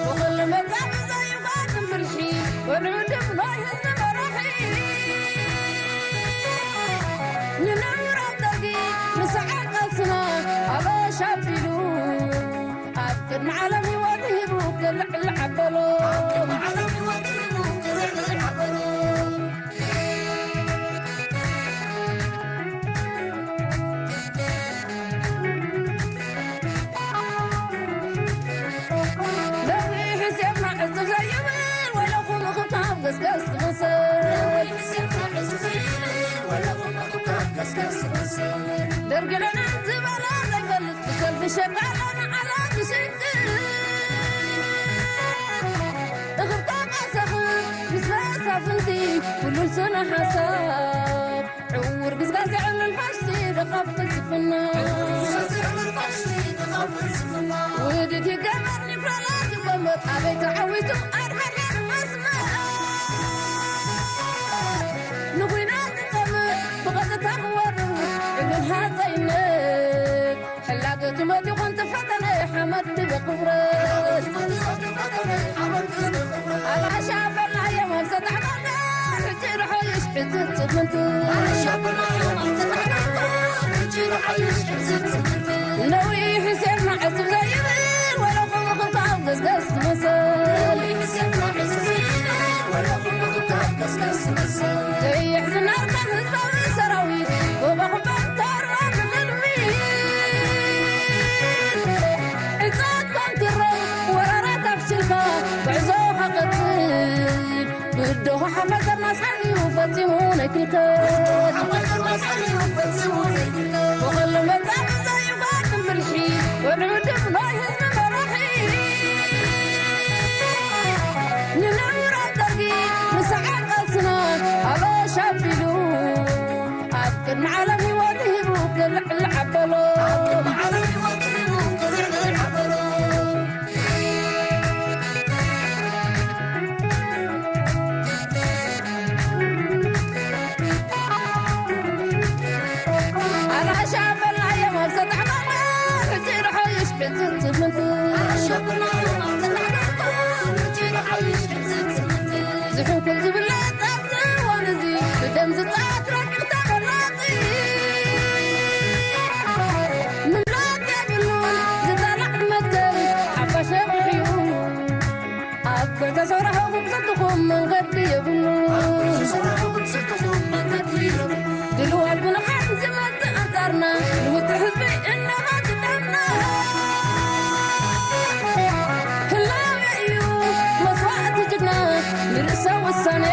ብኹሉ መጻኢ ዘይጓድም ብልሒ፣ ወልዑ ድም ናይ ህዝቢ መራሒ። ንነውራም ደርጊ ንሰዓር ቃልስና ኣበሻ ኣቢሉ፣ ኣብ ቅድሚ ዓለም ህይወቱ ሂቡ ክልዕል ዓበሎ። ነዊሕ ሴፍና ዕጽፍ ዘይብል፣ ወለኹም እኽብካብ ገስገስ ትመስል። ደርጊ ለና ዝበላ ዘይፈልጥ፣ ብሰልፊ ሸቃሎ ንዓላ ትሽቅል። እኽብካ ቀሰፍ ምስ መሳፍንቲ፣ ኩሉ ስነ ሓሳብ ዕውር ግዝጋዝ የዕልል ፋሽቲ ደኻፍ ፍልስፍና። ውድድ ይገበር ኒኩለር ይቐመጥ ኣበይ ተዓዊቱ ኣድሓርሓር መስመር። ንኹናት ዝጸምእ ብቐጥታ ክወርር ዕሉል ሃጸይነት። ሕላገቱ መዲኹን ተፈተነ ሓመድ ክበ ክብረት። ኣባሻ በላዮም ኣብ ሰጣሕ ባንዳ፣ ሕጂ ርሖ ይሽሕት ጽምንቱ። ነዊሕ ሴፍና ዕጽፍ ዘይብል፣ ወለኹም እኽብካብ ገስገስ ትመስል። ዘይሕዝን ኣርካን ህዝባዊ ሰራዊት፣ ጎባኹም ባንታራ ንቕድሚት። ዕጻት ባንኪሮ ወራራት ኣፍሽልካ፣ ጉዕዞኻ ቀጽል። ብደሆ ሓፋዘርና ሳሕዩ ፈጺሙ ነይክልከል። ብኸሎ መጻኢ ዘይጓድም ብልሒ፣ ወልዑ ድም ናይ ህዝቢ መራሒ። ንነውራም ደርጊ ንሰዓር ቃልስና ኣበሻ ኣቢሉ፣ ኣብ ቅድሚ ዓለም ህይወቱ ሂቡ ክልዕል ዓበሎ። ኣራሻ በላዮም ኣብ ሰጣሕ ባንዳ፣ ሕጂ ርሖ ይሽሕት ጽምንቱ። ዝሕንኩል ዝብለ ኣብዚ እዋን እዚ ብደም ዝጻወት ረቂቕ ተመራጺ። ምምላጥ የብሉን ዝጠልዕ መትከል ሓፋሽ ነዊሕ እዩ። ኣብ ዝተሰርሐ ስልትኹም መንገዲ የብሉ። ድልዋት ብንቕሓት ዝመጽእ ኣንጻርና ንውጽእ ህዝቢ እናሃድደና። ህላዌ እዩ መስዋእቲ ጅግና ንርእሰ ውሳኔ።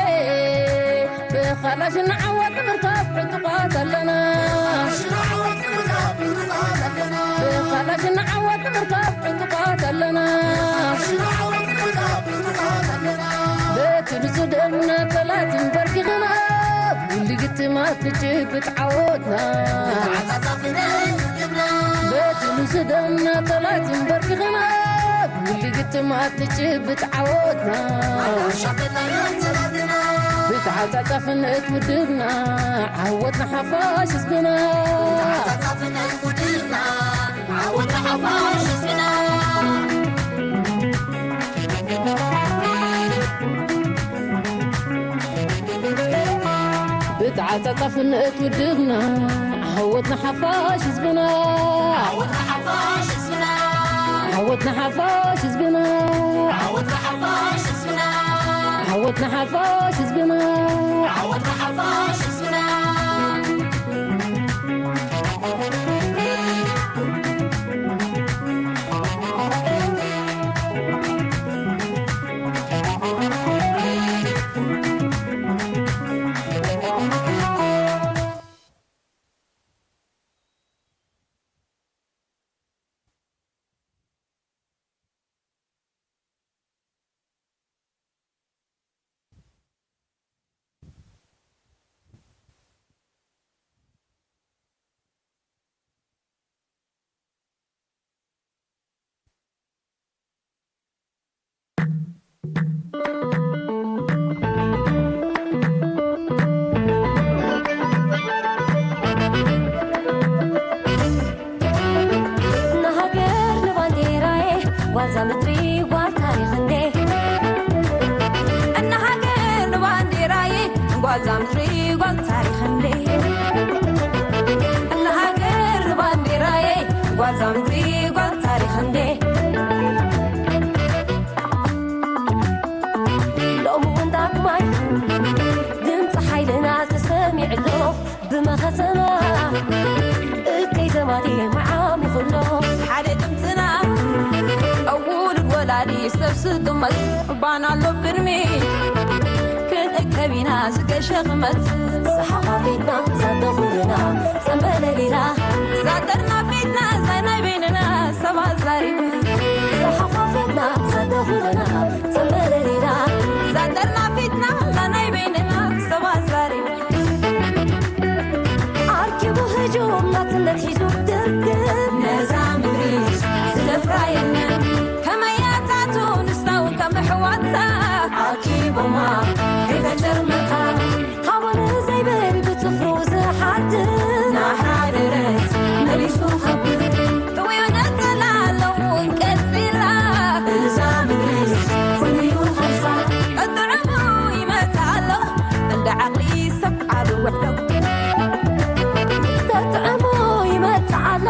ብኻላሽ ንዓወት ንምርካብ ዕጡቓት ኣለና። ብኻላሽ ንዓወት ንምርካብ ዕጡቓት ኣለና። በቲ ንጹህ ደምና ጸላእቲ ንበርኪኽና፣ ብጉልግትማት ንጭብጥ ዓወትና። በቲ ንጹህ ደምና ጸላእቲ ንበርኪኽና፣ ብጉልግትማት ንጭብጥ ዓወትና። ብተዓጻጻፍነት ውድብና፣ ዓወት ንሓፋሽ ህዝብና። ዓወት ንሓፋሽ ህዝብና። ብተዓጻጻፍነት ውድብና፣ ዓወት ንሓፋሽ ህዝብና። ዓወት ንሓፋሽ ህዝብና። ዓወት ንሓፋሽ ህዝብና። ዓወት ንሓፋሽ ህዝብና። ዓወት ንሓፋሽ ህዝብና። ዓወት ንሓፋሽ ህዝብና። ጓልዛ ምድሪ ጓል ታሪኽ እንዴ፣ እና ሃገር ንባንዴራዬ፣ ጓልዛ ምድሪ ጓል ታሪኽ እንዴ፣ እና ሃገር ንባንዴራዬ፣ ጓልዛ ምድሪ ጓል ታሪኽ እንዴ። ሎሚ እውን ዳግማይ ድምፂ ሓይልና ተሰሚዑ ኣሎ። ብመኸተና እከይ ዘማሪ መዓሚ ኩሎ ሓደ ድምፅና ኣውሉድ ወላዲ ሰብ ስጥመት ባና ኣሎ ቅድሚ ክንእከብ ኢና ዝገሸ ክመት ዝሓፋፊትና ዘደኹልና ጸንበለሊላ ዛጠርና ፊትና ዛናይ በይንና ሰባት ዛሪቡ ዝሓፋፊትና ዘደኹልና ጸንበለሊላ ዛጠርና ፊትና ዛናይ በይንና ሰባት ዛሪቡ ኣርኪቡ ህጁም ናጽነት ሒዙ ድርግም ነዛ ምድሪ ዝደፍራ የለን ከመያታቱ ንስታው ከም ኣሕዋታ ኣርኪቦማ ከይተጨርመታ ሃቦን ዘይብል ብጽፍሩ ዝሓድር ናሓደረት መሊሱ ከብር ጥውዩ ነጸላ ኣለውን ቀጺላ እዛ ምድሪ ኩሉ እዩ ኸልሳ ቀጥዕሙ ይመታ ኣሎ እንደ ዓቕሊ ሰብ ዓቢ ውሕዶ ተጥዕሞ ይመጽእ ኣሎ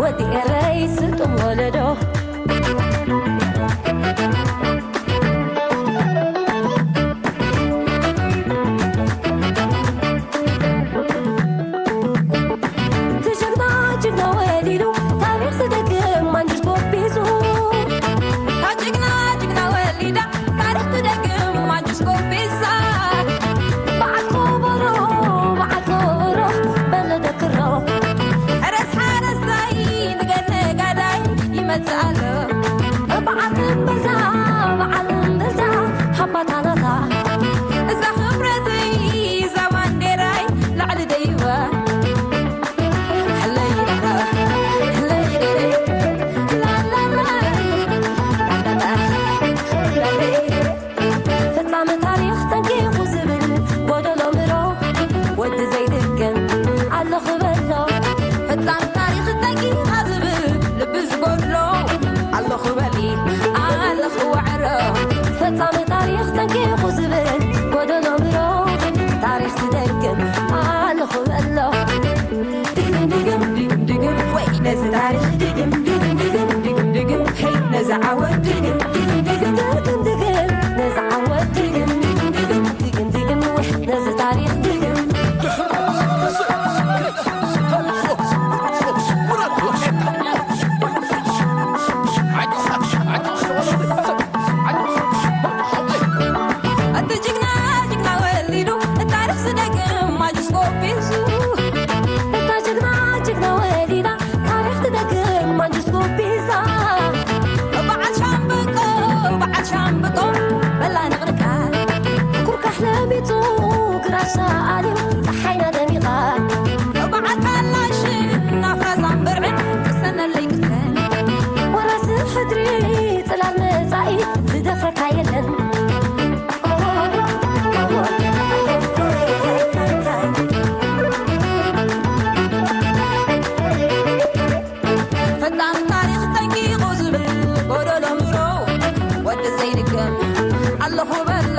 ወዲ ኤረይ ስልጡን ወለዶ። ትጅግና ጅግና ወሊዱ ታሪኽ ዝደግም ማንጅት ጎቢዙ ታጅግና ጅግና ወሊዳ ታሪኽ ትደግም ማንጅት ጎቢዛ በዓል ኮቦሮ በዓል ኮቦሮ በለ ደክሮ ሕረስ ሓረስታይ ንገል ነጋዳይ ይመጽእ ኣሎ በዓል እምበልታ በዓል እምበልታ ሓባታ ናታ እዛ ክብረተይ እዛ ባንዴራይ ላዕሊ ደይባ ሕለይ ሕለይ ላላላ ፍጻመ ታሪኽ ጠንቂቑ ዝብል ጎደሎ ምሮ ወዲ ዘይድግም ኣለኹ በሎ። ፈጻሚ ታሪኽ ጠንቂቓ ዝብል ልቢ ዝጎድሎ ኣለኹ በሊ ኣለኹ ዋዕሮ። ፈጻሚ ታሪኽ ጠንቂቑ ዝብል ጎደሎ ምሮ ታሪኽ ዝደግም ኣለኹ በሎ። ድግም ድግም ድግም ድግም ወይ ነዚ ታሪኽ ድግም ድግም ድግም ድግም ድግም ድግም ሄይ ነዚ ዓወት ድግም ድግም ድግም ድግም ድግም ነዚ ዓወት ድግም ድግም ድግም ድግም ድግም ድግም ወይ ነዚ ታሪኽ ድግም እቲ ጅግና ጅግና ወሊዱ ታሪኽ ዝደግም ማጅስኮ ቢዙ እታ ጅግና ጅግና ወሊዳ ታሪኽ ትደግም ማንጅስኮ ቢዛ በዓል ሻምብቆ በዓል ሻምብቆ በላ ንቕንቃ ኩርካሕ ለቢጡ ግራሻ ኣልዩ ፀሓይና ደሚቓ በዓል ካላሽን ናፍራ ዛምበርዕን ቅሰነለይ ቅሰን ወራሲ ሕድሪ ጽላል መጻኢ ዝደፍረካ የለን። ፈጻሚ ታሪኽ ጠንቂቑ ዝብል ጎደሎ ምሮ ወዲ ዘይድገም ኣለኹ በሎ።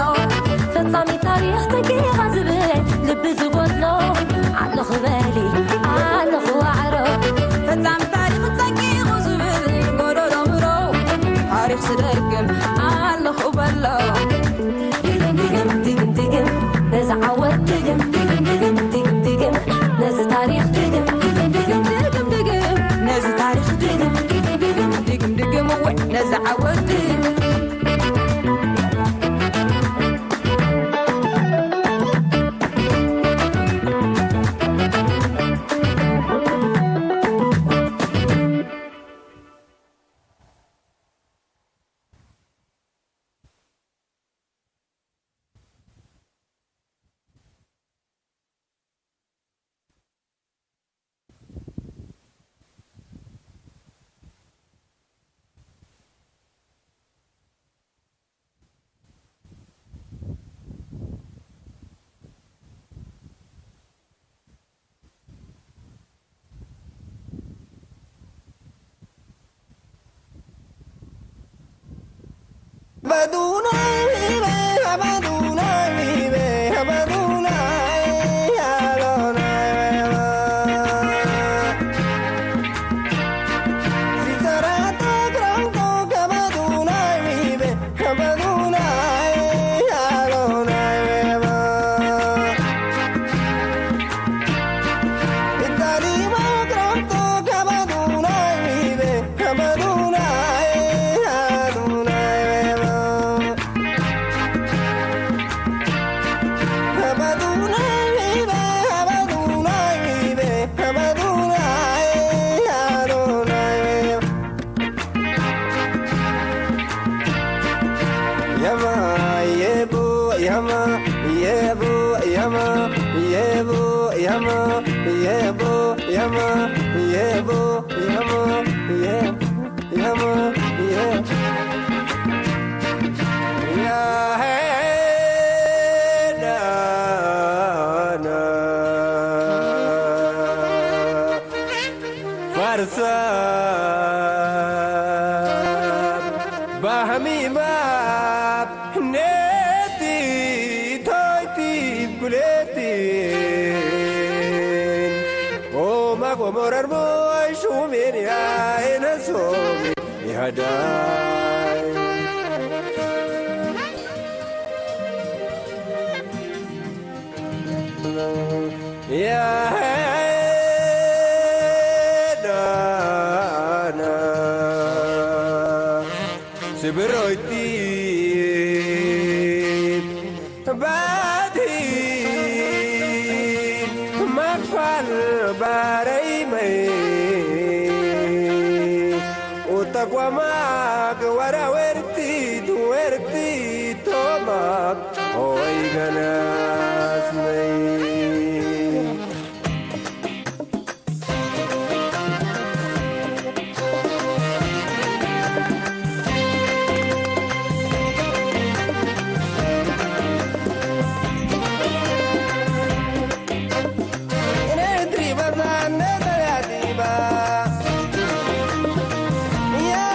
ፈጻሚ ታሪኽ ጠንቂቓ ዝብል ልቢ ዝጎድሎ ኣለኹ በሊ ኣለኹ ዋዕሮ። ፈጻሚ ታሪኽ ጠንቂቑ ዝብል ጎደሎ ምሮ ታሪኽ ዝደግም ኣለኹ በሎ። ድግም ድግም ድግም ድግም ነዚ ዓወት ድግም ድግም ድግም ድግም ድግም ነዚ ታሪኽ ድግም ድግም ድግም ድግም ድግም ነዚ ታሪኽ ድግም ድግም ድግም ድግም ድግም እወ ነዚ ዓወት ድግም Yama, yebo, yama, yebo, yama, yebo, yama, yebo, yama, ye-, yama, ye-, ya, hey, na, na. Farsa bahmi map neti toiti kuletin. O ma gomorar mo shumen ya enasomi ihadai. Yahedana sibroiti badi makfal barai mai utakwamak wara werti tu werti tomak. Oi ganas nei. Eritri bazan ne tayatiba. Ya,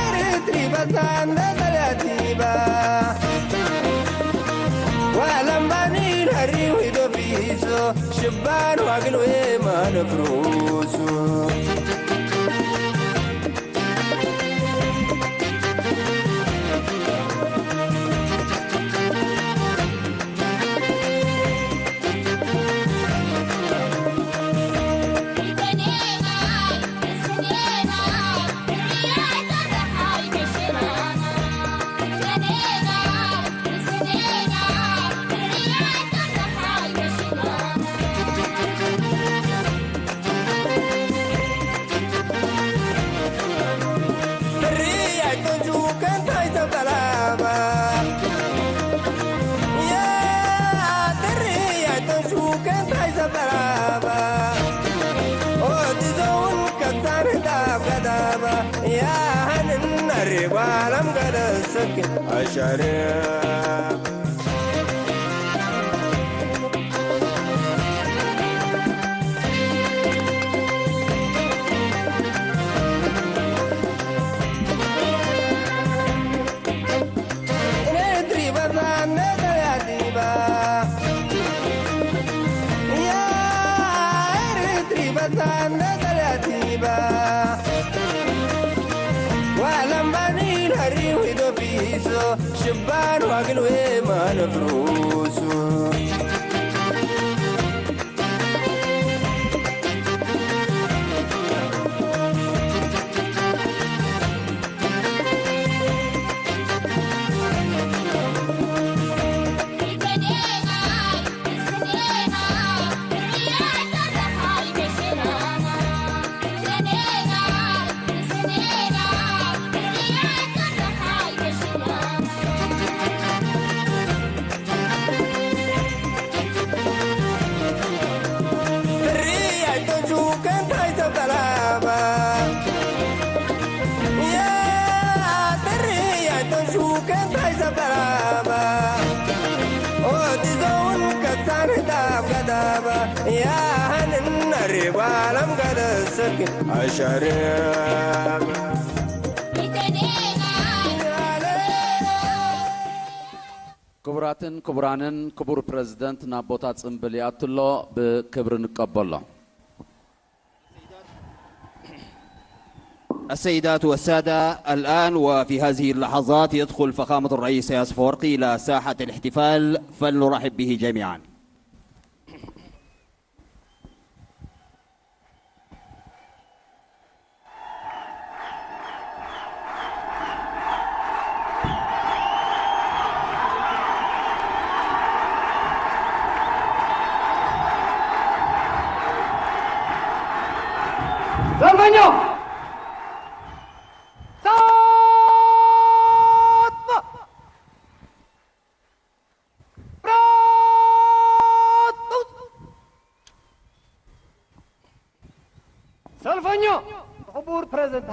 eritri bazan ne tayatiba. Walam bani hari wido fiso, shibban wagil we manafruso. Ashare. Walam bani hari wido fiso, shibban wagil we manafruso. ክቡራትን ክቡራንን፣ ክቡር ፕረዚደንት ናብ ቦታ ጽምብል ይኣቱ ኣሎ፣ ብክብሪ ንቀበሎ። السيدات والسادة، الآن وفي هذه اللحظات يدخل فخامة الرئيس إسياس أفورقي إلى ساحة الاحتفال، فلنرحب به جميعا. ሰልፈኛ! ሳጥና!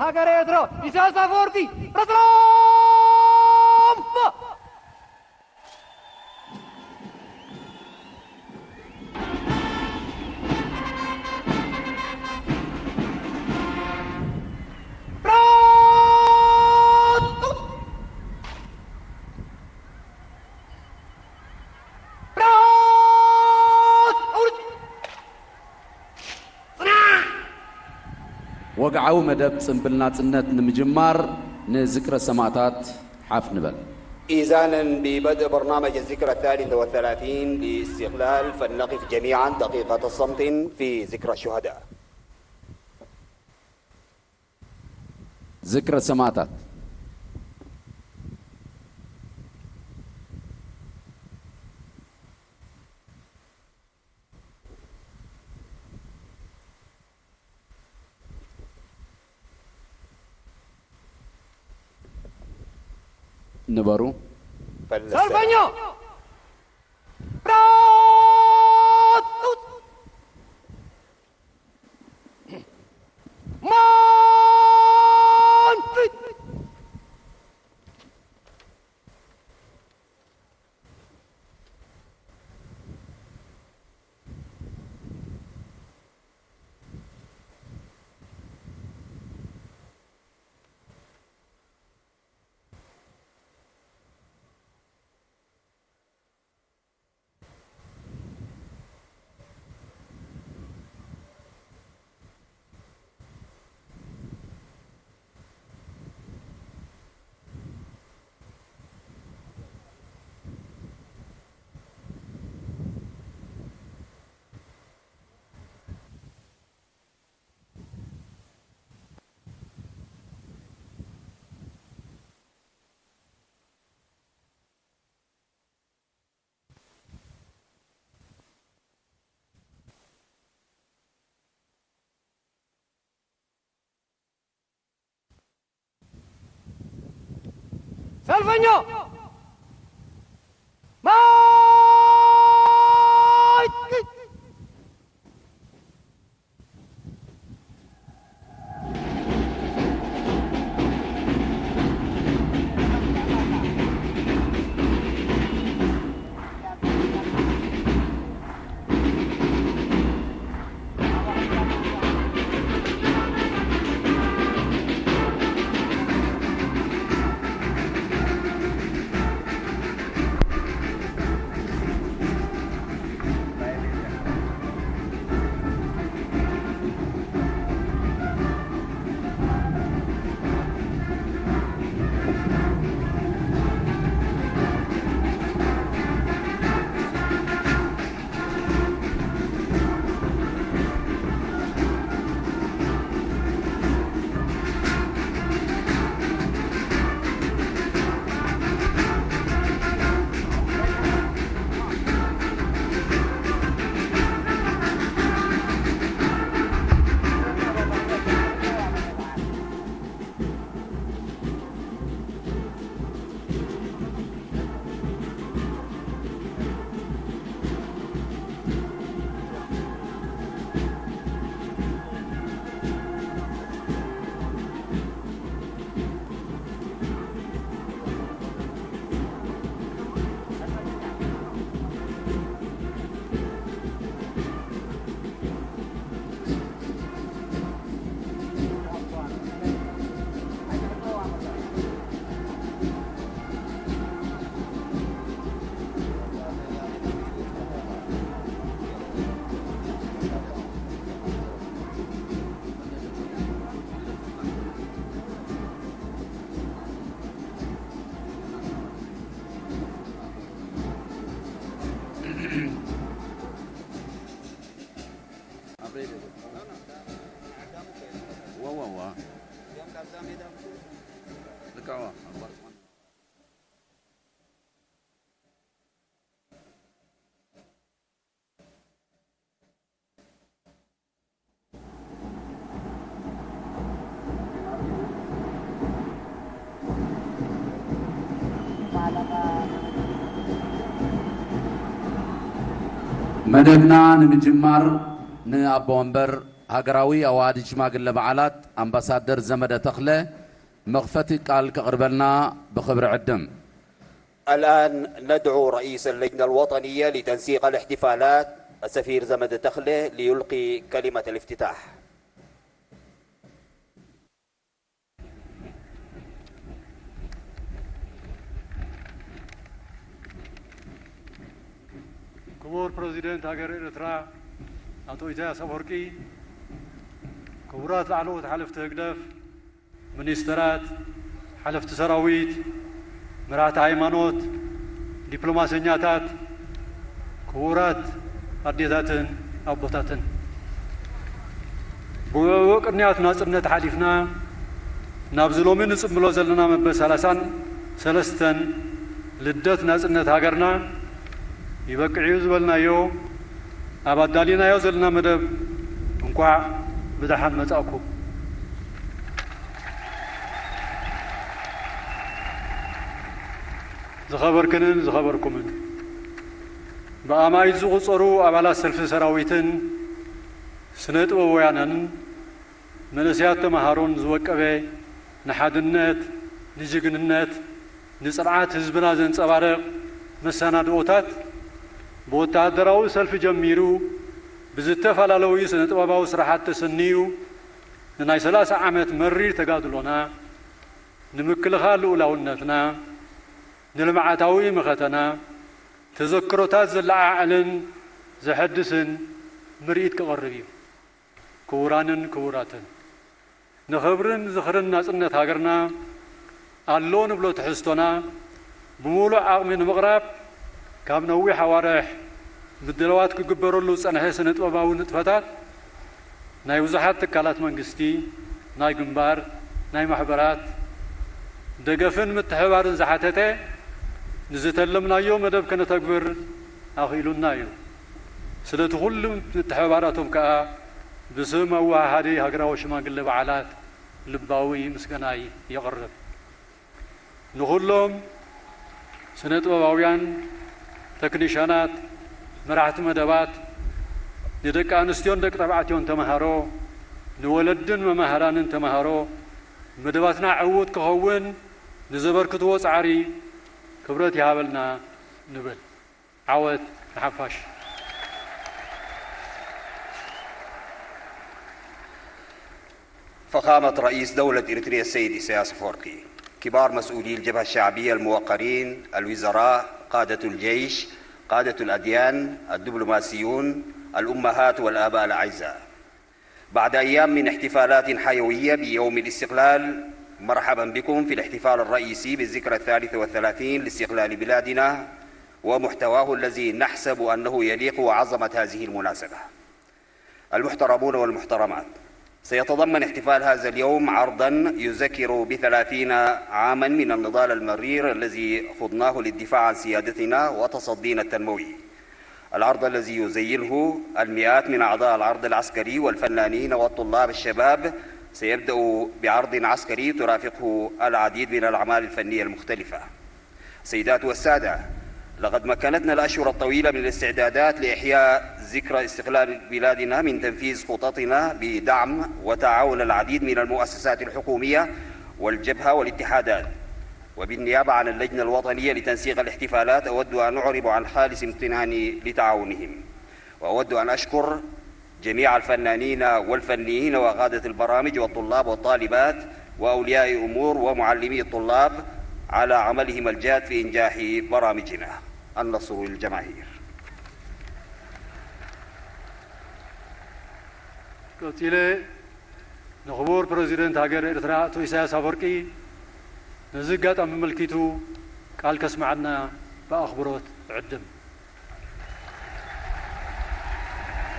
ሃገረ ኤርትራ ኢሳያስ ኣፈወርቂ ረስራ ወግዓዊ መደብ ጽምብል ናጽነት ንምጅማር ንዝክረ ሰማእታት ሓፍ ንበል። إذانا ببدء برنامج الذكرى الثالثة والثلاثين للاستقلال، فلنقف جميعا دقيقة صمت في ذكرى الشهداء. ዝክረ ሰማእታት። ንበሩ። ሰልፈኛ! ሰልፈኛ! ማይ! መደብና ንምጅማር ንኣቦ ወንበር ሃገራዊ ኣዋሃዲ ሽማግለ በዓላት ኣምባሳደር ዘመደ ተኽለ መኽፈቲ ቃል ከቕርበልና ብኽብሪ ዕድም። الآن ندعو رئيس اللجنة الوطنية لتنسيق الاحتفالات السفير زمد تخلة ليلقي كلمة الافتتاح. ክቡር ፕረዚደንት ሃገር ኤርትራ ኣቶ ኢሳያስ ኣፈወርቂ፣ ክቡራት ላዕለዎት ሓለፍቲ ህግደፍ፣ ሚኒስተራት፣ ሓለፍቲ ሰራዊት፣ መራሕቲ ሃይማኖት፣ ዲፕሎማሰኛታት፣ ክቡራት ኣዴታትን ኣቦታትን፣ ብውዕዉዕ ቅንያት ናጽነት ሓሊፍና ናብዚ ሎሚ ንጽምብሎ ዘለና መበል ሰላሳን ሰለስተን ልደት ናጽነት ሃገርና ይበቅዕ'ዩ ዝበልናዮ ኣብ ኣዳሊናዮ ዘለና መደብ እንኳዕ ብደሓን መጻእኩም። ዝኸበርክንን ዝኸበርኩምን ብኣማኢት ዝቑጸሩ ኣባላት ሰልፊ ሰራዊትን ስነ ጥበባውያንን መንእሰያት ተመሃሮን ዝወቀበ ንሓድነት፣ ንጅግንነት፣ ንጽንዓት ህዝብና ዘንጸባርቕ መሰናድኦታት ብወተሃደራዊ ሰልፊ ጀሚሩ ብዝተፈላለዩ ስነ ጥበባዊ ስራሓት ተሰንዩ ንናይ ሰላሳ ዓመት መሪር ተጋድሎና ንምክልኻል ልኡላውነትና ንልምዓታዊ መኸተና ተዘክሮታት ዘለዓዕልን ዘሐድስን ምርኢት ክቐርብ እዩ። ክቡራንን ክቡራትን፣ ንኽብርን ዝኽርን ናጽነት ሃገርና ኣሎ ንብሎ ትሕዝቶና ብምሉእ ዓቕሚ ንምቕራብ ካብ ነዊሕ ኣዋርሕ ምድላዋት ክግበረሉ ዝጸንሐ ስነ ጥበባዊ ንጥፈታት ናይ ብዙሓት ትካላት መንግስቲ፣ ናይ ግንባር፣ ናይ ማሕበራት ደገፍን ምትሕብባርን ዝሓተተ ንዝተለምናዮ መደብ ከነተግብር ኣኽኢሉና እዩ። ስለቲ ኩሉ ምትሕብባራቶም ከኣ ብስም ኣወሃሃዲ ሃገራዊ ሽማግለ በዓላት ልባዊ ምስጋናይ የቕርብ። ንኹሎም ስነ ጥበባውያን፣ ተክኒሻናት፣ መራሕቲ መደባት፣ ንደቂ ኣንስትዮን ደቂ ተባዕትዮን ተመሃሮ፣ ንወለድን መማህራንን ተመሃሮ መደባትና ዕዉት ክኸውን ንዘበርክትዎ ጻዕሪ ክብረት ይሃበልና ንብል። ዓወት ንሓፋሽ። فخامة رئيس دولة إريتريا السيد إسياس أفورقي، كبار مسؤولي الجبهة الشعبية الموقرين، الوزراء، قادة الجيش، قادة الأديان، الدبلوماسيون، الأمهات والآباء الأعزاء. بعد أيام من احتفالات حيوية بيوم الاستقلال، مرحبا بكم في الاحتفال الرئيسي بالذكرى الثالثة والثلاثين لاستقلال بلادنا ومحتواه الذي نحسب أنه يليق وعظمة هذه المناسبة. المحترمون والمحترمات، سيتضمن احتفال هذا اليوم عرضا يذكر بثلاثين عاما من النضال المرير الذي خضناه للدفاع عن سيادتنا وتصدينا التنموي. العرض الذي يزينه المئات من أعضاء العرض العسكري والفنانين والطلاب الشباب سيبدأ بعرض عسكري ترافقه العديد من الأعمال الفنية المختلفة. سيدات والسادة، لقد مكنتنا الأشهر الطويلة من الاستعدادات لإحياء ذكرى استقلال بلادنا من تنفيذ خططنا بدعم وتعاون العديد من المؤسسات الحكومية والجبهة والاتحادات. وبالنيابة عن اللجنة الوطنية لتنسيق الاحتفالات، أود أن أعرب عن خالص امتناني لتعاونهم، وأود أن أشكر جميع الفنانين والفنيين وقادة البرامج والطلاب والطالبات وأولياء أمور ومعلمي الطلاب على عملهم الجاد في إنجاح برامجنا. النصر للجماهير. ቀጺለ ንኽቡር ፕረዚደንት ሃገር ኤርትራ ኣቶ ኢሳያስ ኣፈወርቂ ነዚ ኣጋጣሚ ኣመልኪቱ ቃል ከስምዓልና ብኣኽብሮት እዕድም።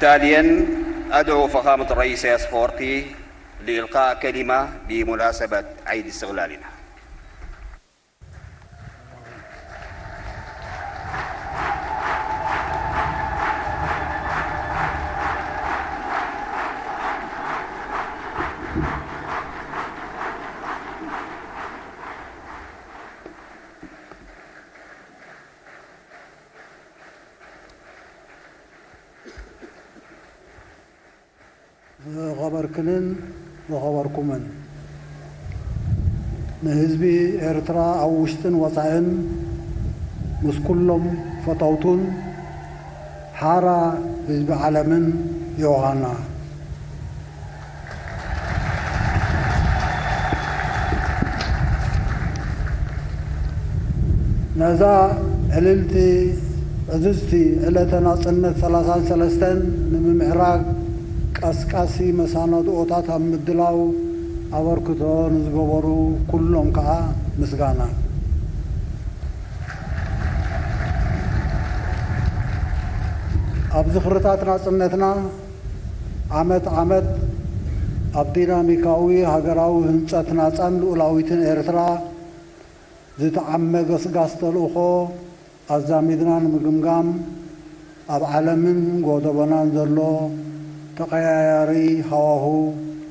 تاليا أدعو فخامة الرئيس إسياس أفورقي لإلقاء كلمة بمناسبة عيد استقلالنا. ዝኸበርክንን ዝኸበርኩምን፣ ንህዝቢ ኤርትራ ኣብ ውሽጥን ወጻእን፣ ምስ ኩሎም ፈተውቱን ሓራ ህዝቢ ዓለምን፣ ዮሃና። ነዛ ዕልልቲ ዕዝዝቲ ዕለተ ናጽነት ሰላሳን ሰለስተን ንምምዕራግ ቀስቃሲ መሰናድኦታት ኣብ ምድላው ኣበርክቶ ንዝገበሩ ኩሎም ከኣ ምስጋና። ኣብ ዝኽርታት ናጽነትና ዓመት ዓመት ኣብ ዲናሚካዊ ሃገራዊ ህንጸት ናጻን ልኡላዊትን ኤርትራ ዝተዓመ ገስጋስ ተልእኾ ኣዛሚድና ንምግምጋም፣ ኣብ ዓለምን ጎደቦናን ዘሎ ተቐያያሪ ሃዋሁ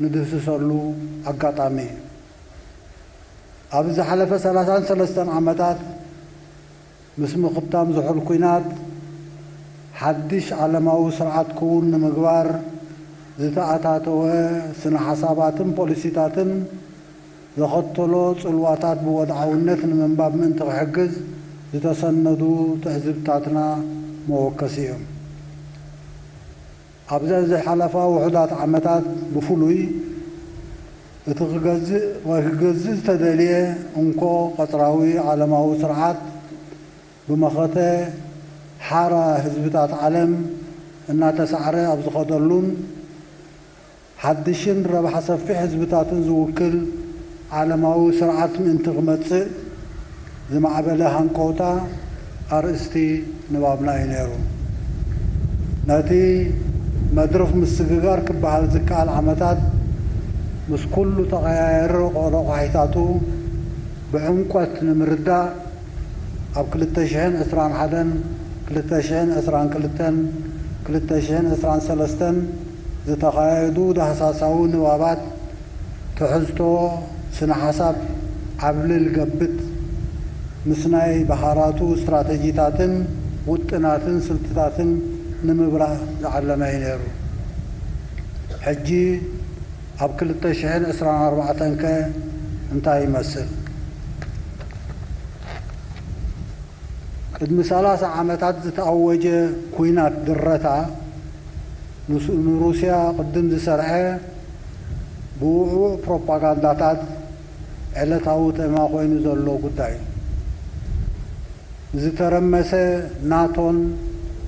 ንድህስሰሉ ኣጋጣሚ እዩ። ኣብዚ ዝሓለፈ ሰላሳን ሰለስተን ዓመታት፣ ምስ ምኽታም ዝሑል ኲናት፣ ሓድሽ ዓለማዊ ስርዓት ክውን ንምግባር ዝተኣታተወ ስነ ሓሳባትን ፖሊሲታትን ዘኸተሎ ጽልዋታት ብወድዓውነት ንምንባብ ምእንቲ ክሕግዝ ዝተሰነዱ ትዕዝብትታትና መወከሲ እዮም። ኣብዘን ዝሓለፋ ውሑዳት ዓመታት ብፍሉይ፣ እቲ ክገዝእ ወይ ክገዝእ ዝተደልየ እንኮ ቀጽራዊ ዓለማዊ ስርዓት ብመኸተ ሓራ ህዝብታት ዓለም እናተሳዕረ ኣብ ዝኸደሉን፣ ሓድሽን ረብሓ ሰፊሕ ህዝብታትን ዝውክል ዓለማዊ ስርዓት ምእንቲ ክመጽእ ዝማዕበለ ሃንቀውታ ኣርእስቲ ንባብና እዩ ነይሩ። ነቲ መድረኽ ምስግጋር ክበሃል ዝከኣል ዓመታት፣ ምስ ኩሉ ተቐያየሪ ረቋሒታቱ ብዕምቆት ንምርዳእ፣ ኣብ ክልተ ሽሕን ዕስራን ሓደን፣ ክልተ ሽሕን ዕስራን ክልተን፣ ክልተ ሽሕን ዕስራን ሰለስተን ዝተኻየዱ ዳህሳሳዊ ንባባት፣ ትሕዝቶ ስነ ሓሳብ ዓብልል ገብት፣ ምስ ናይ ባሃራቱ ስትራተጂታትን ውጥናትን ስልትታትን ንምብራህ ዝዓለመ እዩ ነይሩ። ሕጂ ኣብ ክልተ ሽሕን ዕስራን ኣርባዕተን ከ እንታይ ይመስል? ቅድሚ ሰላሳ ዓመታት ዝተኣወጀ ኲናት ድረታ፣ ንሱ-፣ ንሩስያ ቅድም ዝሰርዐ ብውዕዉዕ ፕሮፓጋንዳታት ዕለታዊ ተማ ኮይኑ ዘሎ ጉዳይ እዩ። ዝተረመሰ ናቶን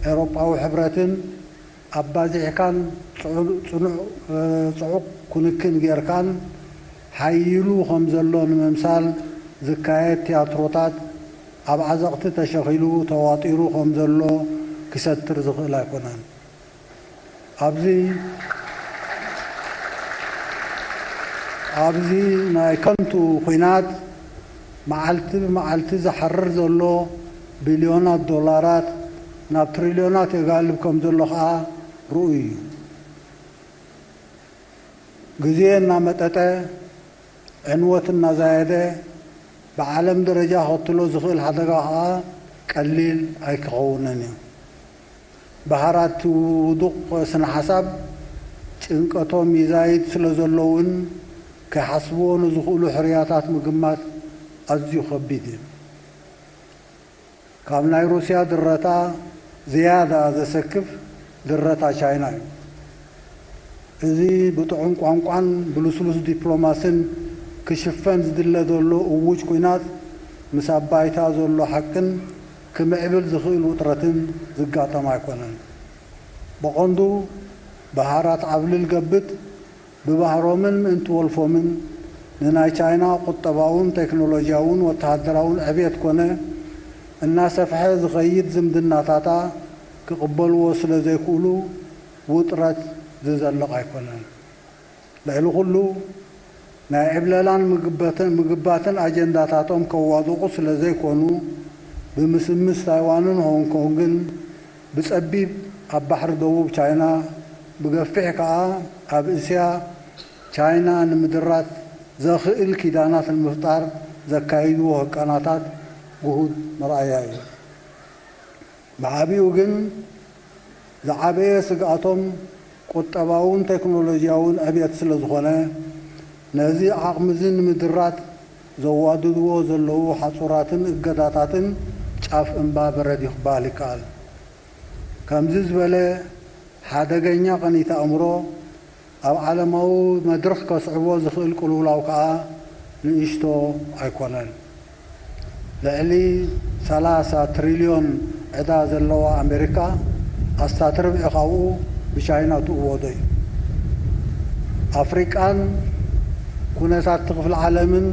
ኤውሮጳዊ ሕብረትን ኣባዚሕካን ጽዑ-፣ ጽኑዕ፣ እ፣ ጽዑቕ ክንክን ጌርካን ሓይሉ ከም ዘሎ ንምምሳል ዝካየድ ትያትሮታት ኣብ ዓዘቕቲ ተሸኺሉ ተዋጢሩ ከም ዘሎ ክሰትር ዝኽእል ኣይኮነን። ኣብዚ፣ ኣብዚ ናይ ከንቱ ኲናት መዓልቲ ብመዓልቲ ዝሓርር ዘሎ ቢልዮናት ዶላራት ናብ ትሪልዮናት የጋልብ ከም ዘሎ ኸኣ ርኡይ እዩ። ግዜ እናመጠጠ፣ ዕንወት እናዛየደ፣ ብዓለም ደረጃ ከክትሎ ዝኽእል ሓደጋ ኸኣ ቀሊል ኣይክኸውንን እዩ። ባሃራቲ ውዱቕ ስነ ሓሳብ ጭንቀቶም ይዛይድ ስለ ዘሎውን፣ ከይሓስብዎ ንዝኽእሉ ሕርያታት ምግማት ኣዝዩ ከቢድ እዩ። ካብ ናይ ሩስያ ድረታ ዝያዳ ዘሰክፍ ድረታ ቻይና እዩ። እዚ ብጥዑም ቋንቋን ብልስሉስ ዲፕሎማስን ክሽፈን ዝድለ ዘሎ እዉጅ ኲናት፣ ምስ ኣብ ባይታ ዘሎ ሓቅን ክምዕብል ዝኽእል ውጥረትን ዝጋጠም ኣይኮነን። ብቐንዱ፣ ባሃራት ዓብልል ገብት ብባህሮምን ምእንቲ ወልፎምን ንናይ ቻይና ቁጠባውን ቴክኖሎጂያውን ወተሃደራውን ዕብየት ኮነ፣ እናሰፍሐ ዝኸይድ ዝምድናታታ ክቕበልዎ ስለ ዘይክእሉ፣ ውጥረት ዝዘልቕ ኣይኮነን። ልዕሊ ኩሉ፣ ናይ ዕብለላን ምግበትን፣ ምግባትን ኣጀንዳታቶም ከዋድቑ ስለ ዘይኮኑ፣ ብምስምስ ታይዋንን ሆንግ ኮንግን ብጸቢብ ኣብ ባሕሪ ደቡብ ቻይና፣ ብገፊሕ ከኣ ኣብ እስያ ቻይና ንምድራት ዘኽእል ኪዳናት ንምፍጣር ዘካይድዎ ህቀናታት ግሁድ መርኣያ እዩ። ብዓቢኡ ግን ዝዓበየ ስግኣቶም ቁጠባውን ቴክኖሎጂያውን ዕብየት ስለ ዝኾነ፣ ነዚ ዓቕሚ እዚ ንምድራት ዘዋድድዎ ዘለዉ ሓጹራትን እገዳታትን ጫፍ እምባ በረድ እዩ ክበሃል ይከኣል። ከምዚ ዝበለ ሓደገኛ ቅኒት ኣእምሮ፣ ኣብ ዓለማዊ መድረኽ ከስዕቦ ዝኽእል ቅልውላው ከኣ ንእሽቶ ኣይኮነን። ልዕሊ ሰላሳ ትሪልዮን ዕዳ ዘለዋ ኣሜሪካ፣ ኣስታት ርብዒ ካብኡ ብቻይና ትእወዶ እዩ። ኣፍሪቃን ኩነታት ክፍለ ዓለምን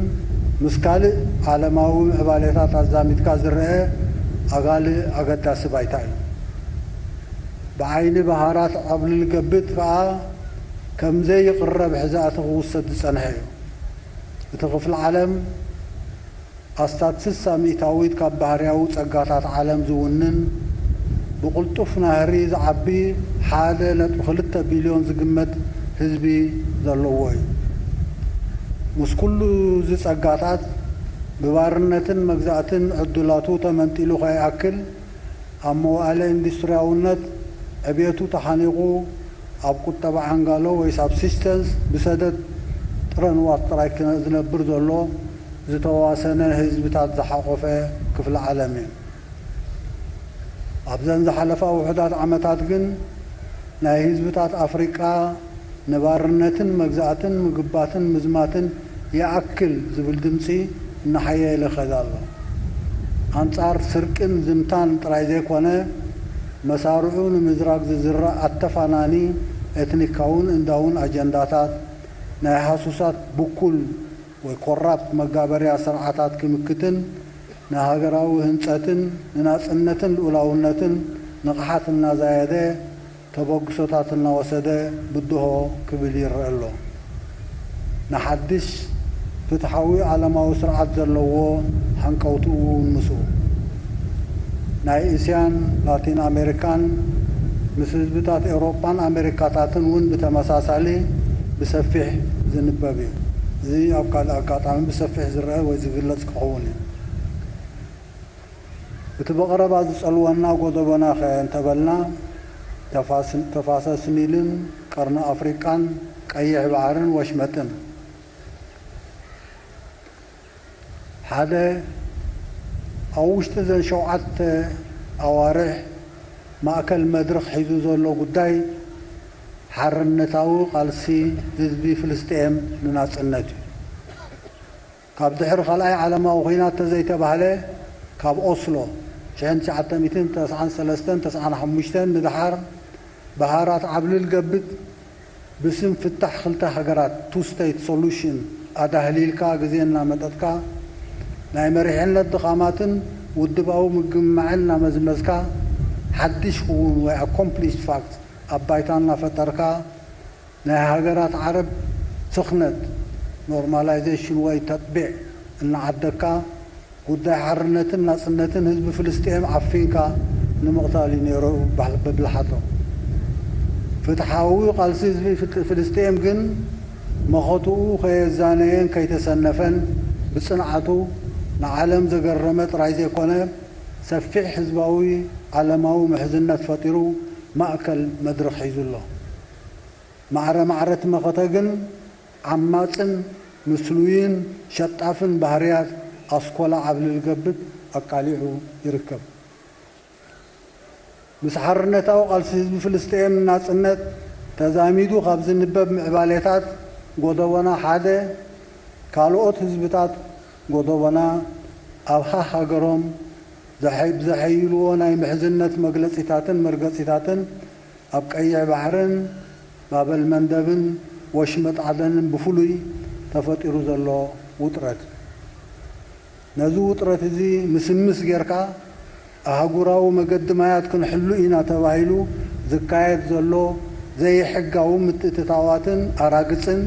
ምስ ካልእ ዓለማዊ ምዕባሌታት ኣዛሚድካ ዝረአ ኣጋልእ ኣገዳሲ ባይታ እዩ። ብዓይኒ በሃራት ዓብልል ገብት ከኣ ከም ዘይቕረብ ሕዛእቲ ክውሰድ ዝጸንሐ እዩ። እቲ ክፍለ ዓለም ኣስታት ስሳ ሚእታዊት ካብ ባህርያዊ ጸጋታት ዓለም ዝውንን፣ ብቕልጡፍ ናህሪ ዝዓቢ ሓደ ነጥቢ ክልተ ቢልዮን ዝግመት ህዝቢ ዘለዎ እዩ። ምስ ኩሉ እዚ ጸጋታት፣ ብባርነትን መግዛእትን ዕድላቱ ተመንጢሉ ከይኣክል፣ ኣብ መዋእለ ኢንዱስትርያውነት ዕብየቱ ተሓኒቑ፣ ኣብ ቁጠባ ዓንጋሎ ወይ ሳብሲስተንስ ብሰደድ ጥረ ንዋት ጥራይ ክነ-፣ ዝነብር ዘሎ ዝተዋሰነ ህዝብታት ዝሓቖፈ ክፍለ ዓለም እዩ። ኣብዘን ዝሓለፋ ውሑዳት ዓመታት ግን፣ ናይ ህዝብታት ኣፍሪቃ ንባርነትን መግዛእትን ምግባትን ምዝማትን ይኣክል ዝብል ድምጺ እናሓየለ ይኸይድ ኣሎ። ኣንጻር ስርቅን ዝምታን ጥራይ ዘይኮነ፣ መሳርዑ ንምዝራግ ዝዝራእ ኣተፋናኒ ኤትኒካውን እንዳውን ኣጀንዳታት፣ ናይ ሃሱሳት ብኩል ወይ ኮራፕት መጋበርያ ስርዓታት ክምክትን፣ ንሃገራዊ ህንጸትን ንናጽነትን ልኡላውነትን ንቕሓት እናዛየደ፣ ተበግሶታት እናወሰደ ብድሆ ክብል ይረአ ኣሎ። ንሓድሽ ፍትሓዊ ዓለማዊ ስርዓት ዘለዎ ሃንቀውትኡ እውን ምስኡ። ናይ እስያን ላቲን ኣሜሪካን ምስ ህዝብታት ኤውሮጳን ኣሜሪካታትን እውን ብተመሳሳሊ ብሰፊሕ ዝንበብ እዩ። እዚ ኣብ ካልእ ኣጋጣሚ ብሰፊሕ ዝረአ ወይ ዝግለጽ ክኸውን እዩ። እቲ ብቐረባ ዝጸልወና ጎደቦና ከ እንተበልና፣ ተፋስ-፣ ተፋሰስ ኒልን ቀርኒ ኣፍሪቃን ቀይሕ ባሕርን ወሽመጥን። ሓደ፣ ኣብ ውሽጢ እዘን ሸውዓተ ኣዋርሕ ማእከል መድረኽ ሒዙ ዘሎ ጉዳይ ሓርነታዊ ቃልሲ ህዝቢ ፍልስጤም ንናጽነት እዩ። ካብ ድሕሪ ካልኣይ ዓለማዊ ኲናት ተዘይተባህለ፣ ካብ ኦስሎ ሽሕን ትሽዓተ ሚእትን ተስዓን ሰለስተን ተስዓን ሓሙሽተን ንደሓር፣ ብሃራት ዓብልል ገብት ብስም ፍታሕ ክልተ ሃገራት፣ ቱ ስቴት ሶሉሽን፣ ኣዳህሊልካ ግዜ እናመጠጥካ፣ ናይ መሪሕነት ድኻማትን ውድባዊ ምግምማዕን እናመዝመዝካ፣ ሓድሽ ክውን ወይ ኣኮምፕሊሽድ ፋክት ኣብ ባይታ እናፈጠርካ፣ ናይ ሃገራት ዓረብ ስኽነት፣ ኖርማላይዜሽን ወይ ተጥቢዕ፣ እናዓደግካ፣ ጉዳይ ሓርነትን ናጽነትን ህዝቢ ፍልስጤም ዓፊንካ ንምቕታል እዩ ነይሩ ባህ-፣ ብብልሓቶም። ፍትሓዊ ቃልሲ ህዝቢ ፍል-፣ ፍልስጤም ግን መኸትኡ ከየዛነየን ከይተሰነፈን ብጽንዓቱ ንዓለም ዘገረመ ጥራይ ዘይኮነ፣ ሰፊሕ ህዝባዊ ዓለማዊ ምሕዝነት ፈጢሩ ማእከል መድረኽ ሒዙ ኣሎ። ማዕረ ማዕረ እቲ መኸተ ግን ዓማጽን ምስሉይን ሸጣፍን ባህርያት ኣስኮላ ዓብልል ገብት ኣቃሊዑ ይርከብ። ምስ ሓርነታዊ ቃልሲ ህዝቢ ፍልስጤም ናጽነት ተዛሚዱ ካብ ዝንበብ ምዕባሌታት ጎደቦና ሓደ፣ ካልኦት ህዝብታት ጎደቦና ኣብ ሃ-፣ ሃገሮም ዘሐ-፣ ብዘሐይልዎ ናይ ምሕዝነት መግለጺታትን መርገጺታትን ኣብ ቀይሕ ባሕርን ባበል መንደብን ወሽመጥ ዓደንን ብፍሉይ ተፈጢሩ ዘሎ ውጥረት። ነዚ ውጥረት እዚ ምስምስ ጌርካ ኣህጉራዊ መገዲ ማያት ክንሕሉ ኢና ተባሂሉ ዝካየድ ዘሎ ዘይሕጋዊ ምትእትታዋትን ኣራግጽን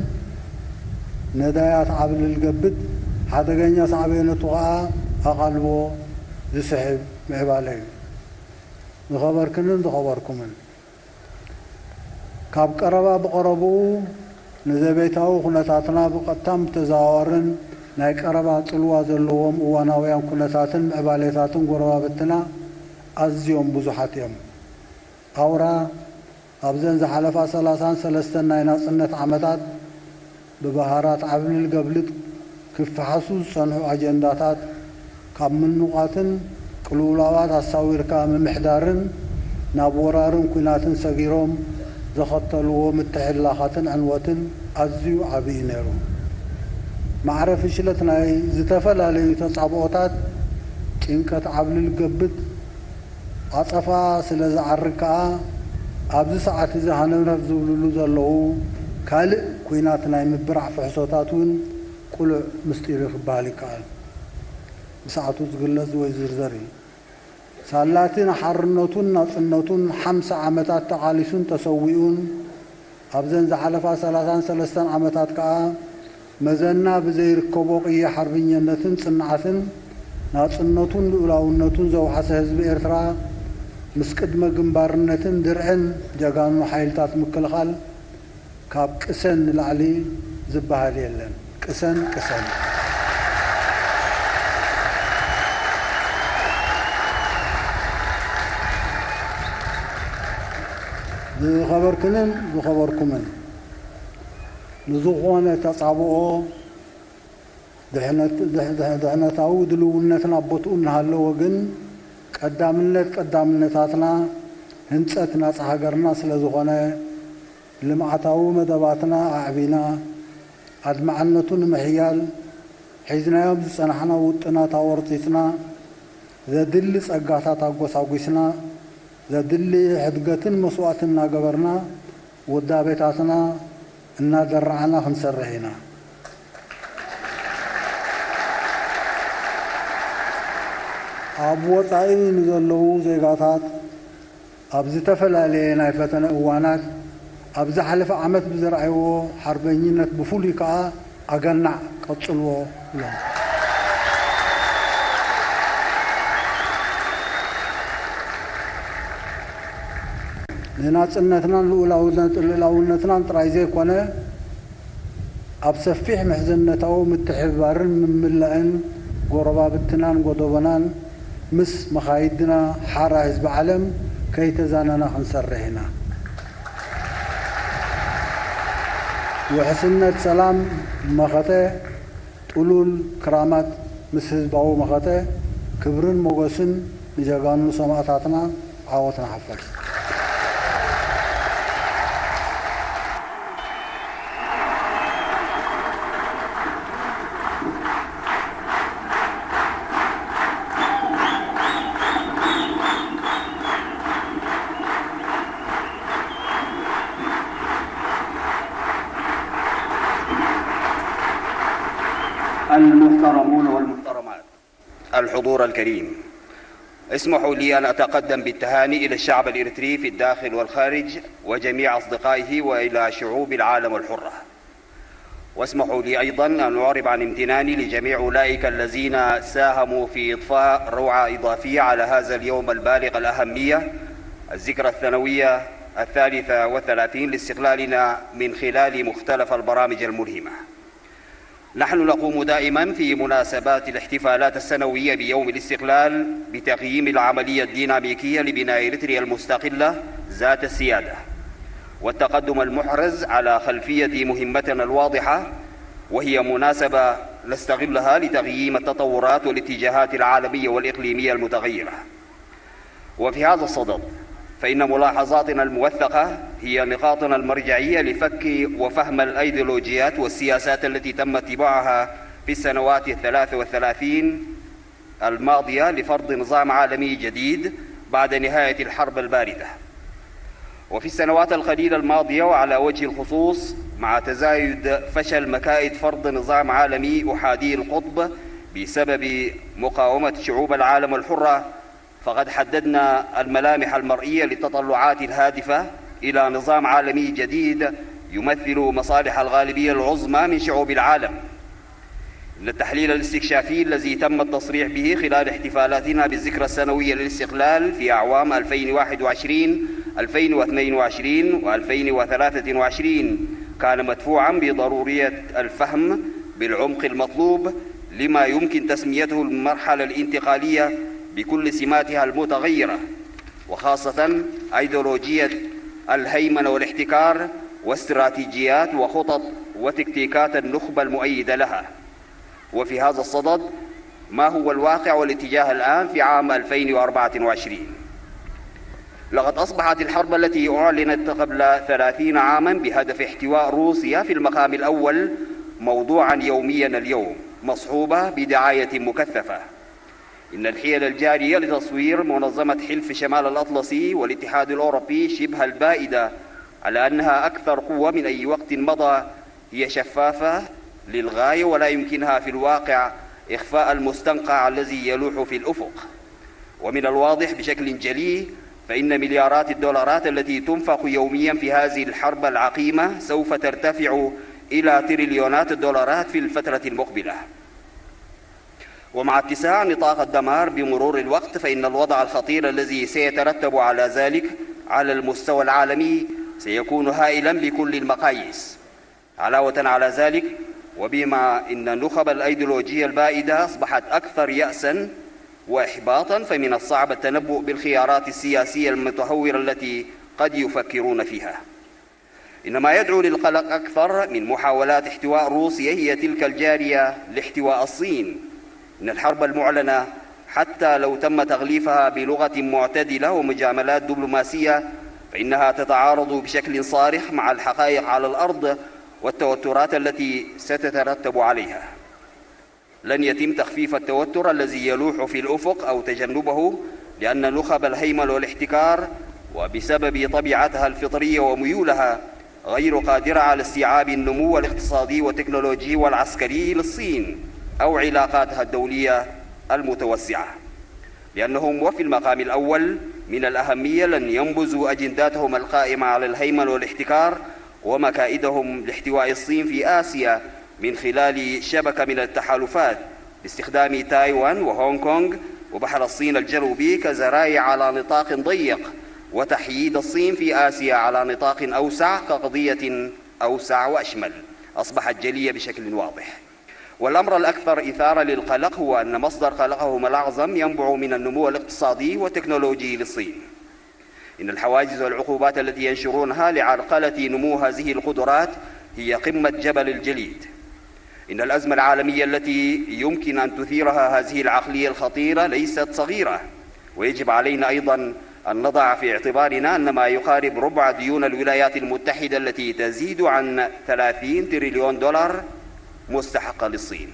ነዳያት ዓብልል ገብት ሓደገኛ ሳዕቤነቱ ከኣ ኣቓልቦ ዝስሕብ ምዕባለ እዩ። ዝኸበርክንን ዝኸበርኩምን፣ ካብ ቀረባ ብቐረብኡ ንዘቤታዊ ኩነታትና ብቐጥታን ብተዘዋዋርን ናይ ቀረባ ጽልዋ ዘለዎም እዋናውያን ኩነታትን ምዕባሌታትን ጎረባብትና ኣዝዮም ብዙሓት እዮም። ኣውራ ኣብዘን ዝሓለፋ ሰላሳን ሰለስተን ናይ ናጽነት ዓመታት ብባህራት ዓብልል ገብልጥ ክፈሓሱ ዝጸንሑ ኣጀንዳታት ካብ ምንቋትን ቅልውላዋት ኣሳዊርካ ምምሕዳርን ናብ ወራርን ኲናትን ሰጊሮም ዘኸተልዎ ምትሕልላኻትን ዕንወትን ኣዝዩ ዓቢ እዩ ነይሩ። ማዕረ ፍሽለት ናይ ዝተፈላለዩ ተጻብኦታት ጭንቀት ዓብልል ገብጥ ዓጸፋ ስለ ዝዓርግ ከኣ፣ ኣብዚ ሰዓት እዚ ሃነፍነፍ ዝብልሉ ዘለዉ ካልእ ኲናት ናይ ምብራዕ ፍሕሶታት እውን ቅሉዕ ምስጢር እዩ ክበሃል ይከኣል። ብሰዓቱ ዝግለጽ ወይ ዝርዘር እዩ። ሳላቲ ንሓርነቱን ናጽነቱን ሓምሳ ዓመታት ተቓሊሱን ተሰዊኡን፣ ኣብዘን ዝሓለፋ ሰላሳን ሰለስተን ዓመታት ከኣ መዘና ብዘይርከቦ ቅያ ሓርብኛነትን ጽንዓትን ናጽነቱን ልኡላውነቱን ዘውሓሰ ህዝቢ ኤርትራ፣ ምስ ቅድመ ግንባርነትን ድርዕን ጀጋኑ ሓይልታት ምክልኻል ካብ ቅሰን ንላዕሊ ዝበሃል የለን። ቅሰን፣ ቅሰን። ዝኸበርክንን ዝኸበርኩምን፣ ንዝኾነ ተጻብኦ ድሕነት-፣ ድሕ-፣ ድሕ-፣ ድሕነታዊ ድልውነትና ቦትኡ እናሃለወ ግን፣ ቀዳምነት ቀዳምነታትና ህንጸት ናጻ ሃገርና ስለ ዝኾነ፣ ልምዓታዊ መደባትና ኣዕቢና፣ ኣድማዕነቱ ንምሕያል ሒዝናዮም ዝጸናሕና ውጥናት ኣወርጺጽና፣ ዘድሊ ጸጋታት ኣጎሳጒስና፣ ዘድሊ ሕድገትን መስዋእትን እናገበርና፣ ውዳቤታትና እናደራዕና ክንሰርሕ ኢና። ኣብ ወጻኢ ንዘለዉ ዜጋታት፣ ኣብ ዝተፈላለየ ናይ ፈተነ እዋናት፣ ኣብ ዝሓለፈ ዓመት ብዘርኣይዎ ሓርበኝነት ብፍሉይ ከኣ ኣገናዕ ቀጽልዎ ኢሎም። ንናጽነትናን ልኡላውነት-፣ ልኡላውነትናን ጥራይ ዘይኮነ፣ ኣብ ሰፊሕ ምሕዝነታዊ ምትሕብባርን ምምላእን ጎረባብትናን ጎደቦናን ምስ መኻይድና ሓራ ህዝቢ ዓለም ከይተዛነና ክንሰርሕ ኢና። ውሕስነት ሰላም መኸተ ጥሉል ክራማት ምስ ህዝባዊ መኸተ ክብርን ሞገስን ንጀጋኑ ሰማእታትና። ዓወት ንሓፋሽ። المحترمون والمحترمات، الحضور الكريم، اسمحوا لي أن أتقدم بالتهاني إلى الشعب الإريتري في الداخل والخارج وجميع أصدقائه وإلى شعوب العالم الحرة. واسمحوا لي أيضًا أن أعرب عن امتناني لجميع أولئك الذين ساهموا في إضفاء روعة إضافية على هذا اليوم البالغ الأهمية، الذكرى الثانوية الثالثة والثلاثين لاستقلالنا من خلال مختلف البرامج الملهمة. نحن نقوم دائمًا في مناسبات الاحتفالات السنوية بيوم الاستقلال بتقييم العملية الديناميكية لبناء إريتريا المستقلة ذات السيادة والتقدم المحرز على خلفية مهمتنا الواضحة، وهي مناسبة نستغلها لتقييم التطورات والاتجاهات العالمية والإقليمية المتغيرة. وفي هذا الصدد، فإن ملاحظاتنا الموثقة هي نقاطنا المرجعية لفك وفهم الأيديولوجيات والسياسات التي تم اتباعها في السنوات الثلاث والثلاثين الماضية لفرض نظام عالمي جديد بعد نهاية الحرب الباردة. وفي السنوات القليلة الماضية، وعلى وجه الخصوص مع تزايد فشل مكائد فرض نظام عالمي أحادي القطب بسبب مقاومة شعوب العالم الحرة، فقد حددنا الملامح المرئية للتطلعات الهادفة إلى نظام عالمي جديد يمثل مصالح الغالبية العظمى من شعوب العالم. إن التحليل الاستكشافي الذي تم التصريح به خلال احتفالاتنا بالذكرى السنوية للاستقلال في أعوام ألفين وواحد وعشرين، ألفين واثنين وعشرين، وألفين وثلاثة وعشرين كان مدفوعًا بضرورية الفهم بالعمق المطلوب لما يمكن تسميته المرحلة الانتقالية بكل سماتها المتغيرة، وخاصة أيديولوجية الهيمنة والاحتكار واستراتيجيات وخطط وتكتيكات النخبة المؤيدة لها. وفي هذا الصدد، ما هو الواقع والاتجاه الآن في عام ألفين وأربعة وعشرين؟ لقد أصبحت الحرب التي أعلنت قبل ثلاثين عاما بهدف احتواء روسيا في المقام الأول موضوعا يوميا اليوم، مصحوبة بدعاية مكثفة. إن الحيل الجارية لتصوير منظمة حلف شمال الأطلسي والاتحاد الأوروبي شبه البائدة على أنها أكثر قوة من أي وقت مضى هي شفافة للغاية، ولا يمكنها في الواقع إخفاء المستنقع الذي يلوح في الأفق. ومن الواضح بشكل جلي فإن مليارات الدولارات التي تنفق يوميا في هذه الحرب العقيمة سوف ترتفع إلى تريليونات الدولارات في الفترة المقبلة. ومع اتساع نطاق الدمار بمرور الوقت، فإن الوضع الخطير الذي سيترتب على ذلك على المستوى العالمي سيكون هائلا بكل المقاييس. علاوة على ذلك، وبما أن النخب الأيديولوجية البائدة أصبحت أكثر يأسا وإحباطا، فمن الصعب التنبؤ بالخيارات السياسية المتهورة التي قد يفكرون فيها. إن ما يدعو للقلق أكثر من محاولات احتواء روسيا هي تلك الجارية لاحتواء الصين. إن الحرب المعلنة، حتى لو تم تغليفها بلغة معتدلة ومجاملات دبلوماسية، فإنها تتعارض بشكل صارخ مع الحقائق على الأرض والتوترات التي ستترتب عليها. لن يتم تخفيف التوتر الذي يلوح في الأفق أو تجنبه، لأن نخب الهيمنة والاحتكار، وبسبب طبيعتها الفطرية وميولها، غير قادرة على استيعاب النمو الاقتصادي والتكنولوجي والعسكري للصين أو علاقاتها الدولية المتوسعة، لأنهم وفي المقام الأول من الأهمية لن ينبذوا أجنداتهم القائمة على الهيمنة والاحتكار ومكائدهم لاحتواء الصين في آسيا من خلال شبكة من التحالفات باستخدام تايوان وهونغ كونغ وبحر الصين الجنوبي كذرائع على نطاق ضيق، وتحييد الصين في آسيا على نطاق أوسع كقضية أوسع وأشمل أصبحت جلية بشكل واضح. والأمر الأكثر إثارة للقلق هو أن مصدر قلقهم الأعظم ينبع من النمو الاقتصادي والتكنولوجي للصين. إن الحواجز والعقوبات التي ينشرونها لعرقلة نمو هذه القدرات هي قمة جبل الجليد. إن الأزمة العالمية التي يمكن أن تثيرها هذه العقلية الخطيرة ليست صغيرة، ويجب علينا أيضا أن نضع في اعتبارنا أن ما يقارب ربع ديون الولايات المتحدة التي تزيد عن ثلاثين تريليون دولار مستحقة للصين.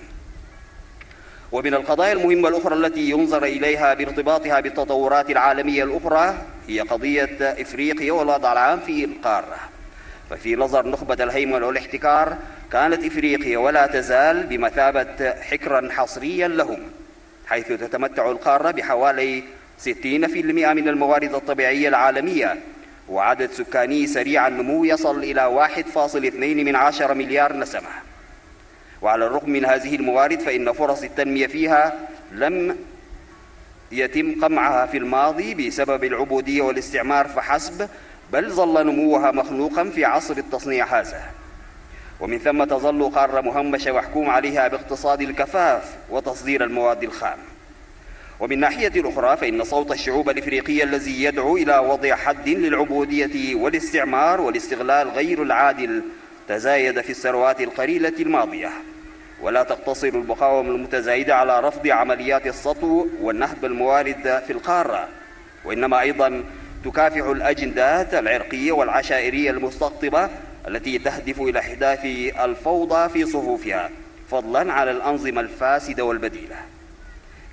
ومن القضايا المهمة الأخرى التي ينظر إليها بارتباطها بالتطورات العالمية الأخرى هي قضية إفريقيا والوضع العام في القارة. ففي نظر نخبة الهيمنة والاحتكار، كانت إفريقيا ولا تزال بمثابة حكرا حصريا لهم، حيث تتمتع القارة بحوالي ستين في المئة من الموارد الطبيعية العالمية، وعدد سكاني سريع النمو يصل إلى واحد فاصل اثنين من عشرة مليار نسمة. وعلى الرغم من هذه الموارد، فإن فرص التنمية فيها لم يتم قمعها في الماضي بسبب العبودية والاستعمار فحسب، بل ظل نموها مخنوقا في عصر التصنيع هذا. ومن ثم تظل قارة مهمشة محكوم عليها باقتصاد الكفاف وتصدير المواد الخام. ومن ناحية أخرى، فإن صوت الشعوب الإفريقية الذي يدعو إلى وضع حد للعبودية والاستعمار والاستغلال غير العادل تزايد في السنوات القليلة الماضية، ولا تقتصر المقاومة المتزايدة على رفض عمليات السطو والنهب الموارد في القارة، وإنما أيضا تكافح الأجندات العرقية والعشائرية المستقطبة التي تهدف إلى إحداث الفوضى في صفوفها، فضلا عن الأنظمة الفاسدة والبديلة.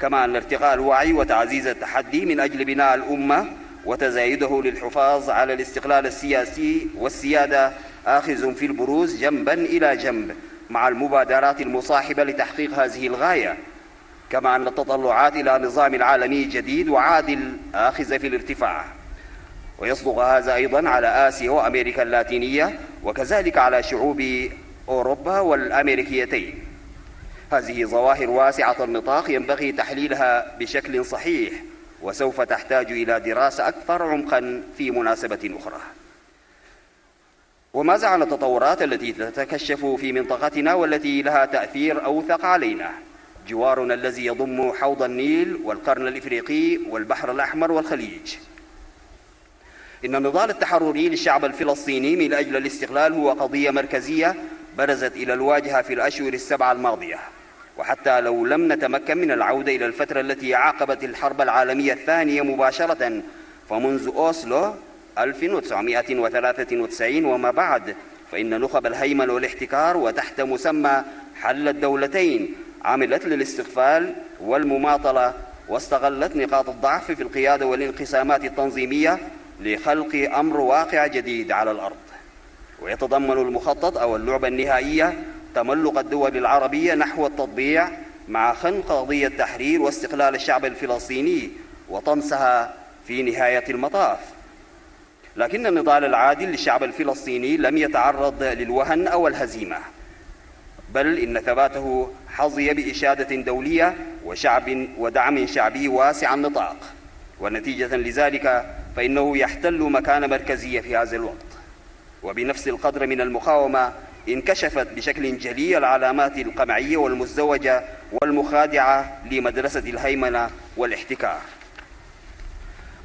كما أن ارتقاء الوعي وتعزيز التحدي من أجل بناء الأمة وتزايده للحفاظ على الاستقلال السياسي والسيادة آخذ في البروز جنبا إلى جنب مع المبادرات المصاحبة لتحقيق هذه الغاية، كما أن التطلعات إلى نظام عالمي جديد وعادل آخذ في الارتفاع، ويصدق هذا أيضا على آسيا وأمريكا اللاتينية، وكذلك على شعوب أوروبا والأمريكيتين. هذه ظواهر واسعة النطاق ينبغي تحليلها بشكل صحيح، وسوف تحتاج إلى دراسة أكثر عمقا في مناسبة أخرى. وماذا عن التطورات التي تتكشف في منطقتنا والتي لها تأثير أوثق علينا؟ جوارنا الذي يضم حوض النيل والقرن الإفريقي والبحر الأحمر والخليج. إن النضال التحرري للشعب الفلسطيني من أجل الاستقلال هو قضية مركزية برزت إلى الواجهة في الأشهر السبعة الماضية. وحتى لو لم نتمكن من العودة إلى الفترة التي عقبت الحرب العالمية الثانية مباشرة، فمنذ أوسلو ألف وتسعمائة وثلاثة وتسعين وما بعد، فإن نخب الهيمنة والاحتكار وتحت مسمى حل الدولتين عملت للاستقفال والمماطلة، واستغلت نقاط الضعف في القيادة والانقسامات التنظيمية لخلق أمر واقع جديد على الأرض. ويتضمن المخطط أو اللعبة النهائية تملق الدول العربية نحو التطبيع مع خنق قضية تحرير واستقلال الشعب الفلسطيني وطمسها في نهاية المطاف. لكن النضال العادل للشعب الفلسطيني لم يتعرض للوهن أو الهزيمة، بل إن ثباته حظي بإشادة دولية وشعب ودعم شعبي واسع النطاق، ونتيجة لذلك فإنه يحتل مكانة مركزية في هذا الوقت. وبنفس القدر من المقاومة انكشفت بشكل جلي العلامات القمعية والمزدوجة والمخادعة لمدرسة الهيمنة والاحتكار.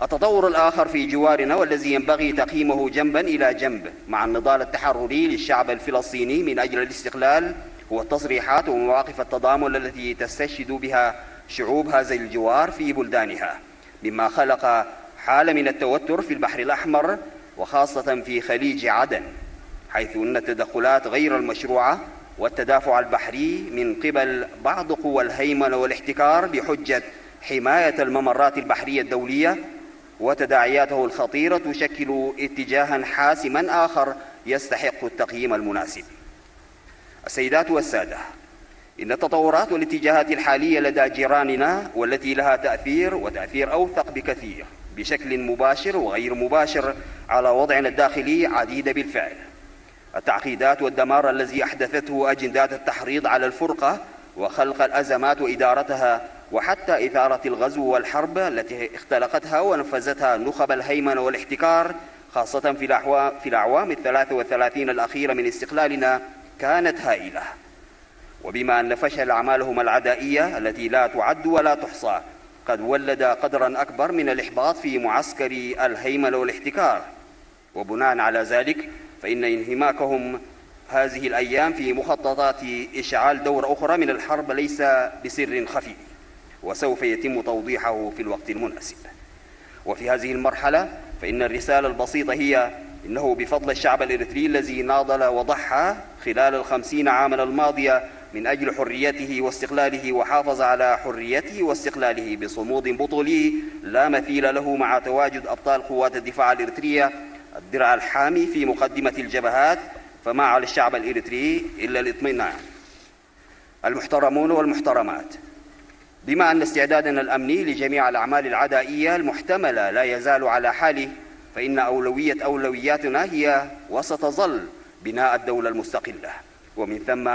التطور الآخر في جوارنا والذي ينبغي تقييمه جنبا إلى جنب مع النضال التحرري للشعب الفلسطيني من أجل الاستقلال هو التصريحات ومواقف التضامن التي تستشهد بها شعوب هذا الجوار في بلدانها، مما خلق حالة من التوتر في البحر الأحمر، وخاصة في خليج عدن، حيث أن التدخلات غير المشروعة والتدافع البحري من قبل بعض قوى الهيمنة والاحتكار بحجة حماية الممرات البحرية الدولية وتداعياته الخطيرة تشكل اتجاها حاسما آخر يستحق التقييم المناسب. السيدات والسادة، إن التطورات والاتجاهات الحالية لدى جيراننا، والتي لها تأثير وتأثير أوثق بكثير بشكل مباشر وغير مباشر على وضعنا الداخلي، عديدة بالفعل. التعقيدات والدمار الذي أحدثته أجندات التحريض على الفرقة وخلق الأزمات وإدارتها، وحتى إثارة الغزو والحرب التي اختلقتها ونفذتها نخب الهيمنة والاحتكار، خاصة في الأحوا-، في الأعوام الثلاثة والثلاثين الأخيرة من استقلالنا، كانت هائلة. وبما أن فشل أعمالهم العدائية التي لا تعد ولا تحصى قد ولد قدرا أكبر من الإحباط في معسكر الهيمنة والاحتكار، وبناء على ذلك فإن انهماكهم هذه الأيام في مخططات إشعال دورة أخرى من الحرب ليس بسر خفي، وسوف يتم توضيحه في الوقت المناسب. وفي هذه المرحلة فإن الرسالة البسيطة هي إنه بفضل الشعب الإريتري الذي ناضل وضحى خلال الخمسين عاما الماضية من أجل حريته واستقلاله، وحافظ على حريته واستقلاله بصمود بطولي لا مثيل له مع تواجد أبطال قوات الدفاع الإريترية، الدرع الحامي في مقدمة الجبهات، فما على الشعب الإريتري إلا الاطمئنان. المحترمون والمحترمات، بما أن استعدادنا الأمني لجميع الأعمال العدائية المحتملة لا يزال على حاله، فإن أولوية أولوياتنا هي وستظل بناء الدولة المستقلة. ومن ثم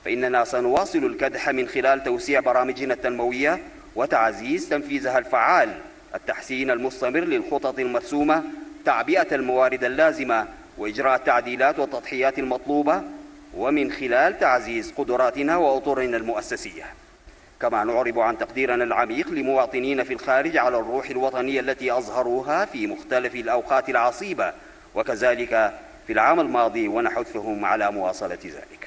فإننا سنواصل الكدح من خلال توسيع برامجنا التنموية وتعزيز تنفيذها الفعال، التحسين المستمر للخطط المرسومة، تعبئة الموارد اللازمة، وإجراء التعديلات والتضحيات المطلوبة، ومن خلال تعزيز قدراتنا وأطرنا المؤسسية. كما نعرب عن تقديرنا العميق لمواطنينا في الخارج على الروح الوطنية التي أظهروها في مختلف الأوقات العصيبة، وكذلك في العام الماضي، ونحثهم على مواصلة ذلك.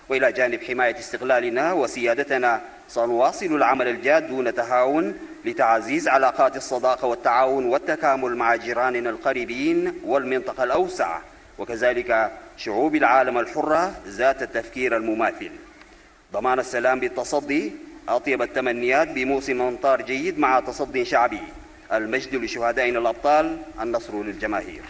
وإلى جانب حماية استقلالنا وسيادتنا، سنواصل العمل الجاد دون تهاون لتعزيز علاقات الصداقة والتعاون والتكامل مع جيراننا القريبين والمنطقة الأوسع، وكذلك شعوب العالم الحرة ذات التفكير المماثل. ضمان السلام بالتصدي، أطيب التمنيات بموسم أمطار جيد مع تصدي شعبي. المجد لشهدائنا الأبطال، النصر للجماهير.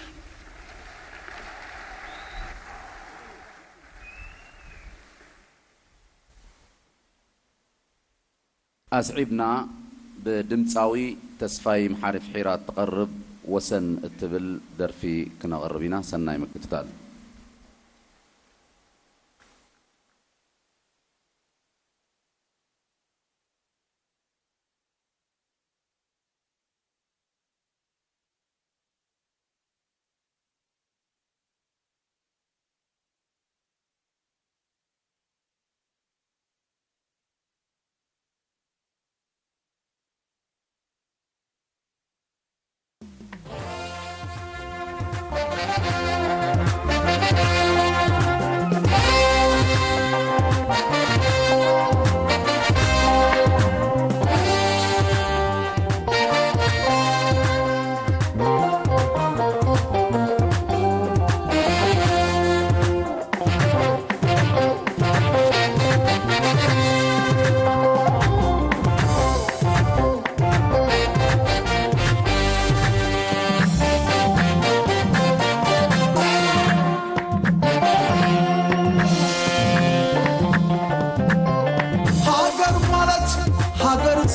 ኣስዒብና ብድምጻዊ ተስፋይ መሓሪ ፍሒራ እትቐርብ ወሰን እትብል ደርፊ ክነቕርብ ኢና። ሰናይ ምክትታል።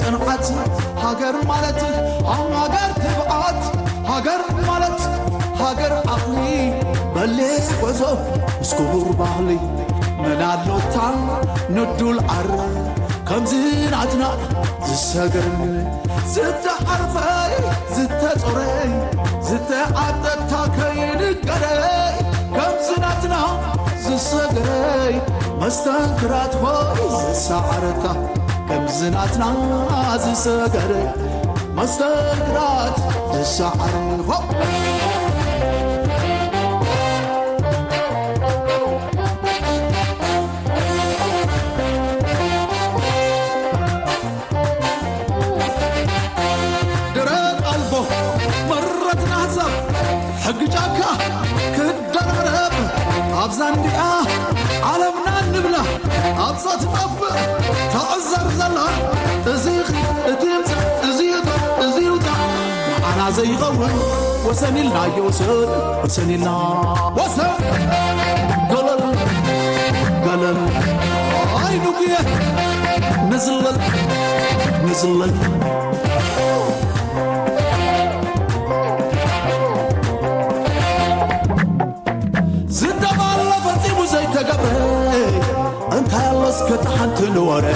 ጽንዓት ሃገር ማለት ሃገር ትብዓት ሃገር ማለት ሃገር ዓቕሊ በሌ ጎዞ ምስ ክቡር ባህሊ መናሎታ ንዱል ዓረ ከምዚ ናትና ዝሰገር ዝተዓርፈይ ዝተጾረይ ዝተዓጠታ ከይንገረይ ከምዚ ናትና ዝሰገረይ መስተንክራት ሆይ ዝሰዓረታ ከምዚ ናትና ዝሰገረ መስተንክራት ዝሰዓረ ሆ ድረት ኣልቦ መረትና ህዛብ ሕጊ ጫካ ክደራረብ ኣብዛ እንዲኣ ዓለምና ንብላ ኣብዛ ትጠፍእ ተዕዘር ዘላ እዚ እቲ ይምጻእ እዚ ይውጣ እዚ ይውጣ ንዓና ዘይኸውን ወሰን ኢልናዮ ወሰን ወሰን ኢልና ወሰን ገለል ገለል ኣይንጉየ ንዝለል ንዝለል ዝተባለ ፈጺሙ ዘይተገብረ እንታይ ኣሎ እስከ ተሓንቲ ንወረ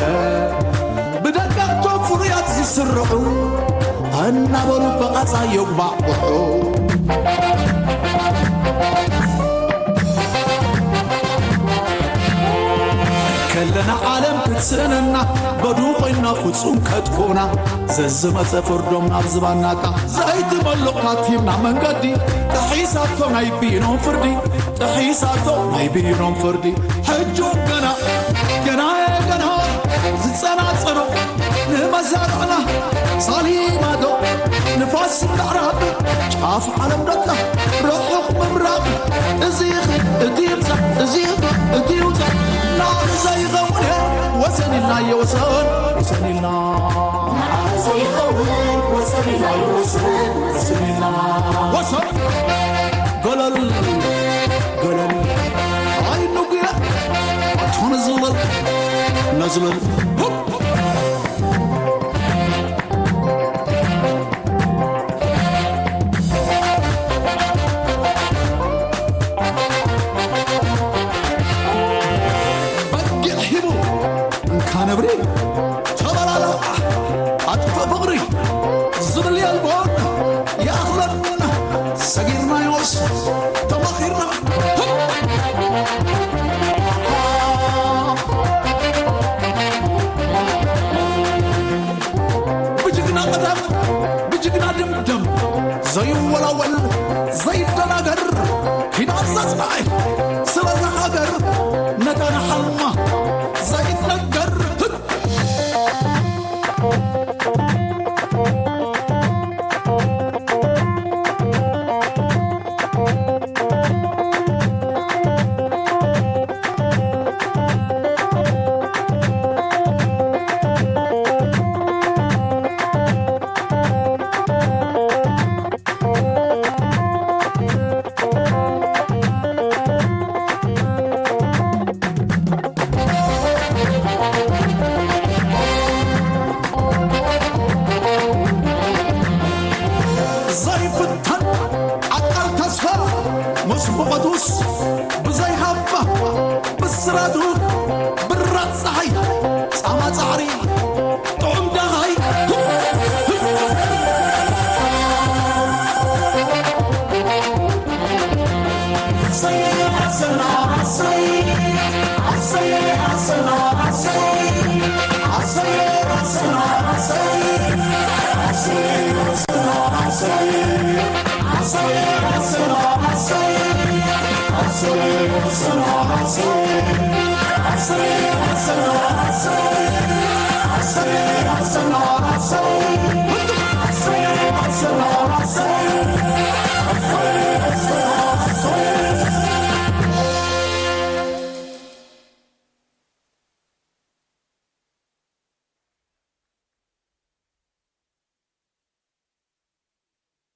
ብደቀቕቶም ፍሩያት ዝስርዑ እናበሉ ብቓጻ የጉባዕብሑ ከለና ዓለም ክትስእነና በዱ ኮይና ፍጹም ከጥፍኡና ዘዝመጸ ፍርዶም ናብ ዝባናታ ዘይትመልቕ ካቲምና መንገዲ ጥሒሳቶ ናይ ብይኖም ፍርዲ ጥሒሳቶ ናይ ብይኖም ፍርዲ ሕጂ ገና ገና ገና ዝጸናጸኖ ንመዛርዕና ሳሊማዶ ንፋስ ምዕራብ ጫፍ ዓለም ደላ ርሑቕ ምብራቕ እዚ ይኽእል እቲ ይምጻእ እዚ ይኽእል እቲ ይውጻእ ናብዛ ይኸውን እየ ወሰን ኢልና እየ ወሰን ወሰን ኢልና ናብዛ ይኸውን ወሰን ኢልና እየ ወሰን ወሰን ኢልና ወሰን ገለል ገለል ኣይንጉየ ኣቶ ነዝለል ነዝለል በጊዕ ሂቡ እንካ ነብሪ ተበላላ ኣጥፈ ፍቕሪ ዝብል የልቦን ይኣኽለና ሰጊርናዮስ ተማኺርና ብጅግና ቀዳም ብጅግና ድምደም ዘይወላወል ዘይደናገር ኪዳን ዘጽንዐ ስለዛ ሃገር ነታ ንሓልማ ዘይትነገር ዘይፍተን ዓቃል ተስፋ ምስ ብቐቱስ ብዘይሃባ ብስራቱ ብራቕ ፀሓይ ፃማ ፃዕሪ ጥዑም ዳኻይ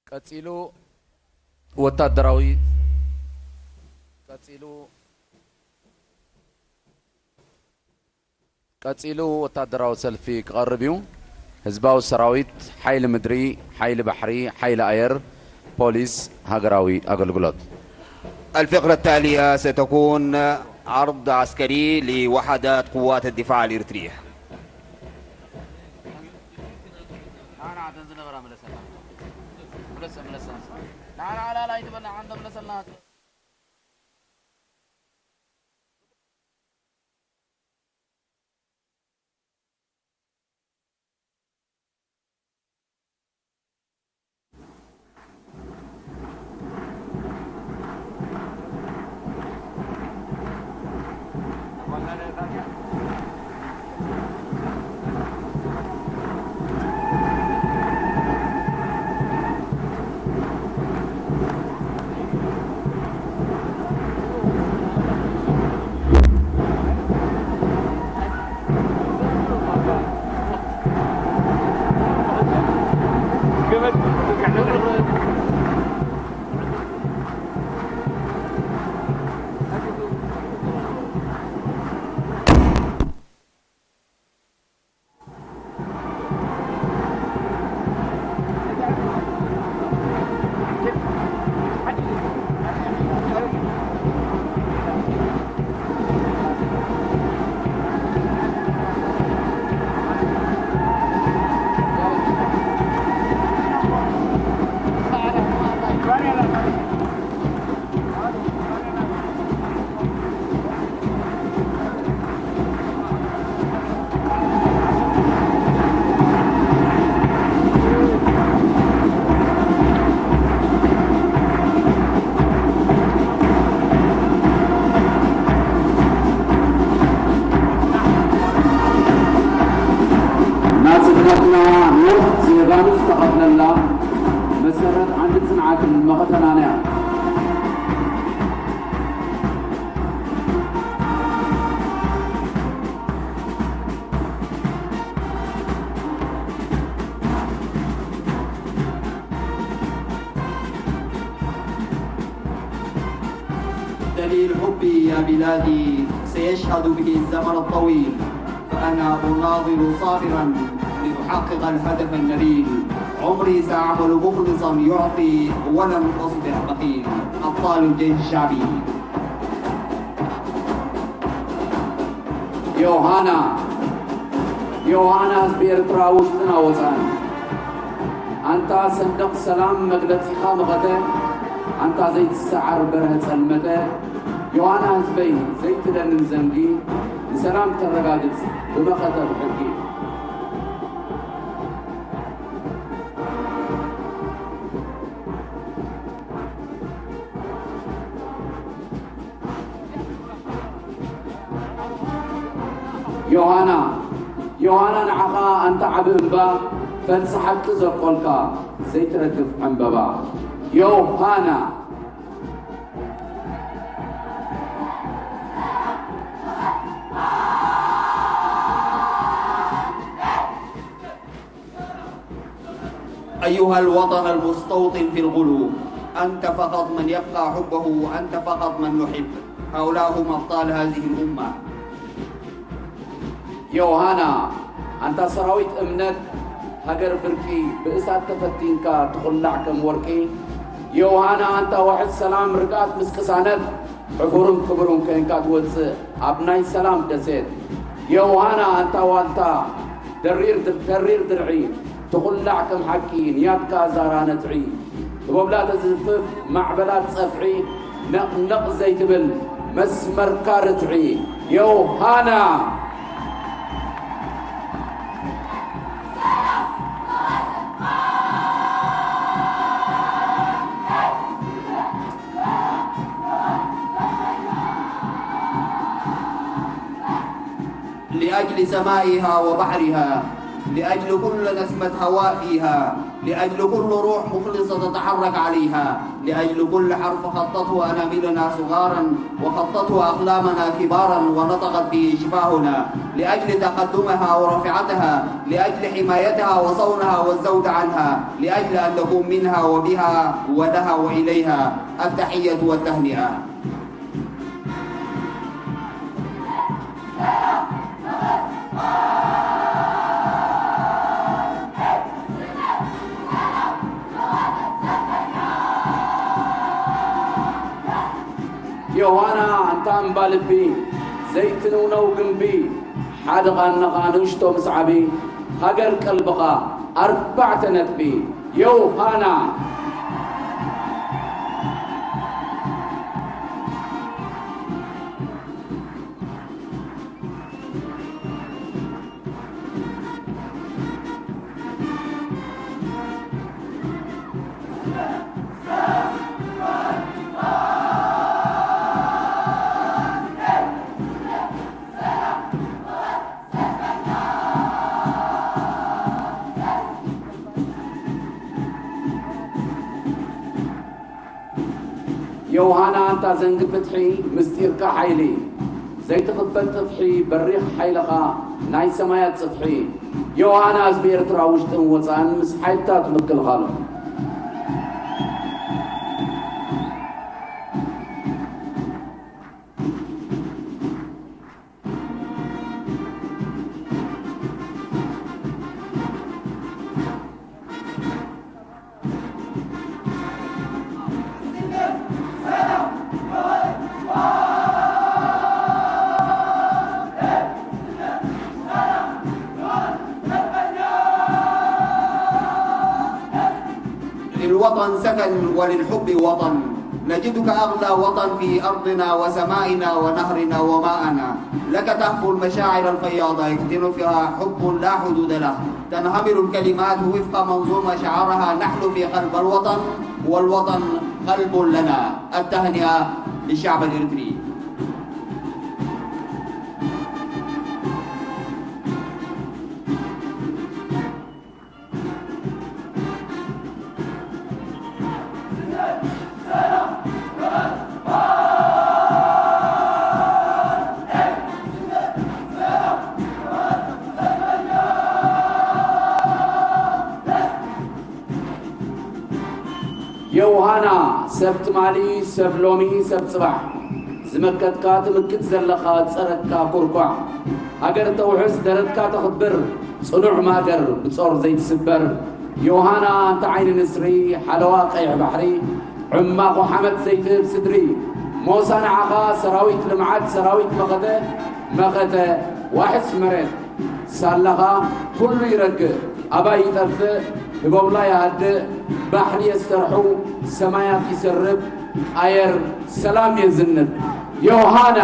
ቀጺሉ ወታደራዊ ቀጺሉ ቀጺሉ ወታደራዊ ሰልፊ ክቐርብ እዩ። ህዝባዊ ሰራዊት፣ ሓይሊ ምድሪ፣ ሓይሊ ባሕሪ፣ ሓይሊ ኣየር፣ ፖሊስ፣ ሃገራዊ ኣገልግሎት። الفقرة التالية ستكون عرض عسكري لوحدات قوات الدفاع الإريترية. ናጽነትና ሞት ዝየጋኑ ዝተኸፍለላ መሰረት ዓንዲ ጽንዓትን መኸተናን እያ። دليل حبي يا بلادي سيشهد به الزمن الطويل، فأنا أناضل صابرا لأحقق الهدف النبيل. عمري سأعمل مخلصا يعطي ولن أصبح بخيل. أبطال الجيش الشعبي. ዮሃና፣ ዮሃና ህዝቢ ኤርትራ ውሽጥና ወጻን። ኣንታ ሰንደቕ ሰላም መግለጺኻ መኸተ፣ ኣንታ ዘይትሰዓር በርሀ ጸልመተ፣ ዮሃና ህዝበይ ዘይትደንን ዘንጊ፣ ንሰላም ተረጋግጽ ብመኸተ ብሕጊ። ዮሃና፣ ዮሃና ንዓኻ ኣንታ ዓቢ እምባ፣ ፈልሲ ሓቂ ዘብቆልካ ዘይትረግፍ ዕምበባ። ዮሃና። أيها الوطن المستوطن في القلوب، أنت فقط من يبقى حبه، وأنت فقط من نحب. هؤلاء هم أبطال هذه الأمة. ዮሃና፣ ኣንታ ሰራዊት እምነት፣ ሃገር ብርቂ፣ ብእሳት ተፈቲንካ ትኹላዕ ከም ወርቂ። ዮሃና፣ ኣንታ ዋሕስ ሰላም፣ ርግኣት ምስ ቅሳነት፣ ሕፉርን ክቡርን ኮይንካ ትወጽእ ኣብ ናይ ሰላም ደሴት። ዮሃና፣ ኣንታ ዋልታ፣ ደሪር ድ-፣ ተሪር ድርዒ፣ ትኹላዕ ከም ሓቂ፣ ንያትካ ዛራ ነትዒ። ህቦብላ ተዝፍፍ ማዕበላት ጸፍዒ፣ ነቕ ነቕ ዘይትብል መስመርካ ርትዒ። ዮሃና። لأجل سمائها وبحرها، لأجل كل نسمة هواء فيها، لأجل كل روح مخلصة تتحرك عليها، لأجل كل حرف خطته أناملنا صغارا، وخطته أقلامنا كبارا، ونطقت به شفاهنا، لأجل تقدمها ورفعتها، لأجل حمايتها وصونها والزود عنها، لأجل أن نكون منها وبها ولها وإليها. التحية والتهنئة. ዮሃና ኣንታ እምባ ልቢ፣ ዘይትንውነው ግንቢ፣ ሓደ ቓንኻ ንእሽቶ ምስ ዓቢ፣ ሃገር ቀልብኻ ኣርባዕተ ነጥቢ። ዮሃና። ዮሃና ኣንታ ዘንጊ ፍትሒ፣ ምስጢርካ ሓይሊ፣ ዘይትኽፈል ጥፍሒ፣ በሪኽ ሓይልኻ ናይ ሰማያት ጽፍሒ። ዮሃና ህዝቢ ኤርትራ ውሽጥን ወጻእን ምስ ሓይልታት ምክልኻሉ። للوطن سكن وللحب وطن. نجدك أغلى وطن في أرضنا وسمائنا ونهرنا وماءنا. لك تهفو المشاعر الفياضة، يكتن فيها حب لا حدود له. تنهمر الكلمات وفق منظومة شعارها: نحن في قلب الوطن، والوطن قلب لنا. التهنئة للشعب الإريتري. ዮሃና፣ ሰብ ትማሊ፣ ሰብ ሎሚ፣ ሰብ ጽባሕ። ዝመከትካ ትምክት ዘለኻ፣ ጸረትካ ኩርኳዕ። ሃገር ተውሕስ፣ ደረትካ ተኽብር፣ ጽኑዕ ማገር፣ ብጾር ዘይትስበር። ዮሃና፣ ኣንታ ዓይኒ ንስሪ፣ ሓለዋ ቀይሕ ባሕሪ፣ ዕማኹ ሓመድ ዘይትህብ ስድሪ። ሞሳ ንዓኻ፣ ሰራዊት ልምዓት፣ ሰራዊት መኸተ፣ መኸተ፣ ዋሕስ መሬት። ሳላኻ ኩሉ ይረግእ፣ ኣባይ ይጠፍእ፣ ህቦብላ ይሃድእ፣ ባሕሪ የስተርሑ፣ ሰማያት ይሰርብ፣ ኣየር ሰላም የዝንብ። ዮሃና።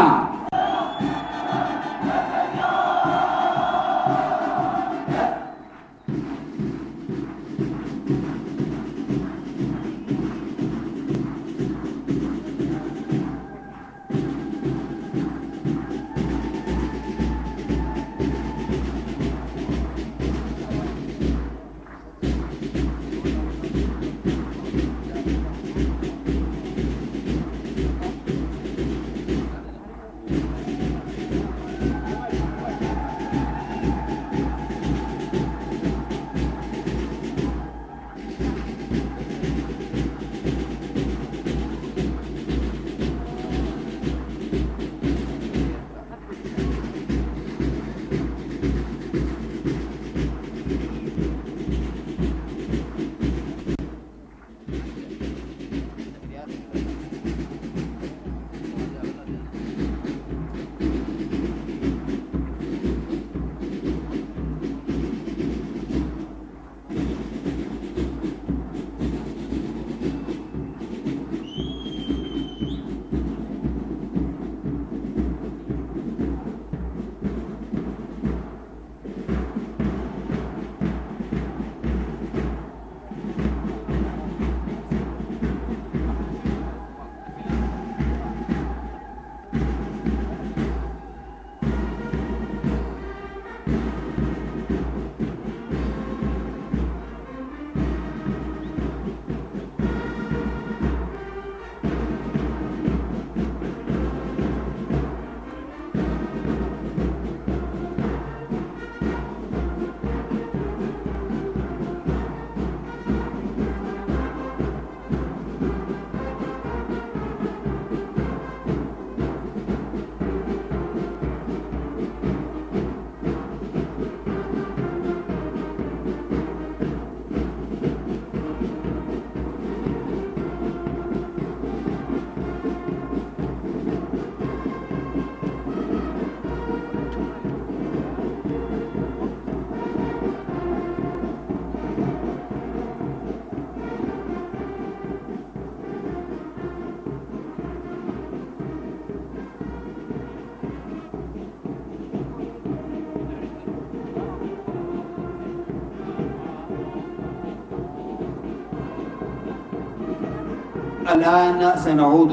الآن سنعود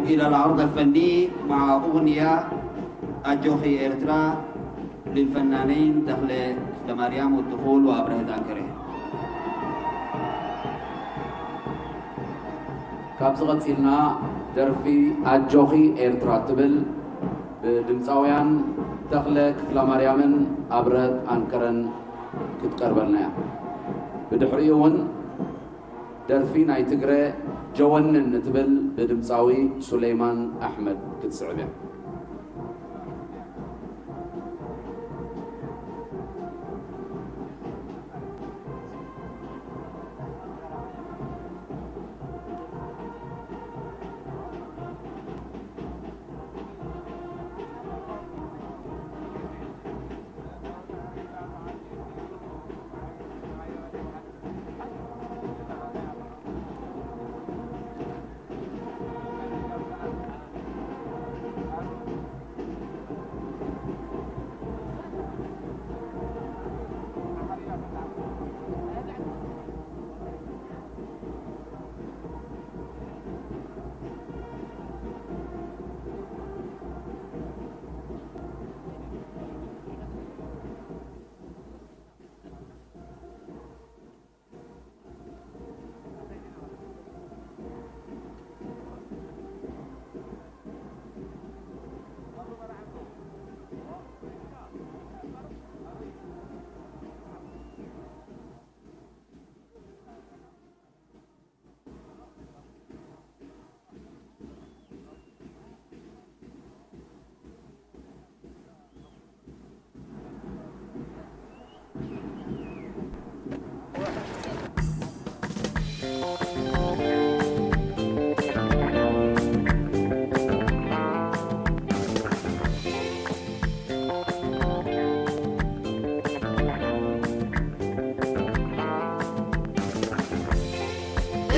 إلى العرض الفني مع أغنية أجوخي إيرترا للفنانين تخلة تماريام والدخول وأبرهة أنكري. ካብዚ ቀፂልና ደርፊ ኣጆኺ ኤርትራ ትብል ብድምፃውያን ተኽለ ክፍለማርያምን ኣብረት ኣንከረን ክትቀርበልና እያ። ብድሕሪኡ እውን ደርፊ ናይ ትግረ ጀወንን እትብል ብድምፃዊ ሱሌይማን ኣሕመድ ክትስዕብ እያ።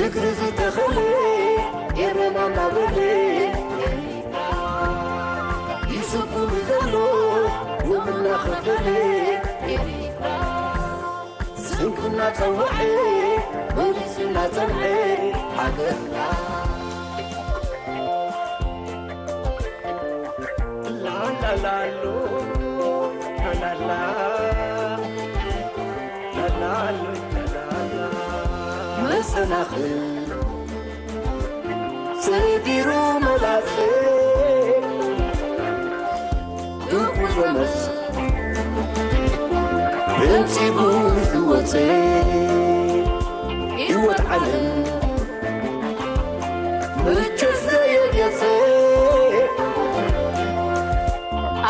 እግሪ ዝተኸለ ኤረና እናበለ ይስጉም ዘሎ ውም እናኸፈለ ስንቁ እናጸውዐ መሊሱ እናጸንዐ ሃገርና ላላላሎ ላላላ ላላሎ ላላላ መሰናኽል ሰጊሩ መላጽ ድንቁ ዘመስ እንጺጉ ዝወጸ ህይወት ዓለም ምቾት ዘየገጸ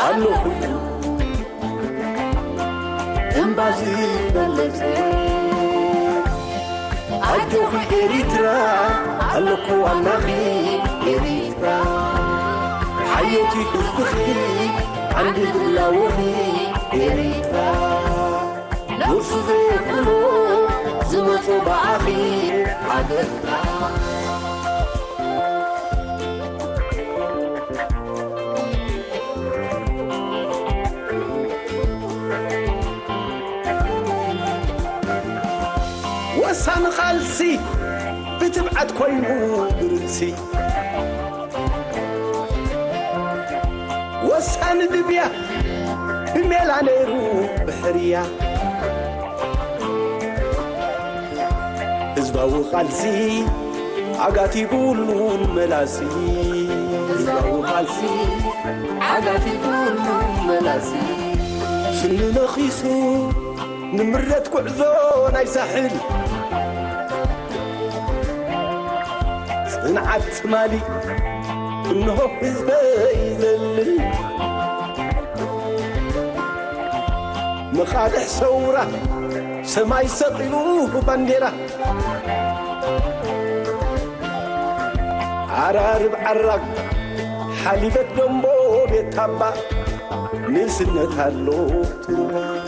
ኣሎ ኩሉ እምባ ዝበለጸ ኣጆኺ ኤሪትራ ኣለኩ ዋናኺ ኤሪትራ ሓየቲ ህዝብኺ ዓንዲ ዝላወኺ ኤሪትራ ነብሱ ዘየፍሎ ዝመጾ ብኣኺ ሃገርና ወሳኒ ቓልሲ ብትብዓት ኮይኑ ብርእሲ ወሳኒ ድብያ ብሜላ ነይሩ ብሕርያ ህዝባዊ ቓልሲ ዓጋቲቡሉን መላሲ ህዝባዊ ቓልሲ ዓጋቲቡሉን መላሲ ስኒ ነኺሱ ንምረት ጉዕዞ ናይ ሳሕል ጽንዓት ትማሊ እንሆ ህዝበይ ዘልል መኻልሕ ሰውራ ሰማይ ሰቒሉ ባንዴራ ዓራርብ ዓራግ ሓሊበት ደንቦ ቤት ታባ ንእስነት ኣሎ ትርጉም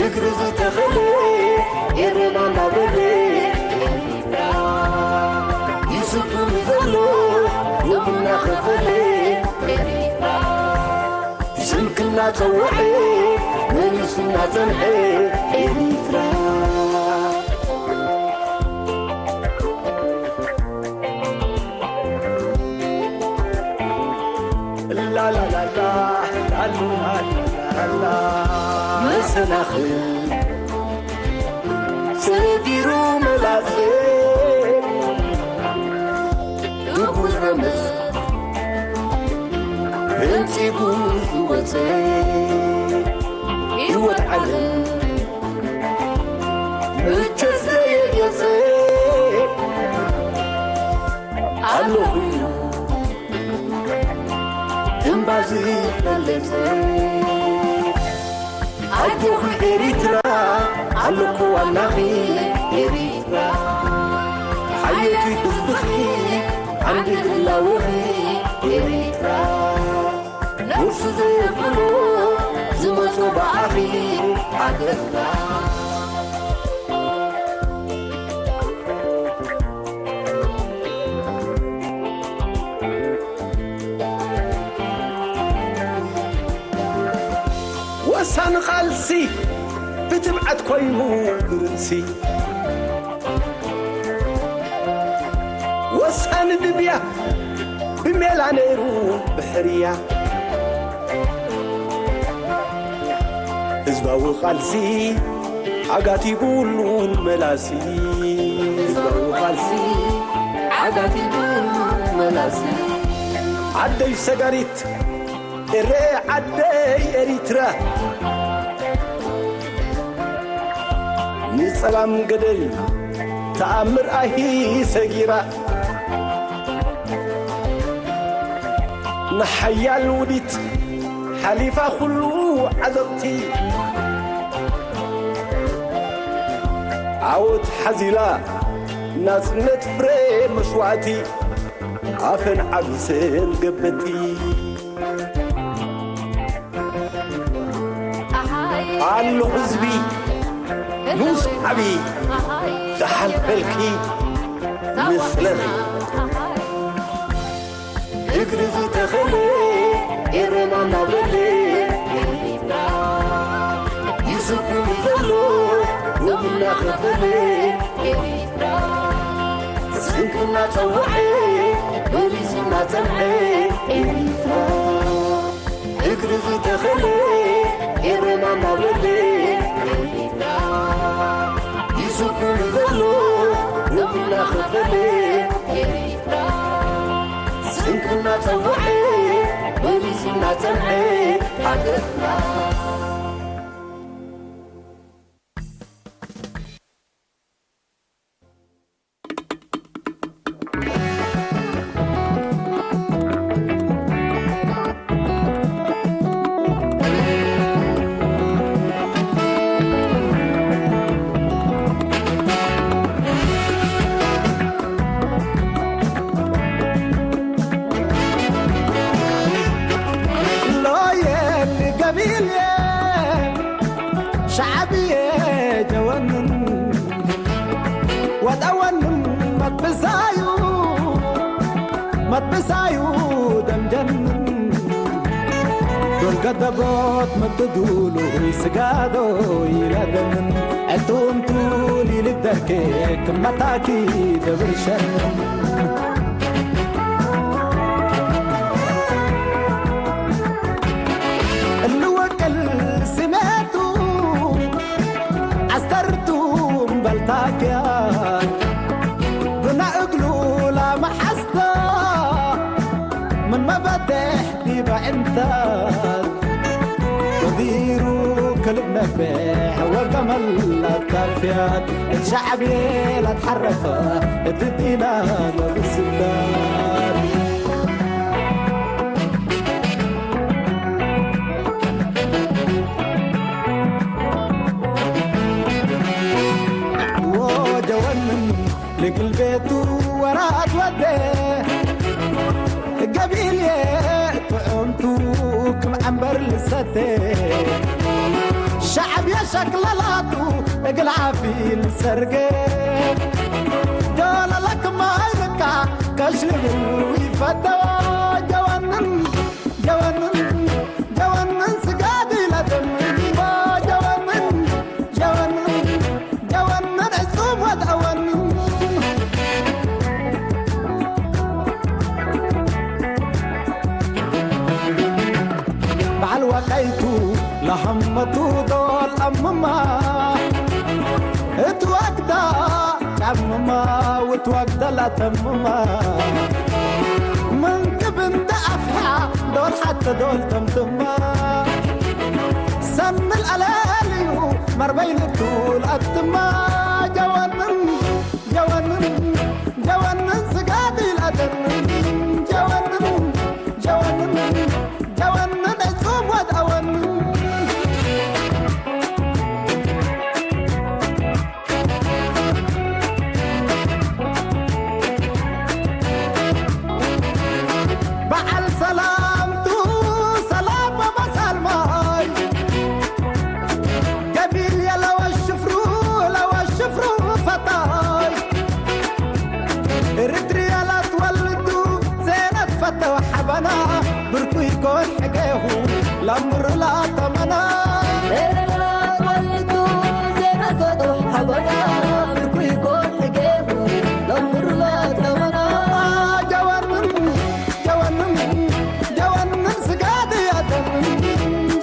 እግሪ ዝተኸለ ኤረና እናበለ ኤሪትራ ይስጉም ዘሎ ሎሚ እናኸፈለ ኤሪትራ ስምክና ጸውዐ መሊሱ እናጸንሐ ኤሪትራ ላላላላ ላሉላላላ መሰናኽል ሰጊሩ መላጽ ግጉይ ረመጽ ፈንጺጉ ዝወጸ ህይወት ዓለም ምቸት ዘየገጸ ኣለኹ ትንባዚ ፈለጸ ኣጆኺ ኤሪትራ ኣለኩ ዋናኺ ኤሪትራ ሓየቲ ህዝብኺ ዓንዲ ህላወኺ ኤሪትራ ነፍሱ ዘየፍሎ ዝመጾ ብኣኺ ሃገርና ወሳኒ ቃልሲ ብትብዓት ኮይኑ ብርእሲ ወሳኒ ድብያ ብሜላ ነይሩ ብሕርያ ህዝባዊ ቃልሲ ዓጋት ይብሉን መላሲ ህዝባዊ ቃልሲ ዓጋት ይብሉን መላሲ ዓደይ ሰጋሪት ኤረ ዓደይ ኤሪትራ ንጸላም ገደል ተኣምር ኣሂ ሰጊራ ንሓያል ውዲት ሓሊፋ ኩሉ ዓዘቕቲ ዓወት ሓዚላ ናጽነት ፍረ መስዋእቲ ኣፈን ዓቢሰን ገበቲ ኣሉ ህዝቢ ኑስ ዓቢ ዝሓልፈልኪ ምስለኺ እግሪ ዝተኸለ ኤረና እናበለ ይስጉም ዘሎ ሎሚ እናኸፈለ ስንክና ጸውዐ መሊስና ጸንሐ ኤሪትራ እግሪ ዝተኸለ ኤረና እናበለ ኤሪትራ ይስጉም ዘሎ ሎሚ እናኸፈለ ኤሪትራ ስንክና ጸውዐ መሊስና ጸንሐ ሃገርና ሎየል ገቢልየ ሻዕብየ ጀወንን ወጠወንም መጥብሳዩ መጥብሳዩ ደምጀንን ዶልገደቦት መትዱሉይ ስጋዶ ይለደንን ዕጡምቱ ሊልደርኬ ክመታኪ ደብርሸንን እልወቅል ስሜቱ ኣስተርቱ በልታኪያ ብና እግሉ ላመሓስታ ምን መበደሕ ዲባ ዕንታት ወዲሩ ክልብ ነቤሕ ወገመላ ታፍያት እቲ ሻዕብየ ላትሓረፈ እቲ ዲና ነብስዳር ወጀወንን በር ልሰቴ ሻዕብያ ሸክለላቱ እግል ዓፊ ልሰርገ ዶለለክ ማይልካ ከሽልብል ይፈተዋ ጀዋንን ጀዋንን ጀዋንን ስጋድ ይላተምን ጀዋንን ጀዋንን ጀዋንን ዕጹም ወጣወን በዓል ዋቃይቱ ለሐመቱ ዶል አምማ እትዋግዳ ጫምማ ውትዋግዳ ላተምማ መንክብ እንደ አፍያ ዶል ሓተ ዶል ተምትማ ሰምል አለልዩ መርበይንቱ ለአትማ ጀዋንን ጀዋንን ጀዋንን ስጋት ይላተንን ጀዋንን ጀዋንን ጀዋንን ዕጹም ወጣወንን በዓል ሰላምቱ ሰላም መሳልማይ ገቢል የለወ ሽፍሩ ለወ ሽፍሩ ፈታይ ርትሪ ያላት ወልዱ ዜነት ፈተው ሓበና ብርኩ ይኮን ሕገሁ ለምርላ ተመና ዜነት ወልዱ ዜነት ፈተው ሓበና ብርኩ ይኮን ሕገሁ ለምርላ ተመና ጀዋንን ጀዋንን ጀዋንን ስጋት ያተንን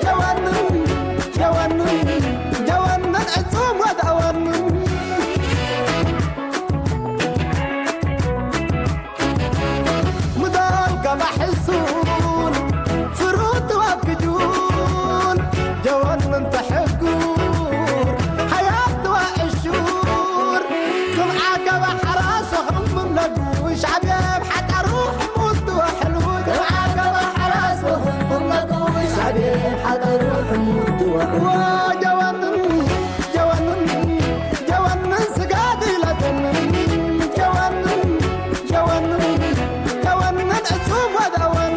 ጀዋንን ጀዋንን ጀዋንን ዕጹም ወዳወንን ምዳል ገባሕሱን ፍሩት ወግጁን ጀዋንን ተሐጉር ሓያት ተዋዕሹር ክም ዓገባ ሓራሶ ክምነጉ ሻዕብያ ብሓጣሩ ሕሙት ወሕሉት ክም ዓገባ ሓራሶ ክምነጉ ሻዕብያ ብሓጣሩ ሕሙት ወሕሉት ጀዋንን ጀዋንን ጀዋንን ስጋድ ይላተንን ጀዋንን ጀዋንን ጀዋንን ዕጹም ወዳወን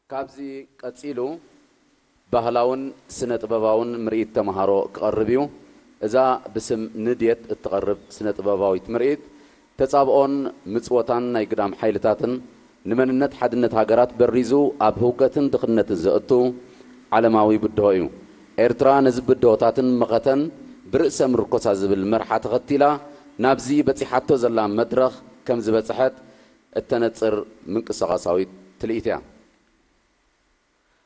ካብዚ ቀጺሉ ባህላውን ስነ-ጥበባውን ምርኢት ተመሃሮ ክቐርብ እዩ። እዛ ብስም ንድየት እትቐርብ ስነ-ጥበባዊት ምርኢት፣ ተጻብኦን ምጽወታን ናይ ግዳም ሓይልታትን ንመንነት ሓድነት ሃገራት በሪዙ ኣብ ህውከትን ድኽነትን ዘእቱ ዓለማዊ ብድሆ እዩ። ኤርትራ ነዚ ብድሆታትን መኸተን ብርእሰ ምርኮሳ ዝብል መርሓ ተኸቲላ ናብዚ በጺሓቶ ዘላ መድረኽ ከም ዝበጽሐት እተነጽር ምንቅስቓሳዊት ትልኢት እያ።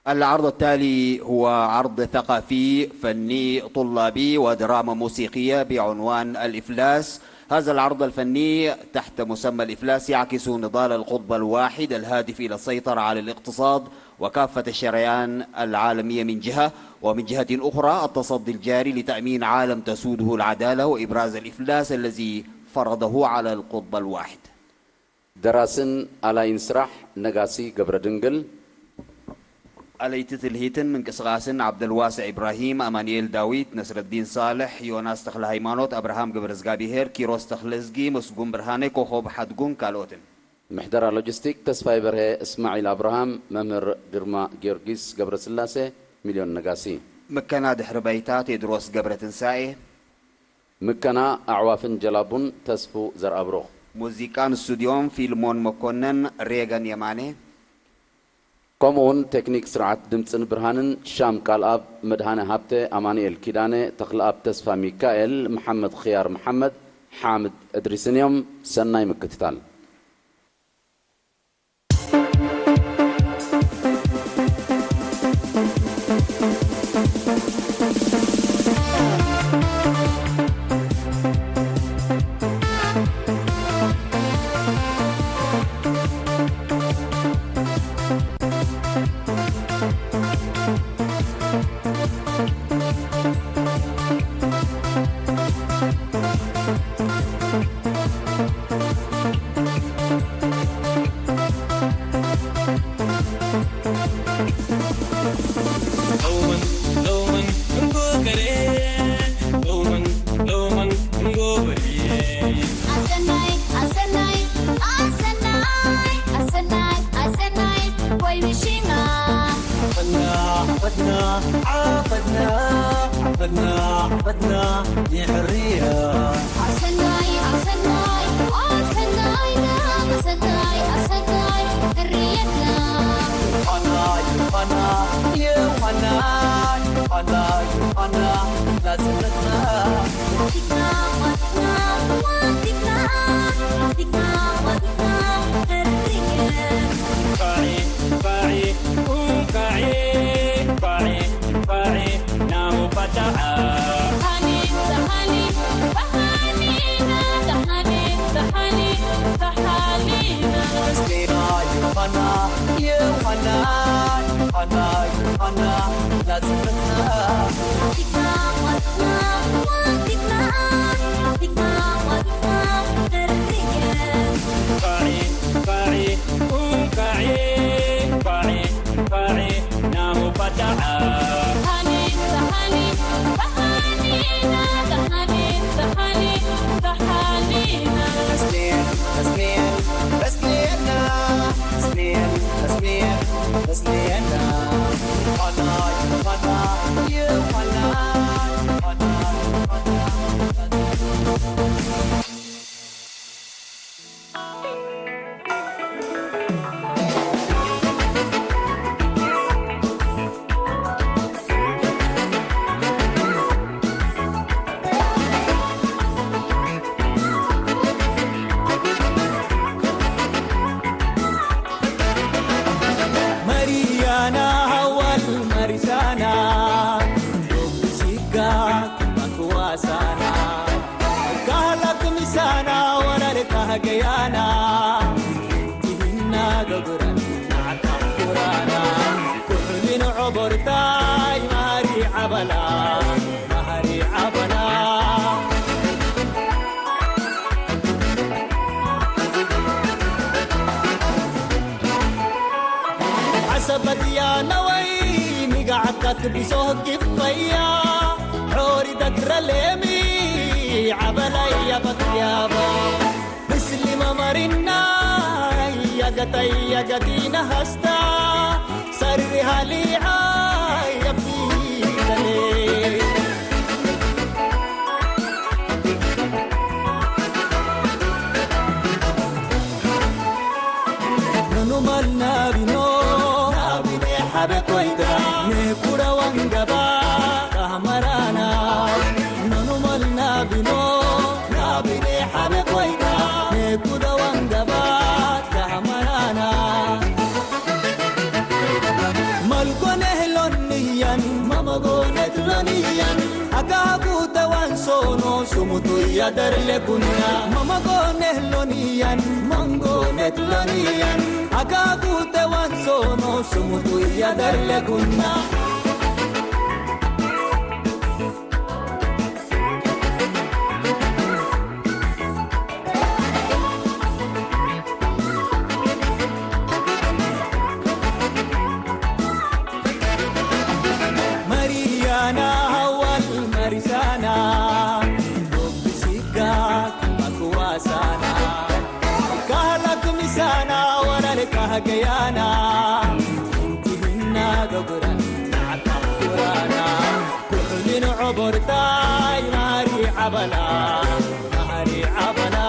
العرض التالي هو عرض ثقافي فني طلابي ودراما موسيقية بعنوان الإفلاس. هذا العرض الفني تحت مسمى الإفلاس يعكس نضال القطب الواحد الهادف إلى السيطرة على الاقتصاد وكافة الشريان العالمية من جهة، ومن جهة أخرى التصدي الجاري لتأمين عالم تسوده العدالة وإبراز الإفلاس الذي فرضه على القطب الواحد. ደራስን ኣላይን ስራሕ ነጋሲ ገብረድንግል። ኣለይቲ ትልሂትን ምንቅስቓስን ዓብደልዋስዕ ኢብራሂም፣ ኣማንኤል ዳዊት፣ ነስረዲን ሳልሕ፣ ዮናስ ተኽለሃይማኖት፣ ኣብርሃም ገብረዝጋብሄር፣ ኪሮስ ተኽለዝጊ፣ መስጉን ብርሃነ፣ ኮኾብ ሓድጉን ካልኦትን። ምሕደራ ሎጂስቲክ ተስፋይ በርሀ፣ እስማዒል ኣብርሃም፣ መምህር ግርማ ጊዮርጊስ ገብረስላሴ፣ ሚልዮን ነጋሲ። ምከና ድሕሪ ባይታ ቴድሮስ ገብረትንሳኤ። ምከና ኣዕዋፍን ጀላቡን ተስፉ ዘርኣብሩኽ። ሙዚቃን ስቱድዮን ፊልሞን መኮነን፣ ሬገን የማነ። ከምኡውን ቴክኒክ ስርዓት ድምጽን ብርሃንን ሻም ቃልኣብ፣ መድሃነ ሃብተ፣ ኣማኑኤል ኪዳነ፣ ተኽለኣብ ተስፋ ሚካኤል፣ መሓመድ ኽያር መሓመድ፣ ሓምድ እድሪስን እዮም። ሰናይ ምክትታል። ዓቐድና ዓቐድና ዓቐድና ንሕርያ። ኣሰናይ ኣሰናይ ኣሰናይ ኣሰናይ ኣሰናይ ሕርየትና። ዮሃና ዮሃና ዮሃና ዮሃና ዮሃና ናጽነትና። ዲግና ዲግና ዲግና ዲግና ዲግና ሕርየት። ፋዒ ፋዒ ኡንካዒ ፋዒ ፋዒ ናሙ ፋታዓ። ታሃሊ ታሃሊ ታሃሊና ታሃሊ ታሃሊ ታሃሊና። ደስቴና ዮሃና ዮሃና ዮሃና ዮሃና ናጽነትና። ዲግና ዲግና ዲግና ዲግና ዲግና ሕርየት። ፋዒ ፋዒ ኡንካዒ ፋዒ ፋዒ ናሙ ፋታዓ። ታሃሊ ታሃሊ ታሃሊና ታሃሊ ታሃሊ ታሃሊና። ተስሌን ተስሌን ተስሌና ተስሌን ተስሌን ተስሌና። ፋና ፋና ፋና ፋና ፋና መሪያና ሃዋል መሪሳና ዶብ ሲጋ ኩማክዋሳና ካህላ ክምሳና ወላል ካህገያና ትህና ዶጉረን ናዕታ ኩራና ኩሕሊን ዖቦርታይ ማሪ ዓባላ ማሪ ዓባላ። ዓሰበትያ ነወይ ሚጋዓካ ክቢሶ ህጊፍ ፈያ ሖሪ ደግረሌሚ ዓበላያ በክያባ። ብስሊማ ማሪና ያገታይ ያገቲና ሃስታ ሰርሪ ሃሊዓ የፊተሌ። Nunu mal nabino nabine habe koita ne kura wangaba kahmarana. Nunu mal nabino nabine habe koita ne kura wangaba kahmarana. Malgone loniyan mamagonet loniyan. Agagu tawan sono sumutu yadar lekuna. Mamagonet loniyan mangonet loniyan. Agagu tawan sono sumutu yadar lekuna. Mariana hawal marisana. Bobisiga makuwasana. Kahalak misana walal kahagayana. Intihina doguran na'ta kurana. Ku'lin obortai mari abala. Mari abala.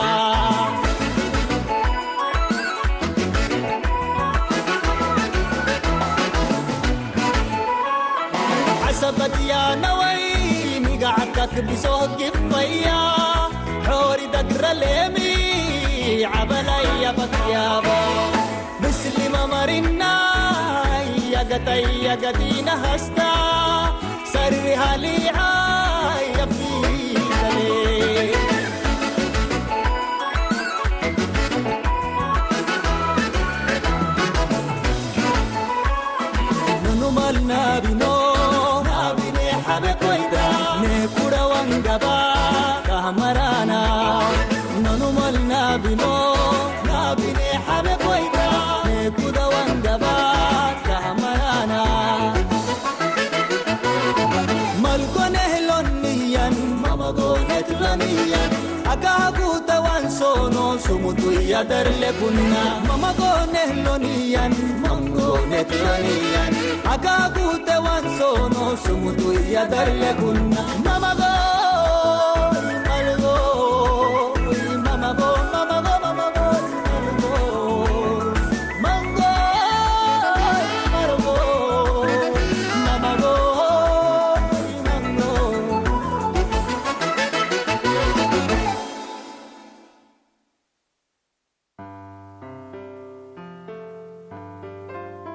Asabatiya nawai niga akak biso gifaya. Hori dagralemi abalaya bakyaba. Muslima marina yagatai yagatina hasta. Sarri hali ay afitale. Nunu mal nabino nabine habe koida ne kura wangaba kahmarana. Nunu mal nabino nabine habe koida ne kura wangaba kahmarana. Malgone loniyan mamagonet loniyan. Agagu tawan Sono sumutu ya darle kunna, mama gone loniyan, mango ne loniyan. Aga gute wan sono sumutu ya darle kunna, mama go, malgo, mama go, mama go, mama go, malgo. Mango, malgo, mama go, mango.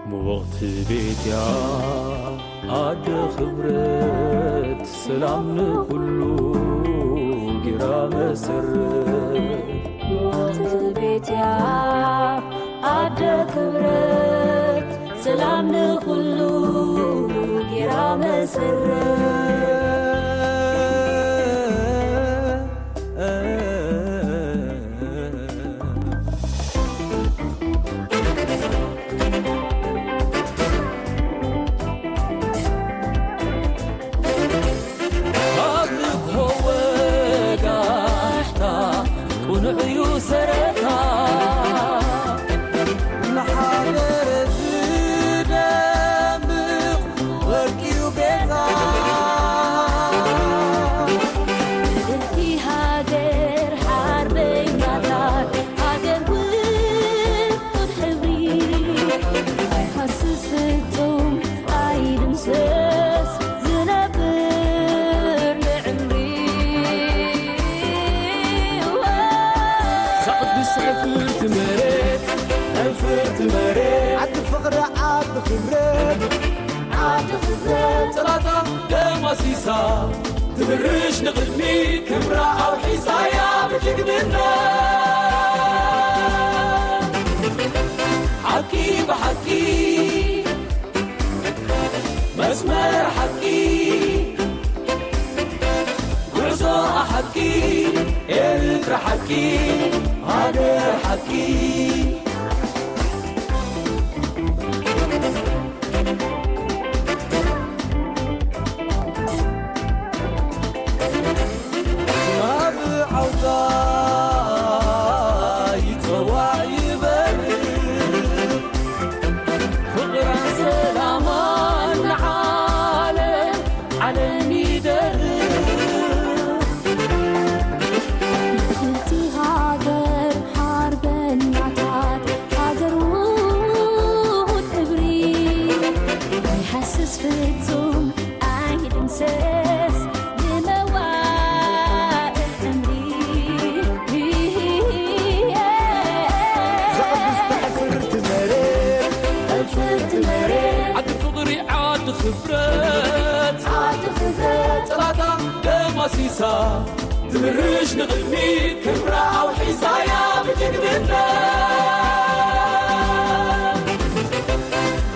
ሙቕቲ ቤትያ ኣደ ክብረት፣ ሰላም ንኹሉ ጌራ መሰረት። ሙቕቲ ቤትያ ኣደ ክብረት፣ ሰላም ንኹሉ ጌራ መሰረት። ኣብ ልኮ ወጋሕታ ቁኑዕ እዩ ሰረታ። ንሓገረ ዝደምቕ ወርቂ እዩ ቤታ። እቲ ሃገር ሓርበኛታት፣ ሃገር ውሑድ ሕብሪ፣ ኣይሃስስ ፍጹም ኣይድምሰስ ዝነብር ንዕምሪ። እዛ ቅድስቲ ዕፍርቲ መሬት፣ ዕፍርቲ መሬት፣ ዓዲ ፍቕሪ፣ ዓዲ ክብረት፣ ዓዲ ክብረት፣ ጠላታ ደማሲሳ ትምርሽ ንቕድሚት፣ ክብራ ኣውሒሳያ ብጅግንነት። ሓቂ ብሓቂ መስመር ሓቂ፣ ጉዕዞ ሓቂ፣ ኤርትራ ሓቂ፣ ሃገር ሓቂ። ናብ ዓውታ ይጸዋዕ ይበርር፣ ፍቕራን ሰላማን ንዓለም ዓለም ይደርብ። ንእንቲ ሃገር ሓርበኛታት፣ ሃገር ውሁድ ክብሪ፣ ኣይሃስስ ፍጹም ኣይድምሰስ ብመዋእል ዕምሪ። ዘቕድስቲ ሕፍርቲ መሬት፣ ሕፍርቲ መሬት፣ ዓዲ ፍቕሪ፣ ዓዲ ክብረት፣ ዓዲ ክብረት፣ ጠላታ ደማሲሳ ትምርሽ ንቕድሚት፣ ክብራ ኣውሒሳያ ብጅግንነት።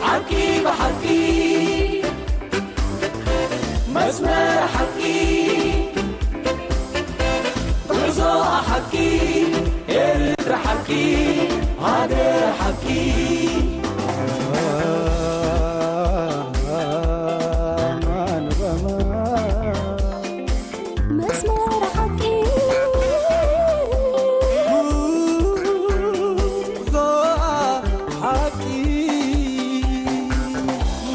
ሓቂ ብሓቂ መስመር ሓቂ፣ ጉዕዞ ሓቂ፣ ኤርትራ ሓቂ፣ ሃገር ሓቂ። መስመር ሓቂ፣ ጉዕዞ ሓቂ።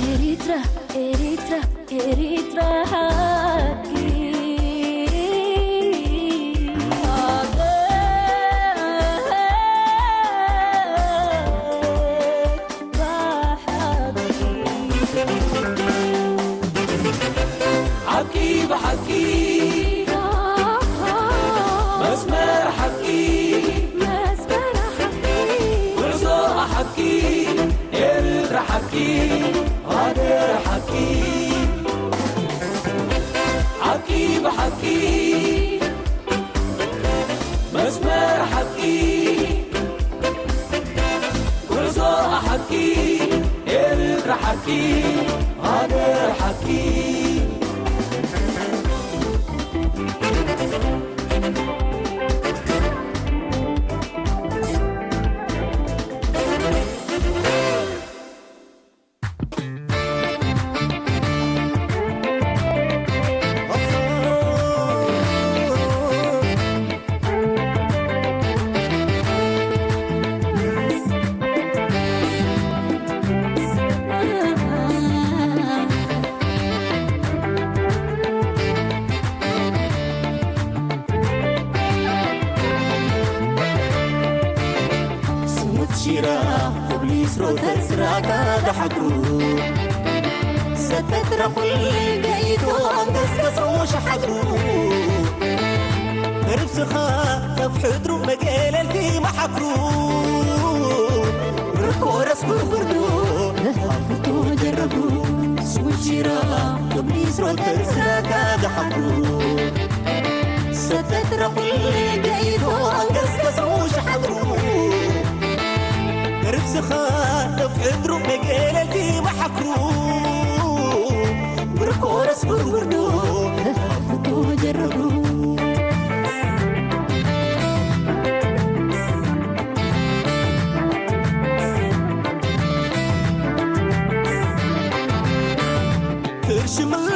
ኤሪትራ፣ ኤሪትራ፣ ኤሪትራ ሓቂ። ሓቂ ብሓቂ መስመር ሓቂ፣ መስመር ሓቂ፣ ጉዕዞ ሓቂ፣ ኤርትራ ሓቂ፣ ሃገር ሓቂ። ሓቂ ብሓቂ መስመር ሓቂ፣ ጉዕዞ ሓቂ፣ ኤርትራ ሓቂ፣ ሃገር ሓቂ። ሺራ ክብሊ ስሮተ ስራካ ደሓግሩ ሰተትረ ኩል ገይቶ ኣንገስገሶ ሸሓግሩ ርብስኻ ከፍ ሕድሩ መገለልቲ መሓክሩ ርኮረስ ኩርፍርዱ ሃፍቶ ጀረብሩ ስውቺራ ክብሊ ስሮተ ስራካ ደሓግሩ ሰተትረ ኩል ገይቶ ኣንገስገሶ ሸሓግሩ ርብስኻ ከፍ ሕድሩ መገለልቲ መሓክሩ ብርኮረስ ብርብርዶ ሃፍቶ ጀረብሩ ክርሽምል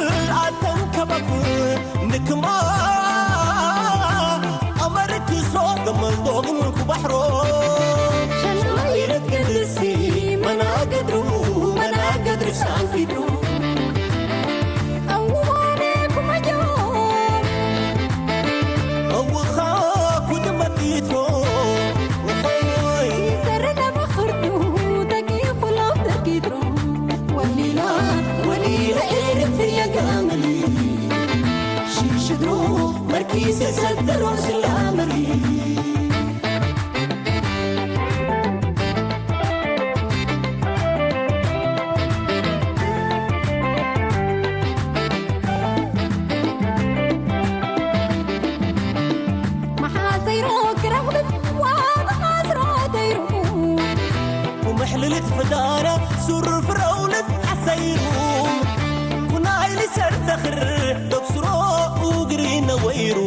ኣተንከበኩ ንክማ ኣመርክሶ ገመልዶግን ኩባሕሮ ሸናይለት ገድሲ መናገድሩ መናገድሪ ሳንኪድሩ ኣውዋነ ኩመጆ ኣውኻ ኩድመዲትሮ ኦይ ዘረነ መኽርዱ ደቂኹ ሎም ደርጊድሮ ወሊላ ወሊላ ኤርትርያ ጋምሊ ሽሽድሮ መርኪስ ሰደሮ ስላምሪ መሓሰይሮ ክረኽብት ዋብኻ ስሮ ተይሩ ኩምሕልልት ፍዳረ ሱር ፍረውነት ሓሰይሩ ኩናይ ልሰር ተኽር ደብስሮ እግሪ ነወይሩ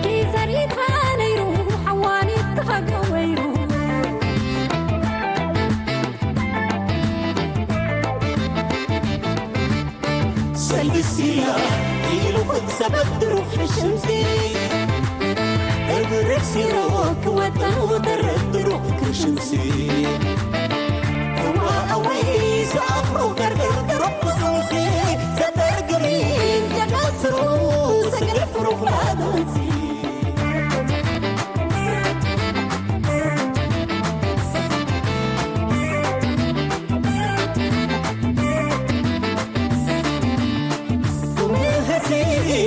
ኪሰሪትኻ ነይሩ ሓዋኒት ተኸገወይሩ ሰልብሲያ ኢሉ ኽትሰበት ድሩኽ ሕሽምሲ እብርክ ሲሮ ክወጠን ወተረት ድሩኽ ክሽምሲ እዋ ኣወይ ዝኣኽሮ ገርገር ድሩኽ ብሱሲ ዘተርግሪ ጀጋስሩ ዘግርፍሩኽ ላዶንሲ ምህሲ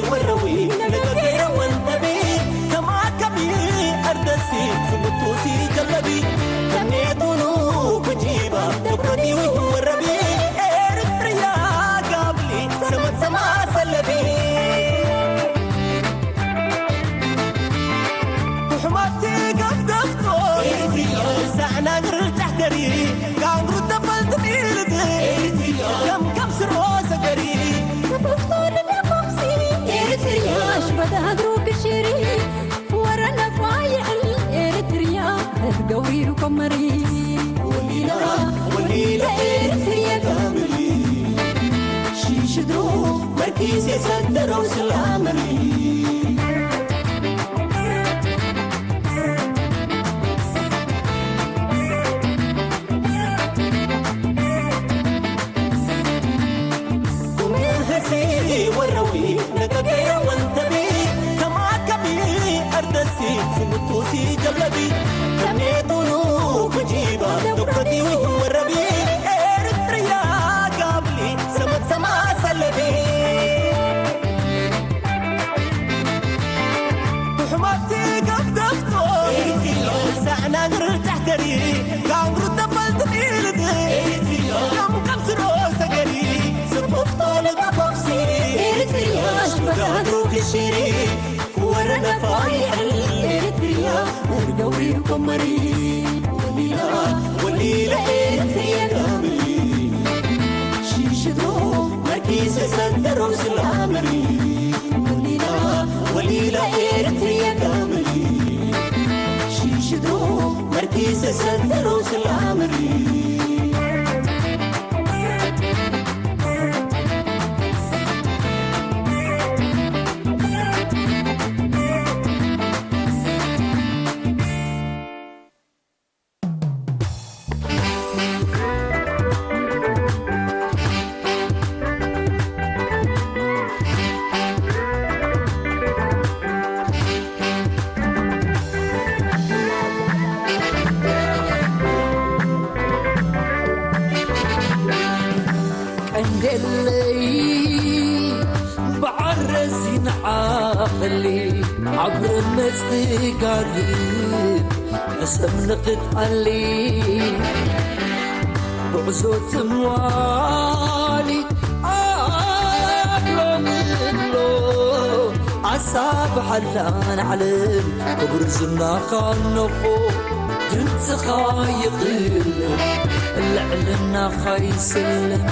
ወረዊ ለገገረ ወንተቢ ከማከቢ ኣርደሲ ስምቱሲ ጀለቢ ከሜቱኑ ኩጂባ ደብረዲዊ ወረቢ ኤርትርያ ጋብሊ ሰመሰማ ሰለቢ ኩሕማቲ ገፍገፍቶ ሳዕናግር ጫሕተሪ ጋንግሩ ተፈልቲ ሚልቲ ከም ከም ስሮ ሰገሪ ሰፈፍቶ ንደቆምሲ ኤርትርያ ሽበዳ ሃግሩ ክሽሪ ወረነ ፋይዕል ኤርትርያ ገውሪሩ ኮመሪ ወሊላ ወሊላ ኤርትርያ ጋምሪ ሽሽድሮ መርኪስ የሰደረው ስላምሪ ኩምህሲ ወረዊ ነገገረ ወንተቢ ከማከቢ ኣርደሲ ስምቱሲ ጀለቢ ከሜቱኑ ኩጂባ ደብረዲዊ ወረቢ ኤርትርያ ጋብሊ ሰመሰማ ሰለቢ ኩሕማቲ ገፍገፍቶ ሳዕናግር ጫሕተሪ ጋንግሩ ተፈልቲ ሚልቲ ከም ከም ስሮ ሰገሪ ስርፍፍቶ ለጋፎክሲ ኤርትርያ ሽበዳዱ ክሽሪ ወረነ ፋይሕል ኤርትርያ ወርገውሪ ኮመሪ ወሊላ ወሊላ ኤርትርያ ጋብሊ ሽሽዶ መርኪስ ሰንተሮ ስላምሪ ወሊላ ወሊላ ኤርትርያ ጋብሊ ሽሽዶ መርኪስ ሰንተሮ ስላምሪ ኣብ ረመጽ ትጋልብ ሕሰም ንኽትኣሊ፣ ጉዕዞ ትምዋሊ ኣሎምሎ ኣሳብሓላን ዓለም ክቡር ዝናኻ ነኾ ድምፅኻ ይቕልም ልዕልናኻ ይስለም።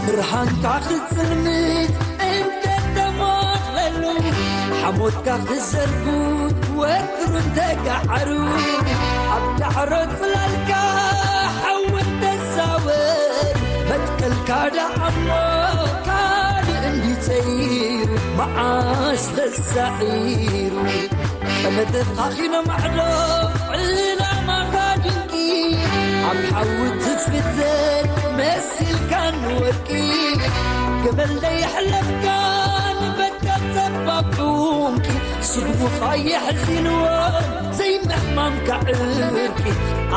ብርሃንካ ክጽልምት እንተተማኽለሉ፣ ሓሞትካ ክዘርጉ ወትሩ እንተጋዓሩ፣ ኣብ ዳዕሮ ጽላልካ ሓዊ እንተሳወር፣ መትከልካ ደኣ እሞ ካልእ እንዲጸይሩ መዓስ ተሳዒሩ። ቀመተትኻ ኺኖ ማዕዶ ዕላማኻ ድንቂ፣ ኣብ ሓዊ ትፍተን መሲልካ ንወርቂ። ገመል ደየሕለፍካ ንበትካ ጸባብ ዑንቂ፣ ስጉምኻ የሕዚንዎም ዘይምሕማምካ ዕርቂ፣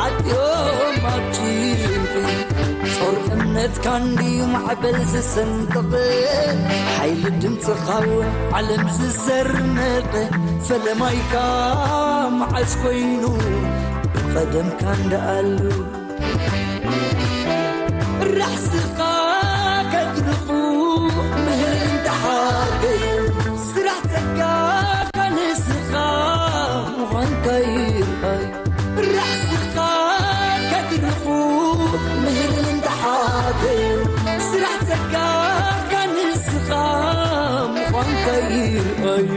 ኣትዮም ኣብ ጭንቂ። ጾር እምነትካ እንድዩ ማዕበል ዝሰንጥቕ፣ ሓይሊ ድምፅኻ እውን ዓለም ዝዘርምቕ። ፈለማይካ መዓስ ኮይኑ ብቐደምካ እንደኣሉ። ራሕስኻ ከድርቑ ምህር እንተሓገዩ፣ ስራሕ ጸጋካ ንስኻ ምዃንካ ይርኣዩ። ራሕስኻ ከድርቑ ምህር እንተሓገዩ፣ ስራሕ ጸጋካ ንስኻ ምዃንካ ይርኣዩ።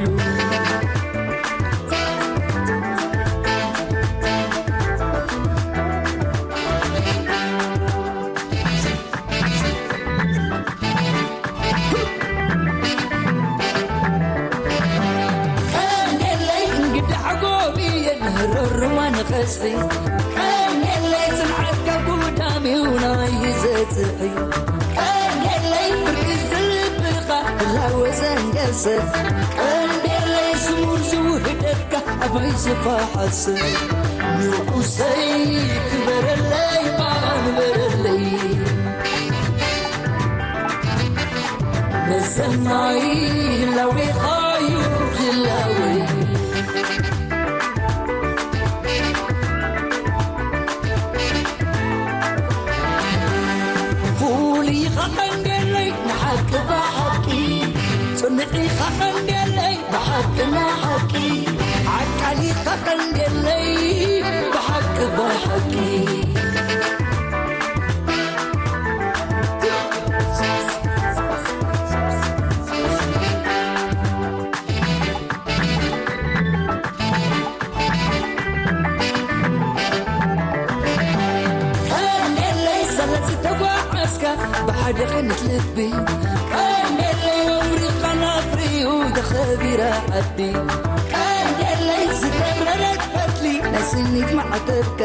ቀንዴለይ እንግዳ ዓጎብየ ንህረሩማ ንኸስቢ። ቀንዴለይ ጽንዓትካ ጉዳምዩ ናይ ዘጽሒ። ቀንዴለይ ብርቂ ዝልብኻ ህላወ ዘንገሰ። ቀንዴለይ ስሙር ዝውህደካ ኣባይ ዝፈሓሰ። ንኡሰይ ክበረለይ ባንበረለይ። መሰናይ ህላዌኻዩ ህላወይ። ፍሉይኻ ቀንዴለይ ንሓቂ ብሓቂ፣ ጽኑዕኻ ቀንዴለይ ብሓቂ ንሓቂ፣ ዓቃሊኻ ቀንዴለይ ብሓቂ ብሓቂ። ቀንዴለይ ሰለዚ ተጓዓዝካ ብሓደ ቅንት ልቢ። ቀንዴለይ ኣፍሪቃና ፍሪዩ ተኸቢራ ዓዲ። ቀንዴለይ ዝተብረረት ፈትሊ ናይ ስኒት ማዕተብካ።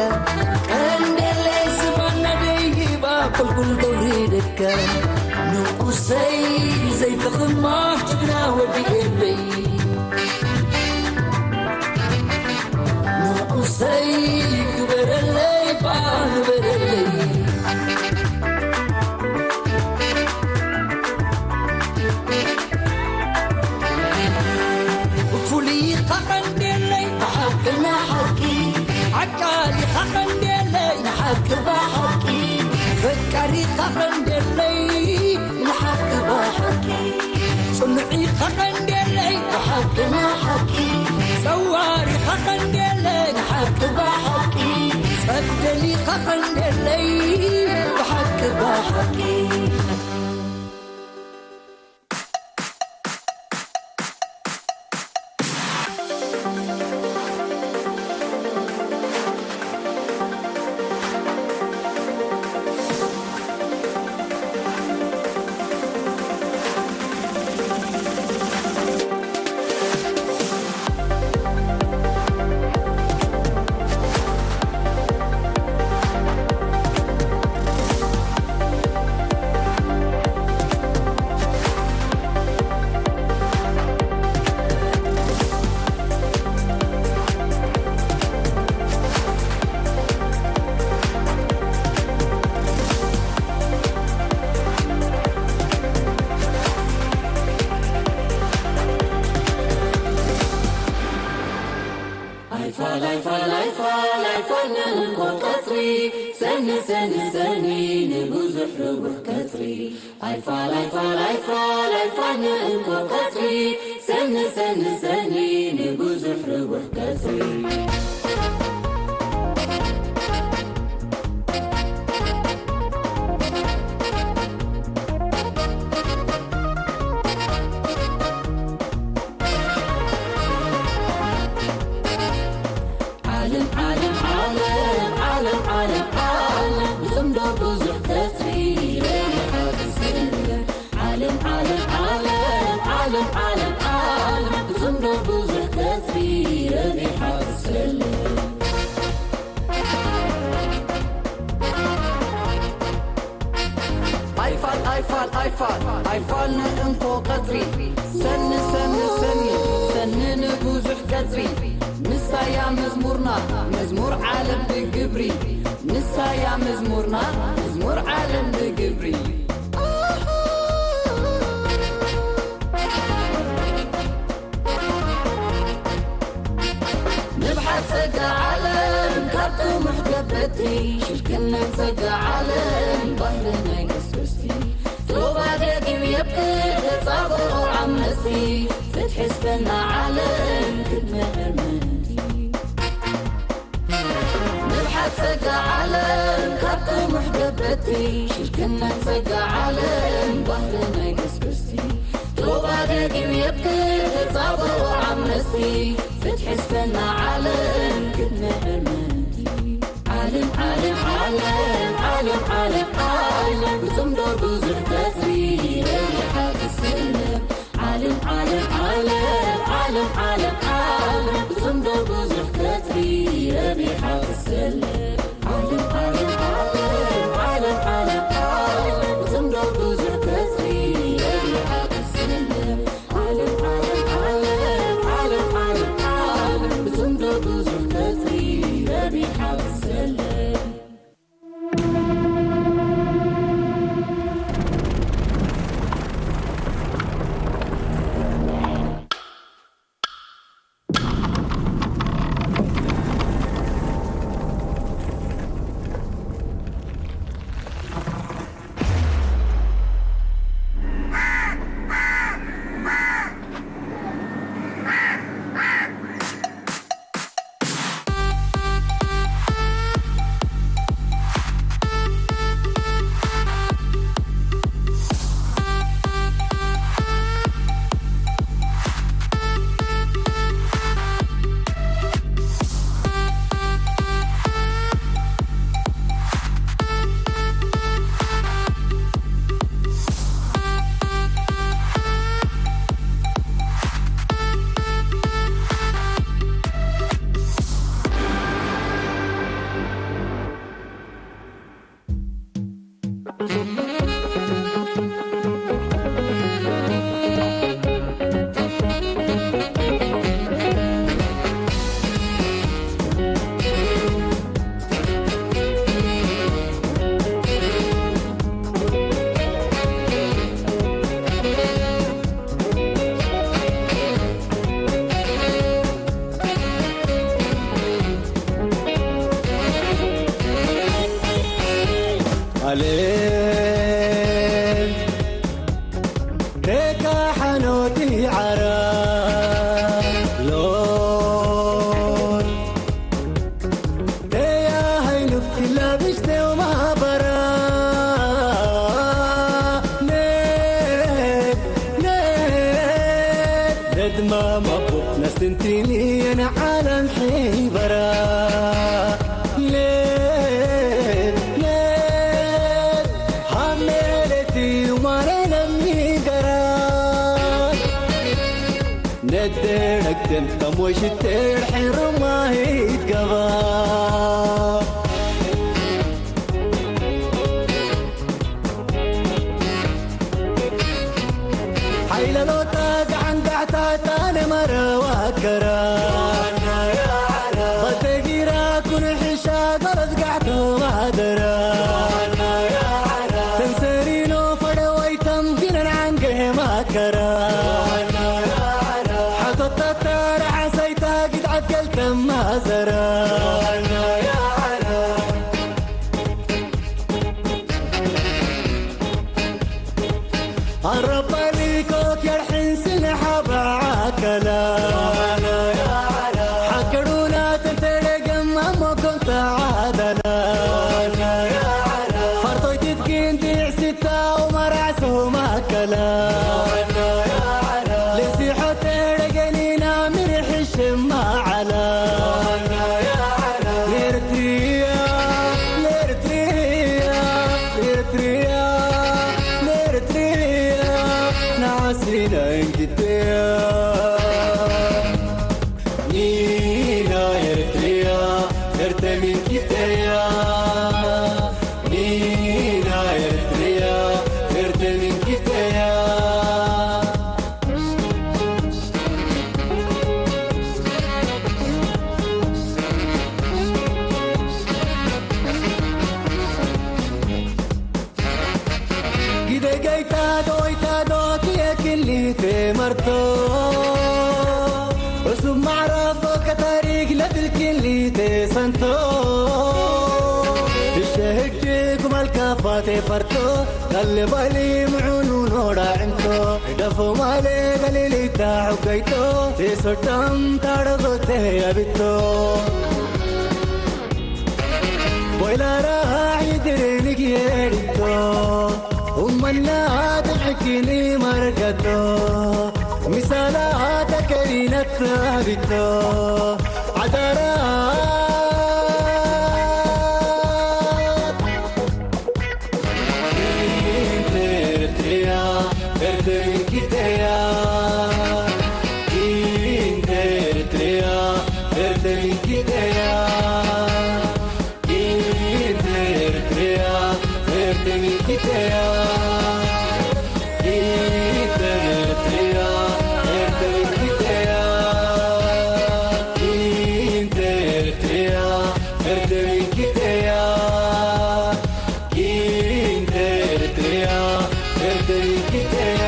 ቀንዴለይ ዝባና ደይባ ቁልቁል ተውሪደካ። ንኡሰይ ዘይትኽማህ ጅግና ወዲ ኤረይ። ንኡሰይ ግበረለይ ባንበረለይ። ፍሉይኻ ቀንዴለይ ብሓቂ ንሓቂ፣ ዓቃሊኻ ቀንዴለይ ንሓቂ ብሓቂ፣ ፈቃሪኻ ቀንዴለይ ንሓቂ ብሓቂ። ጽኑዒኻ ቀንዴለይ ብሓቂ ንሓቂ፣ ጸዋሪኻ ቀንዴለይ ንሓቂ ብሓቂ፣ ጸብደሊኻ ቀንዴለይ ብሓቂ ብሓቂ። ሰኒ ሰኒ ንብዙሕ ርቡሕ ቀጽሪ። ኣይፋል ኣይፋል ኣይፋል ኣይፋል ንእንኮ ቀጽሪ። ሰኒ ሰኒ ሰኒ ንብዙሕ ርቡሕ ቀጽሪ። ዓለም ዓለም ዓለም ዓለም ዓለም ዓለም ብጽምዶ ብዙሕ ከጽሪ ረቢሓ ትስእን። ዓለም ዓለም ዓለም ዓለም ዓለም ዓለም ብጽምዶ ብዙሕ ከጽሪ ረቢሓ ትስእን። ኣይፋል ኣይፋል ኣይፋል ኣይፋል ንእንኮ ቀጽሪ። ሰኒ ሰኒ ሰኒ ሰኒ ንብዙሕ ቀጽሪ። ንሳያ መዝሙርና መዝሙር ዓለም ብግብሪ። ንሳያ መዝሙርና መዝሙር ዓለም ብግብሪ። ንብሓት ጸጋ ዓለም ካብ ጥሙሕ ገበቲ። ሽርክነት ጸጋ ዓለም ባህሪ ናይ ክርስቶስቲ። ቶባ ደጊም የብቅዕ ተጻብኦ ዓመጽቲ። ፍትሒ ስፈና ዓለም ክድመ እምንቲ። ንብሓት ጸጋ ዓለም ካብ ጥሙሕ ገበቲ። ሽርክነት ጸጋ ዓለም ባህሪ ናይ ገስገስቲ። ቶባ ደጊም የብክር ተጻብኦ ዓመጽቲ። ፍትሒ ስፈና ዓለም ክትምዕር ምእንቲ። ዓለም ዓለም ዓለም ዓለም ዓለም ዓለም ብጽምዶ ብዙሕ ቀጽሪ ረቢሓ ትስለም። ዓለም ዓለም ዓለም ዓለም ዓለም ዓለም ብጽምዶ ብዙሕ ቀጽሪ ረቢሓ ትሰልም። ዓለም ዓለም ዓለም ዓለም ዓለም ዓለም ብጽምዶ ብዙሕ ቀጽሪ ረቢሓ ትሰልም። ዓለም ዓለም ዓለም ዓለም ዓለም ዓለም ብጽምዶ ብዙሕ ቀጽሪ ረቢሓ ትሰልም። ዓለም ደቃ ሓኖት ይዓራ ሎት ደያ ሃይሉት ይላብሽ ደው ማባራ ነት ነት ነት ድማ ማቦ ነስትንቲኒ የነ ዓለም ሒበራ ነት ነት ሃሜለቲ ማረ ለሚገራ ነደረግተን ከሞሽተር ሕሩማሂት ገባ ሓይለሎታ ጋዓንጋዕታታ ንመረዋ ከራ በተጊራ ኩንሕሻ ገረዝጋዕቶ ማደራ ተንሰሪኖ ፈደወይተም ግነን ዓንገ ማከራ ሓቶታታ ረዓሰይታ ግድዓት ገልተማ ዘራ ኣረባሊኮ ኬርሕን ስንሓ ብዓከላ ሓቅሩና ተንተረገማ ሞኮን ተዓደላ ፈርቶይትት ግን ድዕስታ ወመራዕሶ ማከላ ልሲሖ ተረገኒና ምርሒ ሽማዓላ ኤርትርያ ኤርትርያ ኤርትርያ ኤርትርያ ንዓስና እንግተያ ኒና ኤርትርያ ኤርትርያ ኒና ኤርትርያ ኤርትርያ ጊደገይታ ዶይታ ዶትየ ክሊቴ መርቶ እሱብ ማዕረፎ ከታሪክ ለትልክሊቴ ሰንቶ ብሸህድ ኩማልካፋቴ ፈርቶ ካልባሊ ምዑኑ ኖራ ዕንቶ ደፎ ማለ በሌሊታ ሑገይቶ ቴሶዳም ታረጎቴ ያብቶ ቦይላራ ዒድርንግ የሪቶ ኡመና ትዕኪኒ ማረጋቶ ሚሳላ ተከሪነት ቢቶ ዓዳራ ኢንቴርትያ ኤርትርንኪተያ ኢንቴርትያ ኤርትርንኪተያ ኢንቴርትያ ኤርትርንኪተያ ኢንቴርትያ ኤርትርንኪተያ ኢንቴርትያ ኤርትርንኪተያ ኢንቴርትያ ኤርትርንኪተያ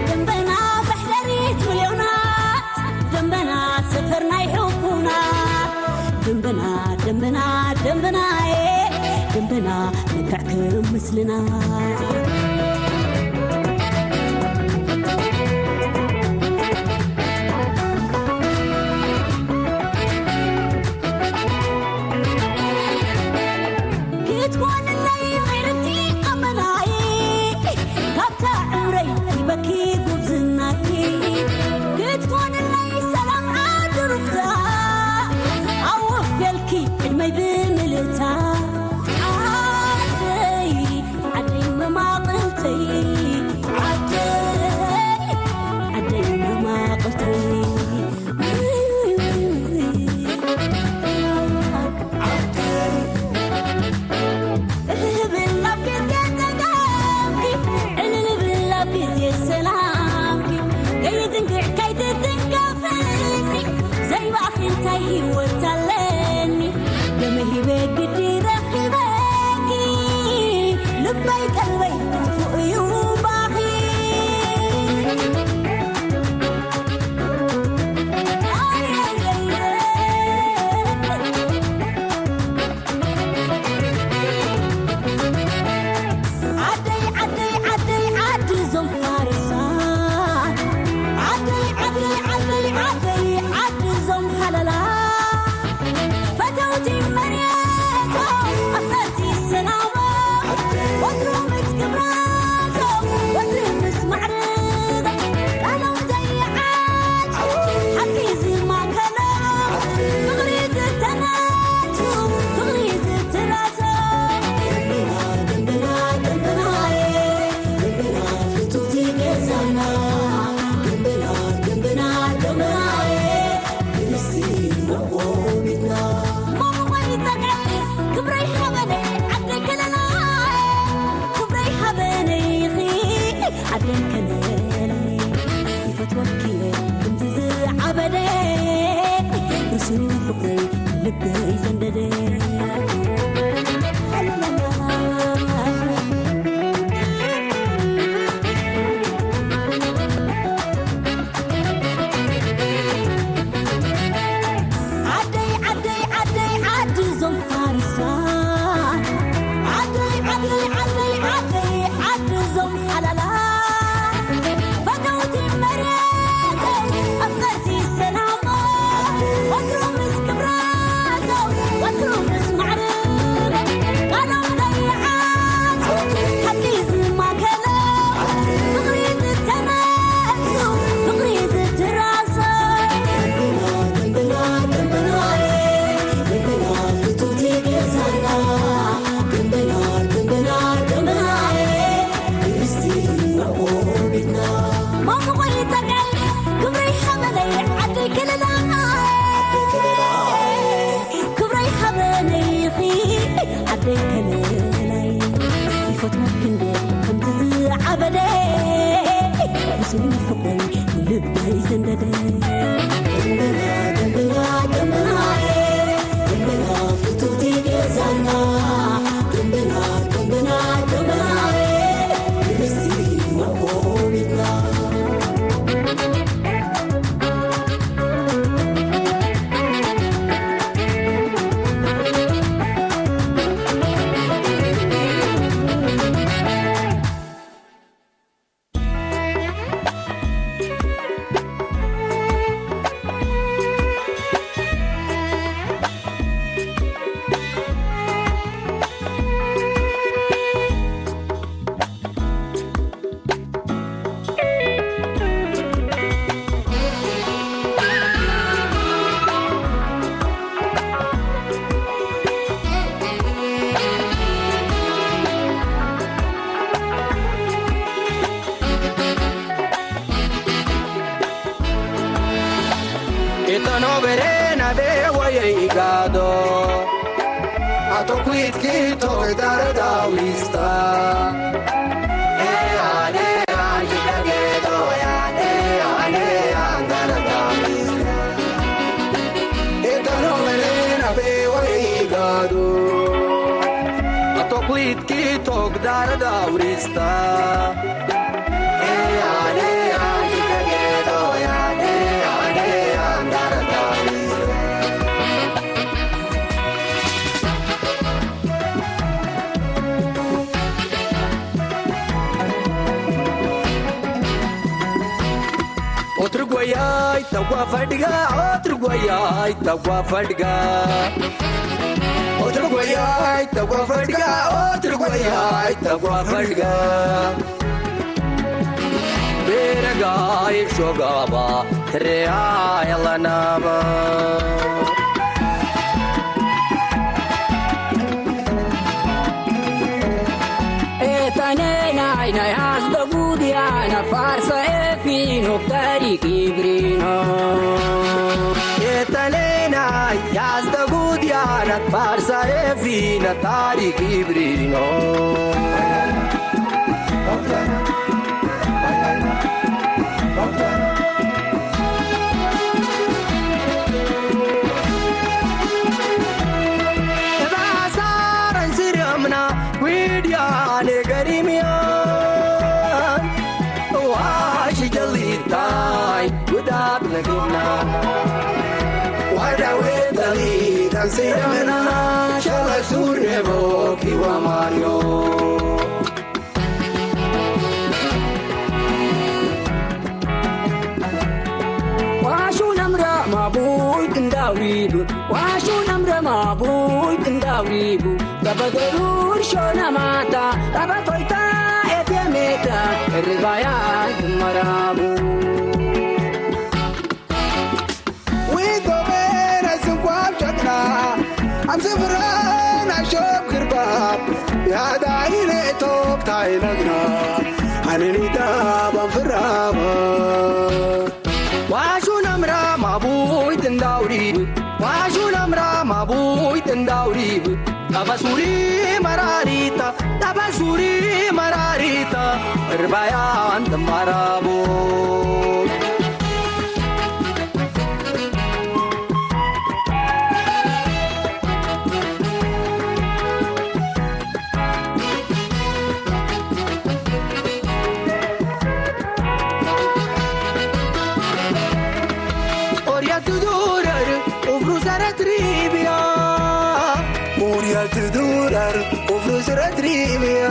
ደንበና ባሕደሪት ሚልዮናት ደንበና ሰፈር ናይ ሕቡናት ደንበና ደንበና ደንበናዬ ደንበና ንክዕ ክምስልና ክትኮንለይ ምዕርግቲ ኣመናይ ካብታ ዕምረይ ሂበኪ ጉብዝናኪ ክትኮንለይ ሰላም ዓዲ ሩፍታ ኣወፍ በልኪ ዕድመይ ብምልእታ ዓደይ ዓደይ መማቕር እንታይ ህይወት ኣለኒ ደመ ሂበ ግዲ ረኺበኪ ልበይ ቀልበይ ክፉእ እዩ ባኺ። ዓደይ ዓደይ ዓደይ ዓዲ ዞም ሓረሳ ዓደይ ዓደይ ዓደይ ዓደይ ዓዲ ዞም ሓለላ ፈተውቲ መሬቶም ኣፍቀርቲ ሰላሞ ወትሩ ምስ ክብራቶም ወትሩ ምስ ማዕርጎም ቃሎም ዘይዓጽ ሓቂ ዝማከሎም ፍቕሪ ዝተናቱ ፍቕሪ ዝትራሶ ግንብና ግንብናየ ግንብና ፍቱቲ ገዛና ግንብና ግንብና ግንብናየ ክብረይ ሃበነይ ዓደይ ከለላየ ክብረይ ሃበነይኺ ዓደይ ከለላየ ይፈትወኪየ ከምቲ ዝዓበደ ርሱን ፍቕረይ ልበይ ዘንደደ ዓደይ ዓደይ ዓደይ ዓዲ ዞም ሓርሳ ዓደይ ዓደይ ዓደይ ዓደይ ዓዲ ዞም ሓላላ ፈተውቲ መሬቶም ኣፍቀርቲ ሰላሞ ወትሩ ምስ ክብራቶም ወትሩ ምስ ማዕርጎም ቃሎም ዘይዓጽ ሓቂ ዝማከሎም ፍቕሪ ዝተመቱ ፍቕሪ ዝትራሶ ማሙቆይ ተጋይ ክብረይ ሓበነይ ዓደይ ከለላ ክብረይ ሓበነይኺ ዓደይ ከለላይ ይፈትወኪ እንደ ከምቲ ዝዓበደ ብስሙ ፍቕረይ ልበይ ዘንደደ ደንበና ደንበና ደንበና ደንበና ፍቱቲ ገዛና ደንበና ደንበና ደንበና ርስቲ መቆሚትና Etano berena be waye igado. Ato kwit kito darada wista. Atoklit kitok dara daurista. Otro guayay, tagua fadiga, otro guayay, tagua fadiga. Otro guayay, tagua fadiga, otro guayay, tagua fadiga. Beragay shogaba, rea yalanaba. Etanena ina has da gudiana farsa e fino tari kibrino. Etanena has da gudiana farsa e fino tari kibrino. Why don't we delete and say, I'm in a shall I soon never keep a man, yo? ዋሹ ነምረ ማቡይ እንዳውሪብ፣ ዋሹ ነምረ ማቡይ እንዳውሪብ፣ በበገሩር ሾነማታ፣ በበቶይታ ኤቴሜታ፣ ርባያን ትመራቡ። ዊጎቤን ኣዝንኳብ ጨቅና፣ ኣምዝፍረን ኣሾብ ግርባብ፣ ያዳይነ ቶብ ታይነግና፣ ኣነኒዳ ባንፍራባ። ዋሹ ነምራ ማቡይ ጥንዳውሪ፣ ዋሹ ነምራ ማቡይ ጥንዳውሪ፣ ጠበሱሪ መራሪታ፣ ጠበሱሪ መራሪታ፣ እርባያን ትማራቡ። ኦርያት ዱረር ኡፍሩ ሰረት ሪብያ፣ ኦርያት ዱረር ኡፍሩ ሰረት ሪብያ።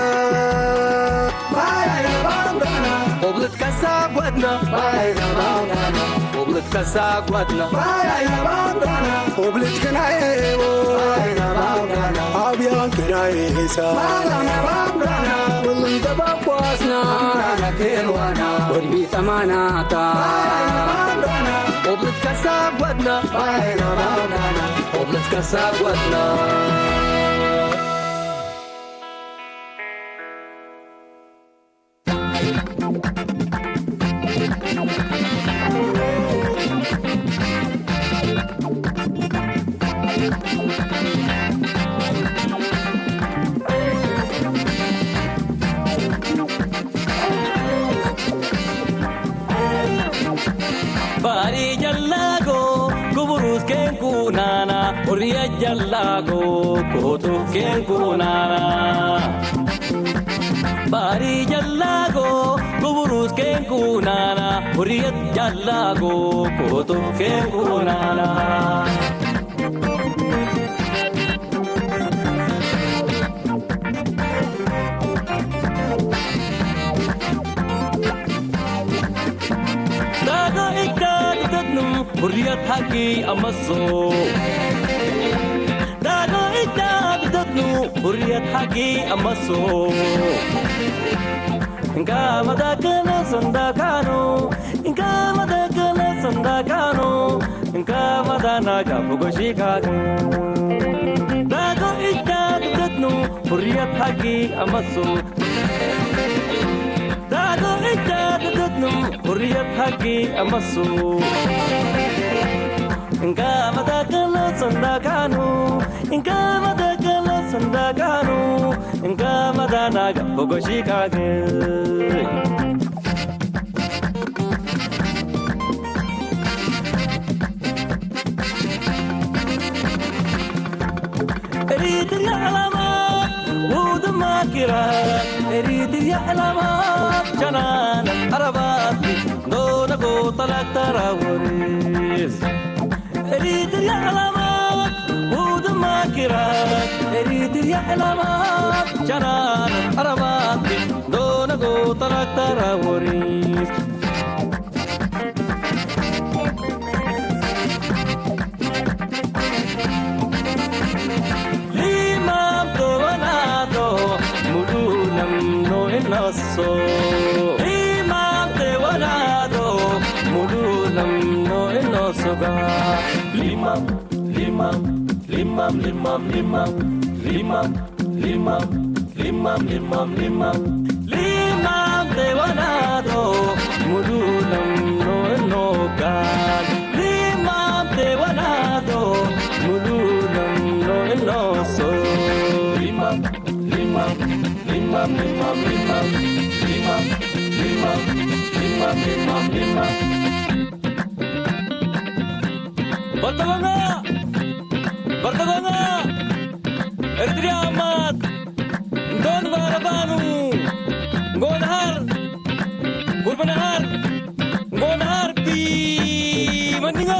ባይ ባምዳና ኦብልት ከሳ ጓድና፣ ባይ ባምዳና ኦብልት ከሳ ጓድና፣ ባይ ባምዳና ኦብልት ከናየቦ፣ ባይ ባምዳና ኣብያን ከናየሳ፣ ባይ ባምዳና ወልን ተባኳስና፣ ናና ኬልዋና ወድቢ ጠማናታ፣ ባይ ባምዳና ኦብልት ከሳ ጓድና፣ ባይ ባምዳና ኦብልት ከሳ ጓድና። ባሪ ጀላጎ ክቡሩስ ኬንኩ ናና፣ ሁርየት ጀላጎ ኮቱ ኬንኩ ናና። ባሪ ጀላጎ ክቡሩስ ኬንኩ ናና፣ ሁርየት ጀላጎ ኮቱ ኬንኩ ናና። ዳጎ ኢካ ድተትኑ፣ ሁርየት ሓቂ ኣመሶ። ዳጎ ኢካ ድተትኑ፣ ሁርየት ሓቂ ኣመሶ። እንካ መዳከነ ሰንዳካኖ፣ እንካ መዳከነ ሰንዳካኖ፣ እንካ መዳና ጋፎ ጎሺካኖ። ዳጎ ኢካ ድተትኑ፣ ሁርየት ሓቂ ኣመሶ። ዳጎ ኢካ ድተትኑ፣ ሁርየት ሓቂ ኣመሶ። እንካ መዳከነ ሰንዳካኖ፣ እንካ መዳከነ ሰንዳካኖ፣ እንካ መዳና ጋፎ ጎሺካኖ። Eritrea alama, udma kira. Eritrea alama, janan arabat, dona go talak tarawaris. Eritrea alama, udma kira. Eritrea alama, janan arabat, dona go talak tarawaris. Limam tuwanado, mudu namno enoso. Limam tuwanado, mudu namno enoso ga. Limam, limam, limam, limam, limam, limam. Limam, limam, limam. Limam tewanado, mudulam no enogan. Limam tewanado, mudulam no enoso. Limam, limam, limam, limam, limam. Limam, limam, limam, limam, limam. Bartaganga! Bartaganga! Eritrea amat! Ndon barabanu! Ngonahar! Gurbanahar! Ngonahar pi! ትግርኛ።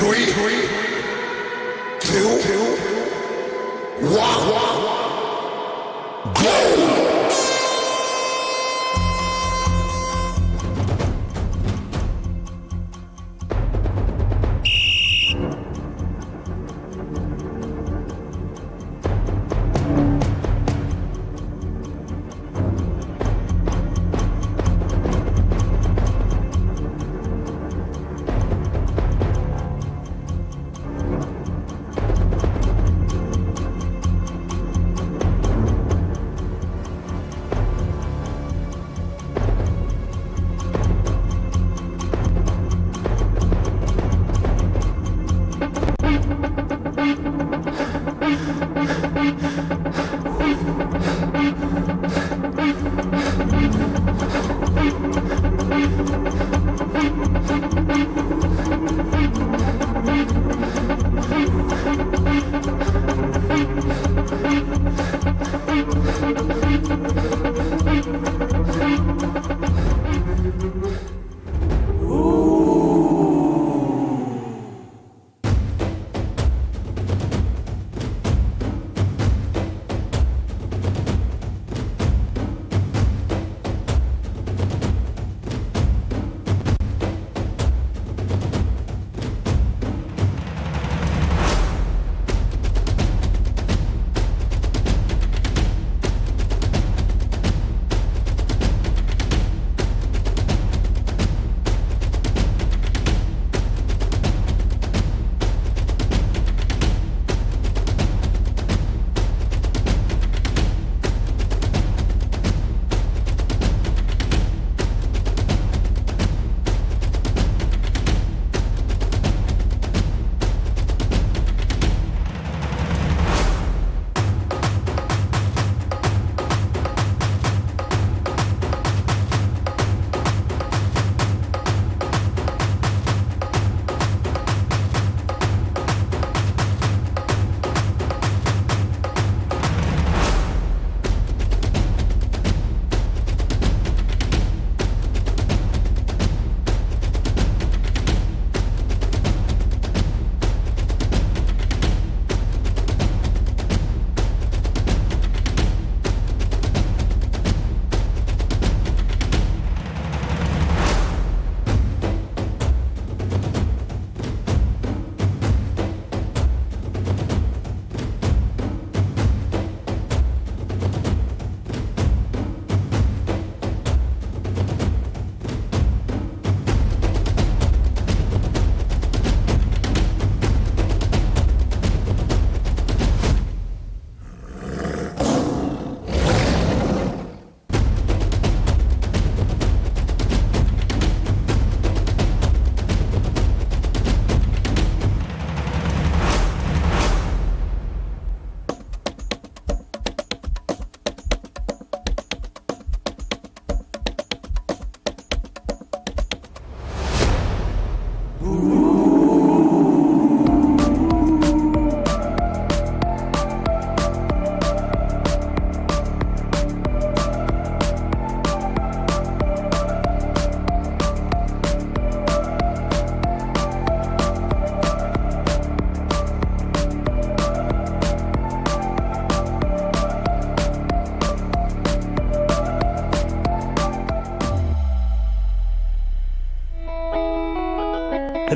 Three, two, one, go!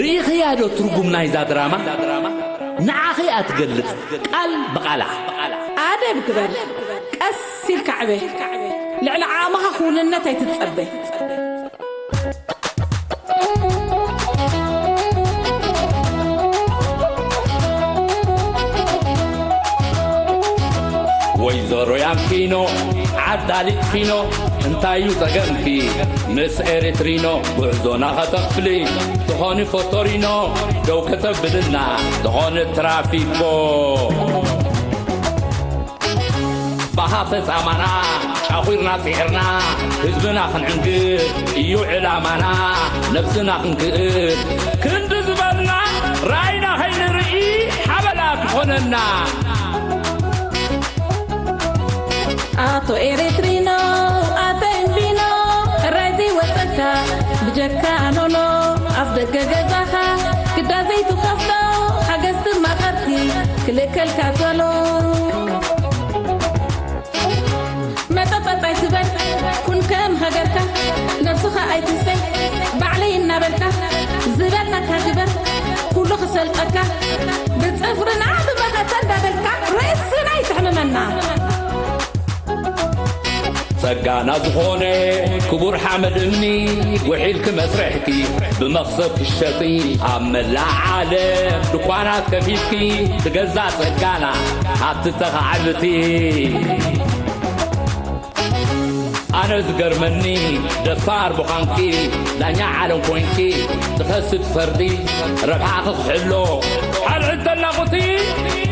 ርኢኽያ ዶ ትርጉም ናይዛ ድራማ? ንዓኺ እያ ትገልጽ፣ ቃል ብቓላ። ኣደብ ግበር፣ ቀስ ኢልካ ዕበ። ልዕሊ ዓቕምኻ ክውንነት ኣይትጸበ። ወይዘሮ ያንኪኖ፣ ዓዳሊት ፊኖ፣ እንታይ እዩ ጸገምኪ ምስ ኤሪትሪኖ? ጉዕዞና ከተኽፍሊ ትኾኒ ፎቶሪኖ፣ ደው ከተብልና ትኾኒ ትራፊኮ። ባኻ ፈጻማና ጫኹርና ጽዒርና፣ ህዝብና ክንዕንግል እዩ ዕላማና፣ ነብስና ክንክእል ክንዲ ዝበልና፣ ራእይና ከይንርኢ ሓበላ ክኾነና። ኣቶ ኤሪትሪኖ፣ ኣቶ ኤምቢኖ፣ ራይዚ ወጸካ ብጀካ ኖኖ፣ ኣፍ ደገ ገዛኻ ግዳ ዘይትኸፍ ኢልካ ቶሎ መጠጠጥ ኣይትበል፣ ኩን ከም ሃገርካ፣ ነብስኻ ኣይትንሰይ፣ ባዕለይ እናበልካ፣ ዝበልናካ ግበር፣ ኩሉ ክሰልጠካ፣ ብጽፍርና ብመኸተ እንዳበልካ፣ ርእስና ኣይትሕምመና። ጸጋና ዝኾነ ክቡር ሓመድ እምኒ፣ ጉሒልኪ መስርሕኪ ብመኽሰብ ትሸጢ፣ ኣብ መላእ ዓለም ድኳናት ከፊትኪ ትገዛእ ጸጋና ኣብቲ ተኻዕብቲ። ኣነ ዝገርመኒ ደፋር ምዃንኪ፣ ዳኛ ዓለም ኮይንኪ ትኸሲ ትፈርዲ፣ ረብሓኺ ክሕሎ ሓልዕል ተናቑቲ፣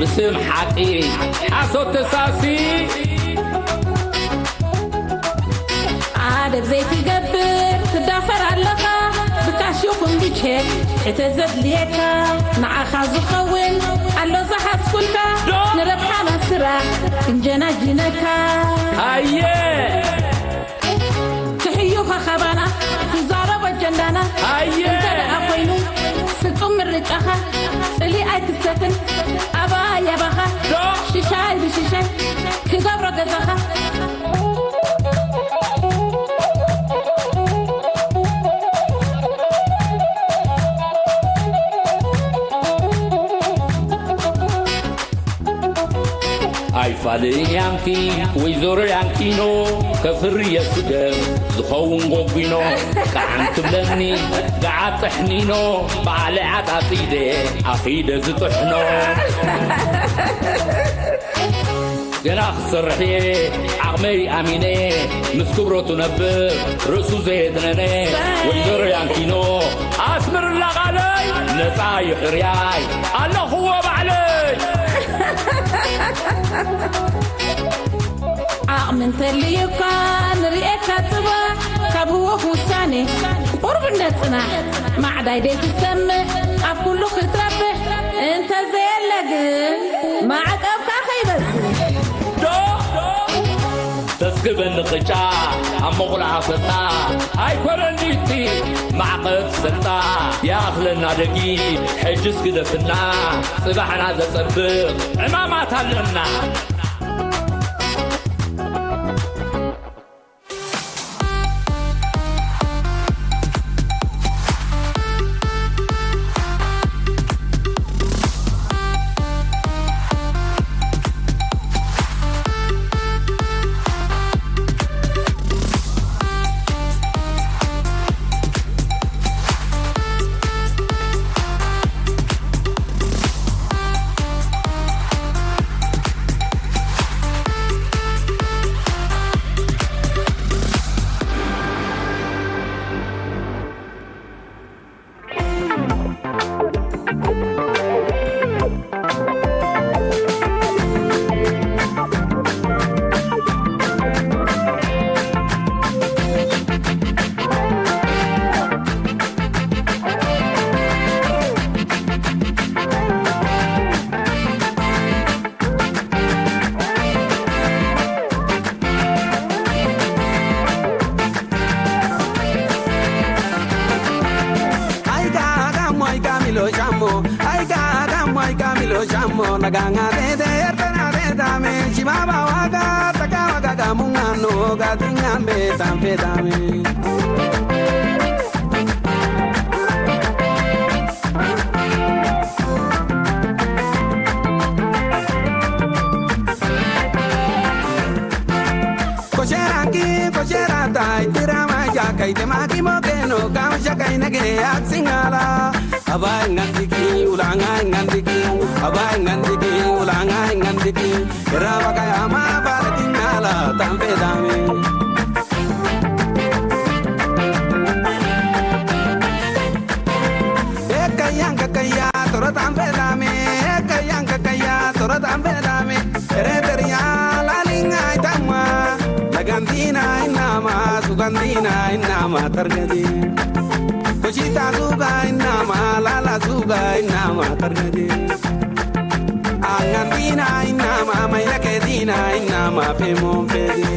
ብስም ሓቂ ሓሶት ተሳሲ። ኣደብ ዘይትገብር ትዳፈር ኣለኻ፣ ብካሽ ይኹን ብቼክ ሕተ ዘድልየካ፣ ንዓኻ ዝኸውን ኣሎ ዝሓዝኩልካ፣ ዶ- ንረብሓና ስራሕ ክንጀናጅነካ። ኣየ! ትሕዩኻ ካባና ትዛረብ ኣጀንዳና፣ ኣየ! እንተ ደኣ ኮይኑ ፍጹም ምርጫኻ፣ ጽሊ ኣይትሰትን ኣባይ ኣባኻ፣ ዶ- ሽሻይ ብሽሻይ ክገብሮ ገዛኻ። ኣይፋልን ያንኪ ወይዘሮ ያንኪኖ፣ ከፍሪ የስገም ዝኸውን ጎጒኖ፣ ከዓን ትብለኒ ገዓት ጥሕኒኖ፣ ባዕለ ዓጣጢደ ኣኺደ ዝጥሕኖ። ገና ክሰርሕ እየ ዓቕመይ ኣሚነ፣ ምስ ክብረቱ ነብር ርእሱ ዘየድነነ። ወይዘሮ ያንኪኖ ኣስምርላ ቃለይ፣ ነፃ ይሕርያይ ኣለኽዎ ባዕለይ። ዓቕሚ እንተልዩካ ንርእየካ ጽባሕ፣ ካብ ህወኽ ውሳኔ ቁርብነት ጽናሕ፣ ማዕዳይ ደይትሰምዕ ኣብ ኩሉ ክትረብሕ፣ እንተዘየለ ግን ማዕቀብካ ከይበዝሕ። ዶ ተስግበኒ ቅጫ ኣብ መቑልዓ ሰጣ፣ ኣይኮነን ድዩቲ ማዕቐብ ሰጣ። ይኣኽለና ደጊ ሕጅስ ግደፍና፣ ጽባሕና ዘጸብቕ ዕማማት ኣለና። Aiga gamo, aiga milo shamo, aiga gamo, aiga milo shamo, naganga de de, ertana de dame, shibaba waga, taka waga gamungano, gatingambe, tampe dame. Kosheranki, kosherata, itirama jakai, temaki mogeno, kam shakai nege aksingala. Abai ngandiki, ulangai ngandiki, abai ngandiki, ulangai ngandiki. Rabakayama balatingala, tampe dami. Ekayang kakaya, toro tampe dami. Ekayang kakaya, toro tampe dami. Ereteria lalinga itama, lagantina inama, sugantina inama targadi. Kuchita suga inama, lala suga inama targadi. Angantina inama, mailake dina inama, femon fedi.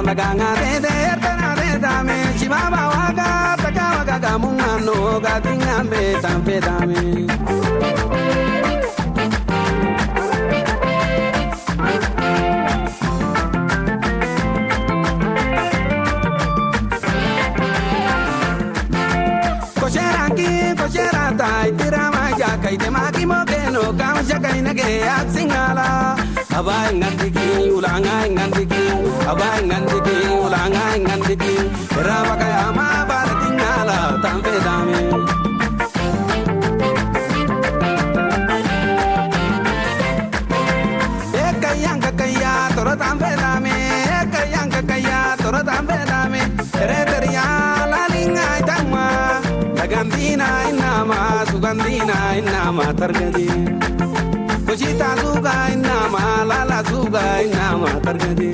Laganga de de ertana de dame, chibaba waga, taka waga gamungano, gatinga me tan pedame. Kosheranki, kosheratai, tirama jakai, temaki mogeno, kam jakai nage atsingala. Abai ngandiki, ulangai ngandiki, abai ngandiki, ulangai ngandiki. Rabakai ama baratingala, tampe dame. Ekayang kakaya, toro tampe dame. Ekayang kakaya, toro tampe dame. Ereteria, lalingai tangma. Lagandina inama, sugandina inama, targadi. Kushita suga inama, lala suga inama, targadi.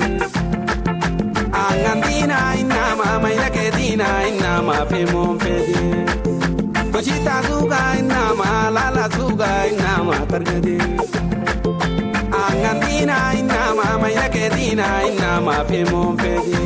Angandina inama, mailake dina inama, femon fedi. Kushita suga inama, lala suga inama, targadi. Angandina inama, mailake dina inama, femon fedi.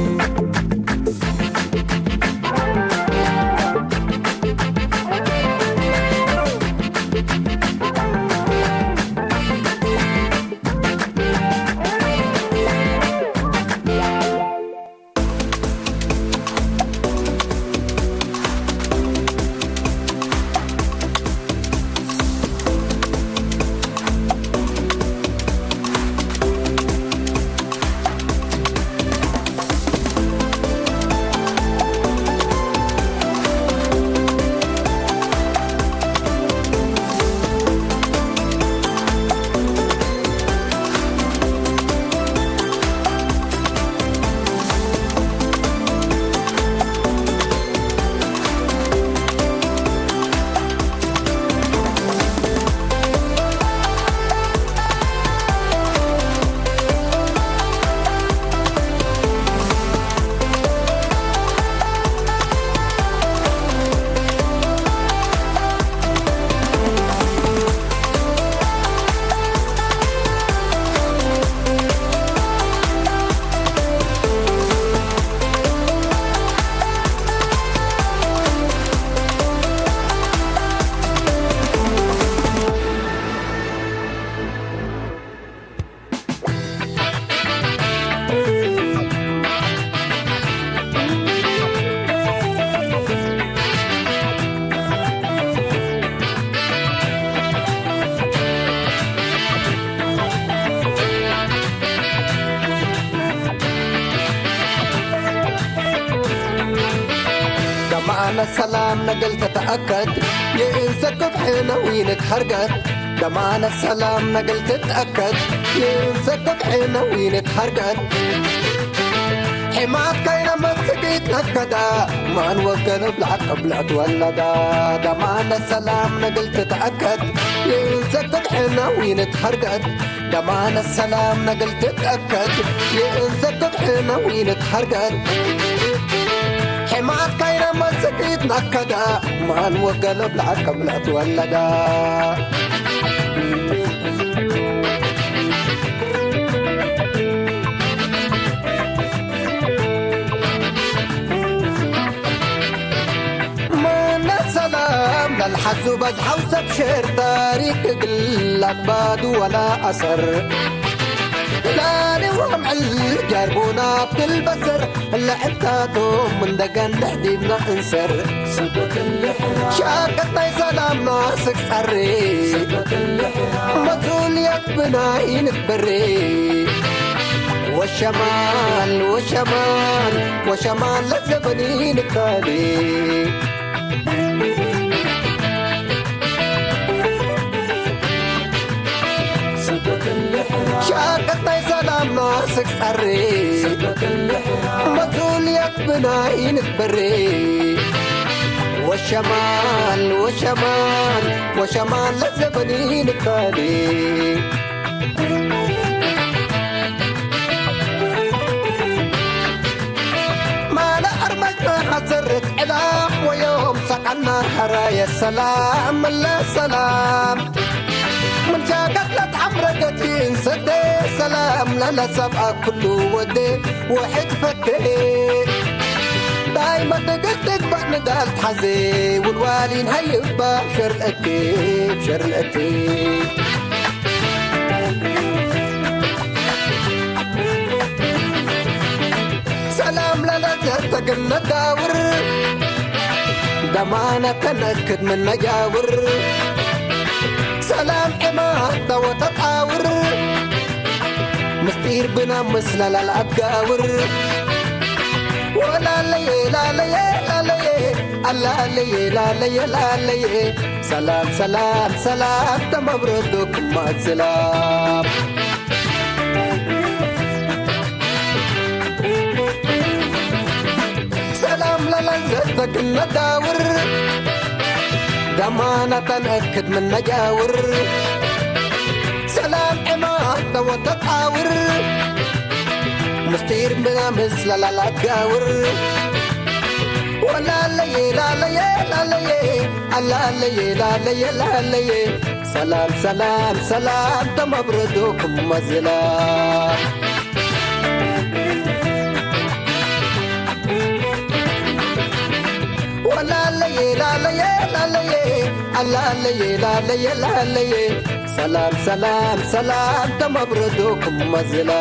دمان السلام نقلت تأكد، ينسكب حين وين تحرقت. دمان السلام نقلت تأكد، ينسكب حين وين تحرقت. حمات كاينة ما تسقيت نفكدا، ما نوكل بلعك بلعت ولدا. دمان السلام نقلت تأكد، ينسكب حين وين تحرقت. دمان السلام نقل تتأكد، ينسكب حين وين تحرقت. حمات كاينة مسكيت نكدا، ما نوقل بلعك بلا تولدا. ማነ ሰላም ላልሓዙ በዝሓው ሰብ ሽር ታሪክ ግላክ ባዱ ወላ ኣሰር ላሊ ወምዕል ጀርቡና ብትልበስር ልዕልታቶም እንደገን ድሕዲምና እንሰር ሻቀት ናይ ሰላምና ስክጸሪ መሱልየት ብናይ ንበሪ ወሸማል ወሸማል ወሸማል ለዘበኒ ንካሊ ሻቀት ናይ ሰላም ማስክ ጸሪ መሱልየት ብናይ ንበሪ ወሸማል ወሸማል ወሸማል ለዘበኒ ንካሊ ማለ ኣርማጭ መሓዘርት ዕላ ወዮም ሰቃና ሐራየ ሰላም መለ ሰላም ጃጋትላት ዓምረገቲን ሰተ ሰላም ላላ ሰብኣ ኩሉ ወደ ውሕድ ፈተ ዳይመ ድግድግ ባዕ ንዳል ተሓዘ ውልዋሊን ሃይባ ሸርልአቲ ሸርልአቲ ሰላም ላላ ዘተግን ነዳውር ደማና ተነክድ ምን ነጃውር ሰላም ዕማ ተወተጣውር ምስጢር ብና ምስላላል ኣጋውር ወላለየ ላለየ ላለየ ኣላለየ ላለየ ላለየ ሰላም ሰላም ሰላም ተመብረዶ ክማት ሰላም ሰላም ለለዘተግን ነዳውር ደማናታን እክድ ምነጃውር ሰላም ዕማ ተወተጣውር ምስጢር ብና ምስላላል ኣጋውር ወላለየ ላለየ ላለየ ኣላለየ ላለየ ላለየ ሰላም ሰላም ሰላም ተመብረዶ ክመዝላ ወላለየ ላለየ ላለየ ኣላለየ ላለየ ላለየ ሰላም ሰላም ሰላም ተመብረዶ ክመዝላ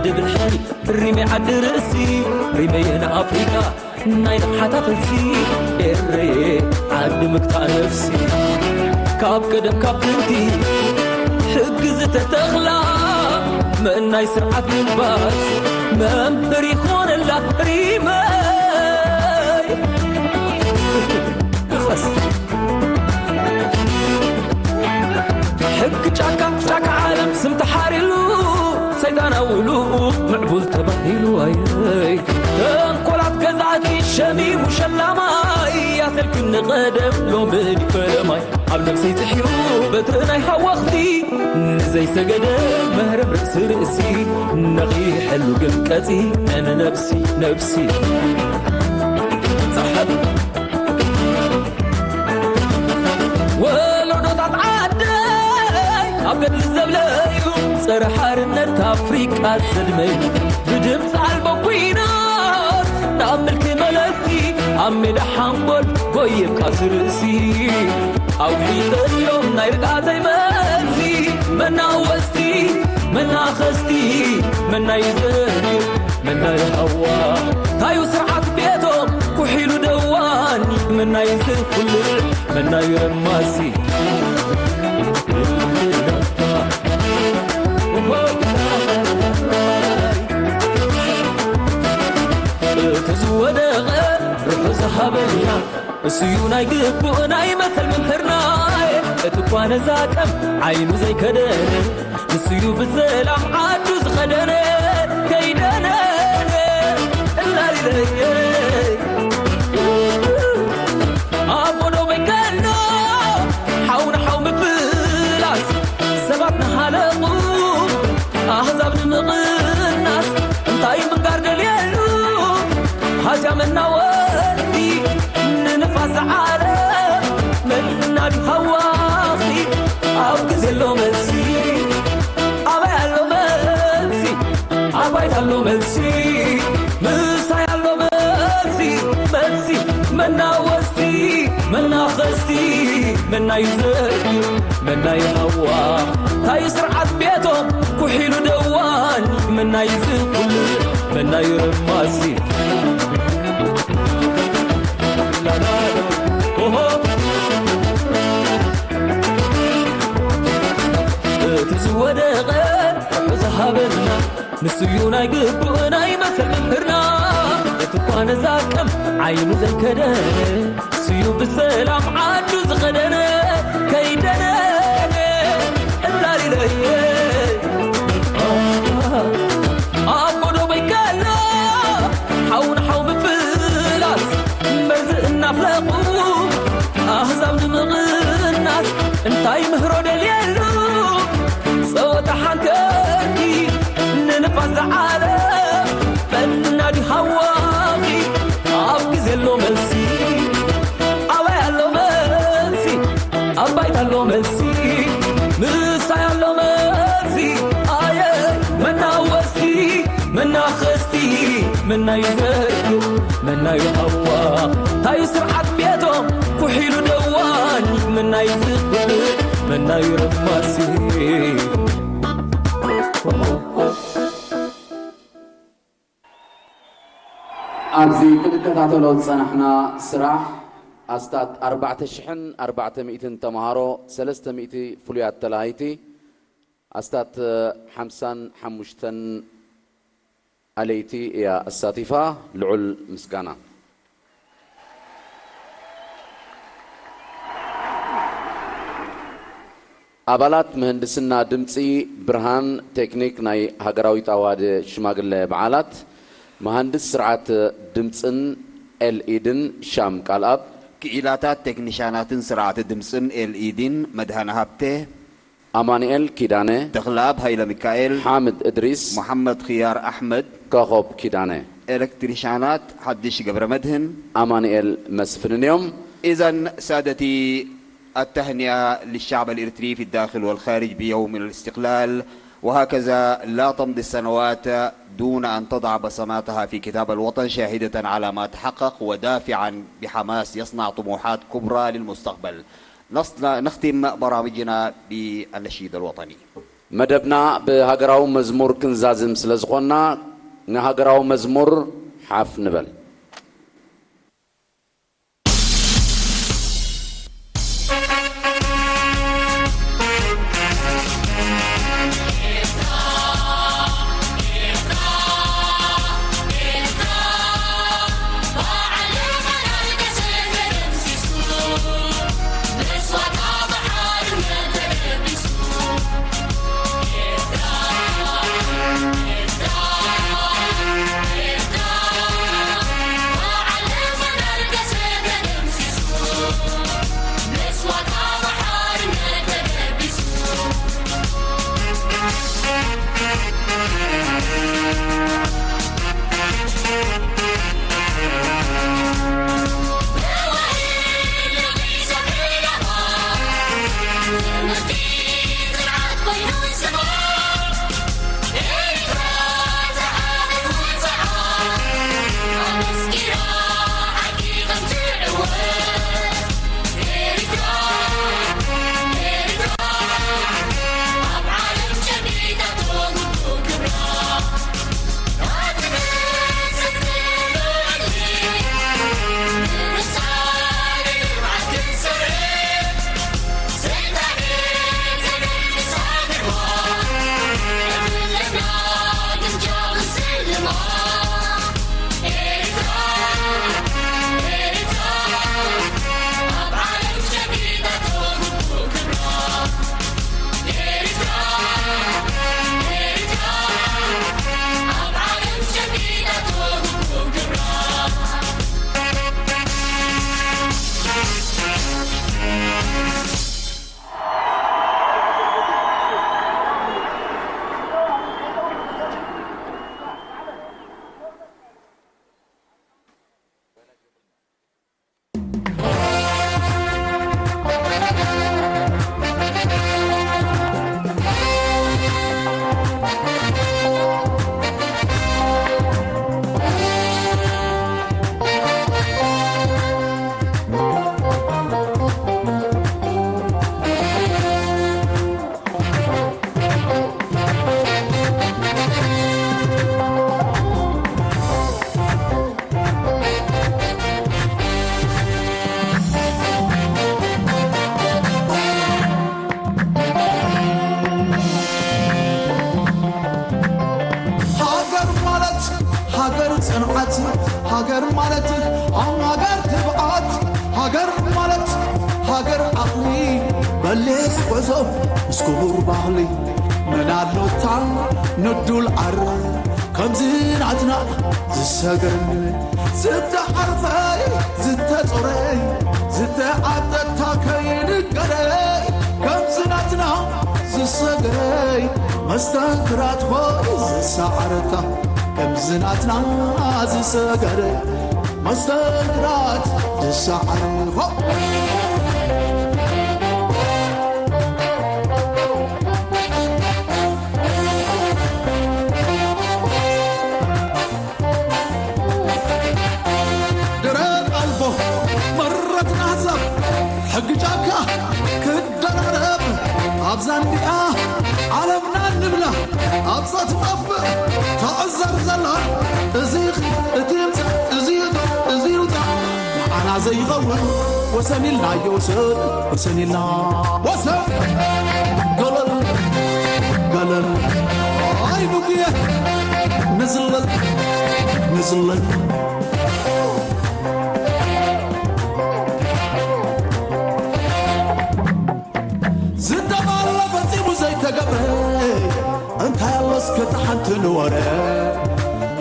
ድብል ሕኒ ሪመይ ዓዲ ርእሲ፣ ሪመየ ንኣፍሪቃ ናይ ንቕሓታ ፈልሲ፣ ኤረየ ዓዲ ምክታ ነፍሲ። ካብ ቀደም ካብ ጥንቲ ሕጊ ዝተተኽላ፣ መናይ ስርዓት ምንባስ መምህር ይኾነላ ሪመይ። ሕጊ ጫካ ጫካ ዓለም ስም ተሓሪሉ፣ ሰይጣን ኣውሉ ምዕቡል ተባሂሉ። ኣየይ ተንኮላት ገዛእቲ ሸሚሙ ሸላማይ፣ ኣሰልክኒ ቀደም ሎሚ ፈለማይ። ኣብ ነብሰይ ጥሒሩ በትሪ ናይ ሃወኽቲ፣ ንዘይሰገደ መህረም ርእሲ ርእሲ፣ ነቒሐሉ ግን ቀጺዐ ንነብሲ ነብሲ። ጸሓት ወለዶታት ዓደይ ኣብ ገድሊ ዘብለዩ፣ ጸረ ሓርነት ኣፍሪቃ ዘድመዩ፣ ብድምፂ ኣልቦ ኲናት ናብ ምልኪ መለስቲ፣ ኣብ ሜዳ ሓንጎል ጎይብካ ዝርእሲ፣ ኣውሒጠሎም ናይ ርግኣተይ መልሲ፣ መናወስቲ፣ መናኸስቲ፣ መናይ ዘርዩ፣ መናይ ሃዋ፣ ታዩ ስርዓት ቤቶም፣ ኩሒሉ ደዋኒ፣ መናይ ዝኹልዕ፣ መናይ ረማሲ። እቲ ዝወደቐ ርሑ ዝሃበና፣ እሱዩ ናይ ግቡእ ናይ መሰል መምህርና። እቲ እኳ ነዛ ቀም ዓይኑ ዘይከደነ፣ ንሱዩ ብሰላም ዓዱ ዝኸደነ፣ ከይደነ እላሊለየ። ኣቦ ዶ በይከሎ ሓው ንሓው ምፍላስ፣ ሰባት ንሃለቑ ኣህዛብ ንምቕናስ፣ እንታይ ምንጋር ደልየሉ ሃስያ መናወርቲ፣ ንንፋስ ዝዓረ መናዲ ሃዋኺ፣ ኣብ ግዜ ኣሎ መልሲ፣ ኣባይ ኣሎ መልሲ፣ ኣባይት ኣሎ መልሲ፣ ምሳይ ኣሎ መልሲ፣ መልሲ፣ መናወስቲ፣ መናኸስቲ፣ መናይ ዘርዩ፣ መናይ ሃዋ፣ ታይ ስርዓት ቤቶም ኩሒሉ ደዋኒ፣ መናይ ዝኹሉ፣ መናይ ረማሲ። ኦሆ። እቲ ዝወደቐ ርሑ ዝሃበና፣ ንሱዩ ናይ ግቡእ ናይ መሰል መምህርና። እቲ እኳ ነዛ ቀም ዓይኑ ዘይከደነ፣ ንሱዩ ብሰላም ዓዱ ዝኸደነ፣ ከይደነ እላሊለየ። ኣቦ ዶ በይከሎ ሓው ንሓው ምፍላስ፣ መርዚ እናፍለቑ ኣህዛብ ንምቕናስ፣ እንታይ ምህሮ ደልየሉ ጸወታ ሓንከርኪ፣ ንንፋስ ዝዓለ መናዲ ሃዋኺ፣ ኣብ ግዜ ኣሎ መልሲ፣ ኣባይ ኣሎ መልሲ፣ ኣባይት ኣሎ መልሲ፣ ምሳይ ኣሎ መልሲ፣ ኣየ መናወስቲ፣ መናኸስቲ፣ መናዩ ዘርዩ፣ መናዩ ሃዋ፣ ታዩ ስርዓት ቤቶም ኩሒሉ ደዋኒ፣ መናዩ ዝኹሉ፣ መናዩ ረማሲ። ኣብዚ ክንከታተሎ ዝጸናሕና ስራሕ፣ ኣስታት ኣርባዕተ ሽሕን ኣርባዕተ ሚእትን ተምሃሮ፣ ሰለስተ ሚእቲ ፍሉያት ተላሃይቲ፣ ኣስታት ሓምሳን ሓሙሽተን ኣለይቲ እያ ኣሳቲፋ። ልዑል ምስጋና። ኣባላት ምህንድስና ድምጺ፣ ብርሃን፣ ቴክኒክ ናይ ሃገራዊት ኣዋህድ ሽማግለ በዓላት፣ መሃንድስ ስርዓት ድምጽን ኤልኢድን ሻም ቃልኣብ፣ ክኢላታት ቴክኒሻናትን ስርዓት ድምጽን ኤልኢዲን መድሃነ ሃብቴ፣ ኣማኑኤል ኪዳነ፣ ተኽለኣብ ሃይለ ሚካኤል፣ ሓምድ እድሪስ፣ መሓመድ ኽያር ኣሕመድ፣ ኮኾብ ኪዳነ። ኤሌክትሪሻናት ሓድሽ ገብረ መድህን፣ ኣማኑኤል መስፍንን እዮም። إذن سادتي، التهنئة للشعب الإريتري في الداخل والخارج بيوم الاستقلال، وهكذا لا تمضي السنوات دون أن تضع بصماتها في كتاب الوطن، شاهدة على ما تحقق ودافعا بحماس يصنع طموحات كبرى للمستقبل. نص-، نختم برامجنا بالنشيد الوطني. መደብና ብሃገራዊ መዝሙር ክንዛዝም ስለ ዝኾንና፣ ንሃገራዊ መዝሙር ሓፍ ንበል። ሃገር ማለት ሃገር ጽንዓት፣ ሃገር ማለት ኣብ ሃገር ትብዓት፣ ሃገር ማለት ሃገር ዓቕሊ፣ በሊሕ ጉዕዞ ምስ ክቡር ባህሊ፣ መን ኣሎታ ንዱል ዓረ ከምዚ ናትና ዝሰገር፣ ዝተዓርፈይ ዝተጾረይ ዝተዓጠታ ከይንገረይ ከምዚ ናትና ዝሰገረይ፣ መስተንክራት ኾይ ዝሰዓረታ ከምዚ ናትና ዝሰገረ፣ መስተንክራት ዝሰዓረ ኾ ድረት ኣልቦ መረትና ህዛብ ሕጊ ጫካ ክደራረብ ኣብዛ እንዲኣ ዓለምና ንብላ ኣብዛ ትጠፍእ ትዕዘር ዘላ፣ እዚ እቲ ይምጻእ፣ እዚ ይውጣ፣ እዚ ይውጣ፣ ንዓና ዘይኸውን ወሰን ኢልናዮ፣ ወሰን፣ ወሰን ኢልና፣ ወሰን። ገለል፣ ገለል፣ ኣይ ብጉየ፣ ንዝለል፣ ንዝለል። ዝተባህለ ፈጺሙ ዘይተገብረ፣ እንታይ ኣሎ እስከ እታ ሓንቲ ንወረ?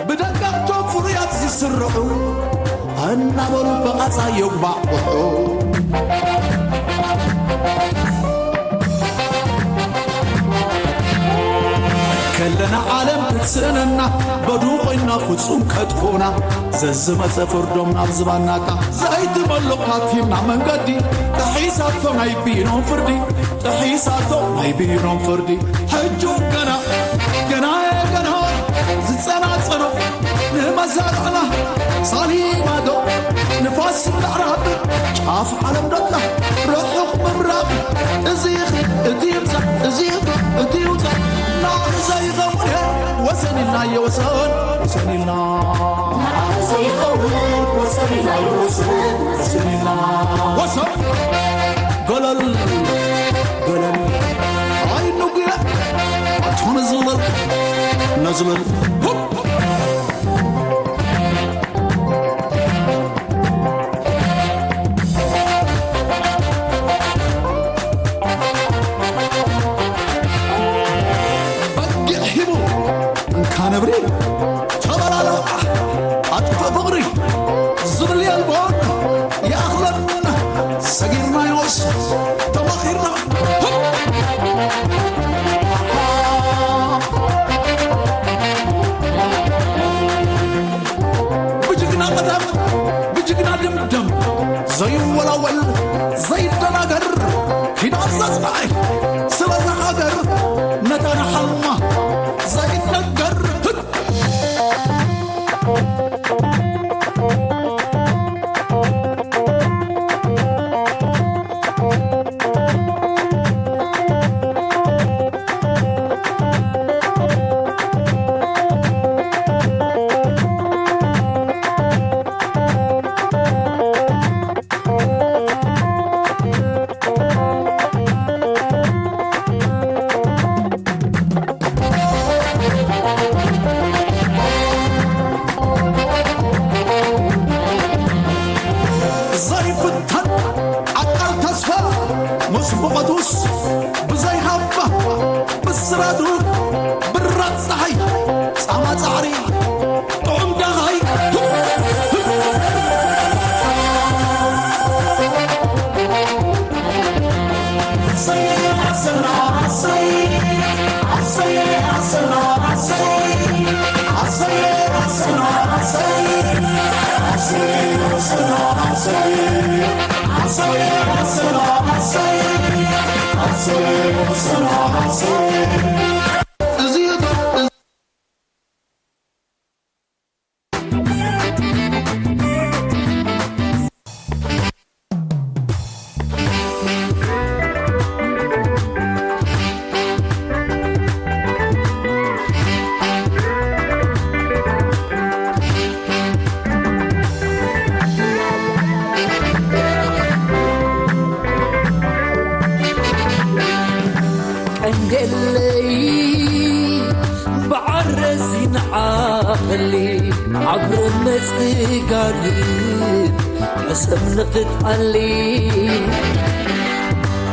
ብደቃቶም ፍሩያት ዝስርዑ፣ እናበሉ ብቓጻ የጉባዕብዑ። ከለና ዓለም ክትስእነና፣ በዱ ኮይና ፍጹም ከጥፍኡና፣ ዘዝመጸ ፍርዶም ናብ ዝባናታ፣ ዘይትመልቕ ካቲምና መንገዲ፣ ጥሒሳቶ ናይ ብይኖም ፍርዲ፣ ጥሒሳቶ ናይ ብይኖም ፍርዲ። ሕጂ ገና፣ ገና፣ ገና ዝጸናጸኖ ንመሳርዕና ሳሊማዶ ንፋስ ምዕራብ ጫፍ ዓለም ደላ ርሑቕ ምብራቕ እዚ ይኽል እቲ ይብዛሕ እዚ ይኽል እቲ ይውፃእ ናዕ ዘይኸውን ወሰን ኢልና የወሰን ወሰን ኢልና ናዕ ዘይኸውን ወሰን ኢልና የወሰን ወሰን ኢልና ወሰን ገለል ገለል ኣይንጉየ ኣቶ ነዝበል ነዝበል በጊዕ ሂቡ እንካ ነብሪ ተበላሎ ኣጥፈ ፍቕሪ ዝብል የልቦን ይኣኽለን ሰጊርናዮስ ተማኺርና ብጅግና ቀዳም ብጅግና ድምደም ዘይወላወል ዘይደናገር ኪዳን ዘጽንዐ ስለዛ ሃገር ነታ ንሓልማ ዘይነገር ዘይፍተን ዓቃል ተስፋ ምስ ብቐቱስ ብዘይሃባ ብስራቱ ብራቕ ፀሓይ ፃማ ፃዕሪ ጥዑም ዳኻይ ቀንደለይ ብዓረሲ ንዓቐሊ ዓብሮ መስትጋሊ ሕሰም ንኽትኣሊ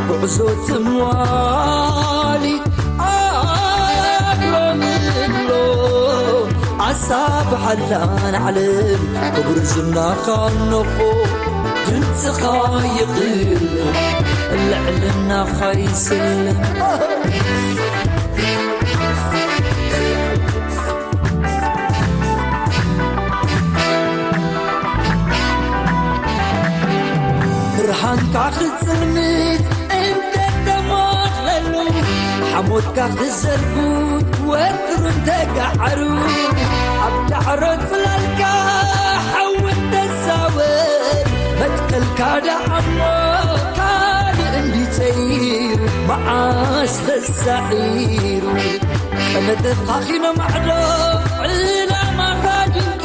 ጉዕዞ ትምዋሊ ኣግሮ ንብሎ ኣሳብ ሓላን ዓለም ክቡር ዝናኻ ነኾ ድምፅኻ ይቕል ልዕልናኻ ይስለም ብርሃንካ ክጽልምት እንተተማኽለሉ ሓሞትካ ክዘርጉ ወትሩ እንተጋዓሩ ኣብ ዳዕሮ ጽላልካ ሓዊ እንተዛወር መትከልካ ደኣሞ ካልእ እንዲጸይሩ መዓስ ተሳዒሩ ቀመጥኻ ኺኖ ማዕዶ ዕላማኻ ድንቂ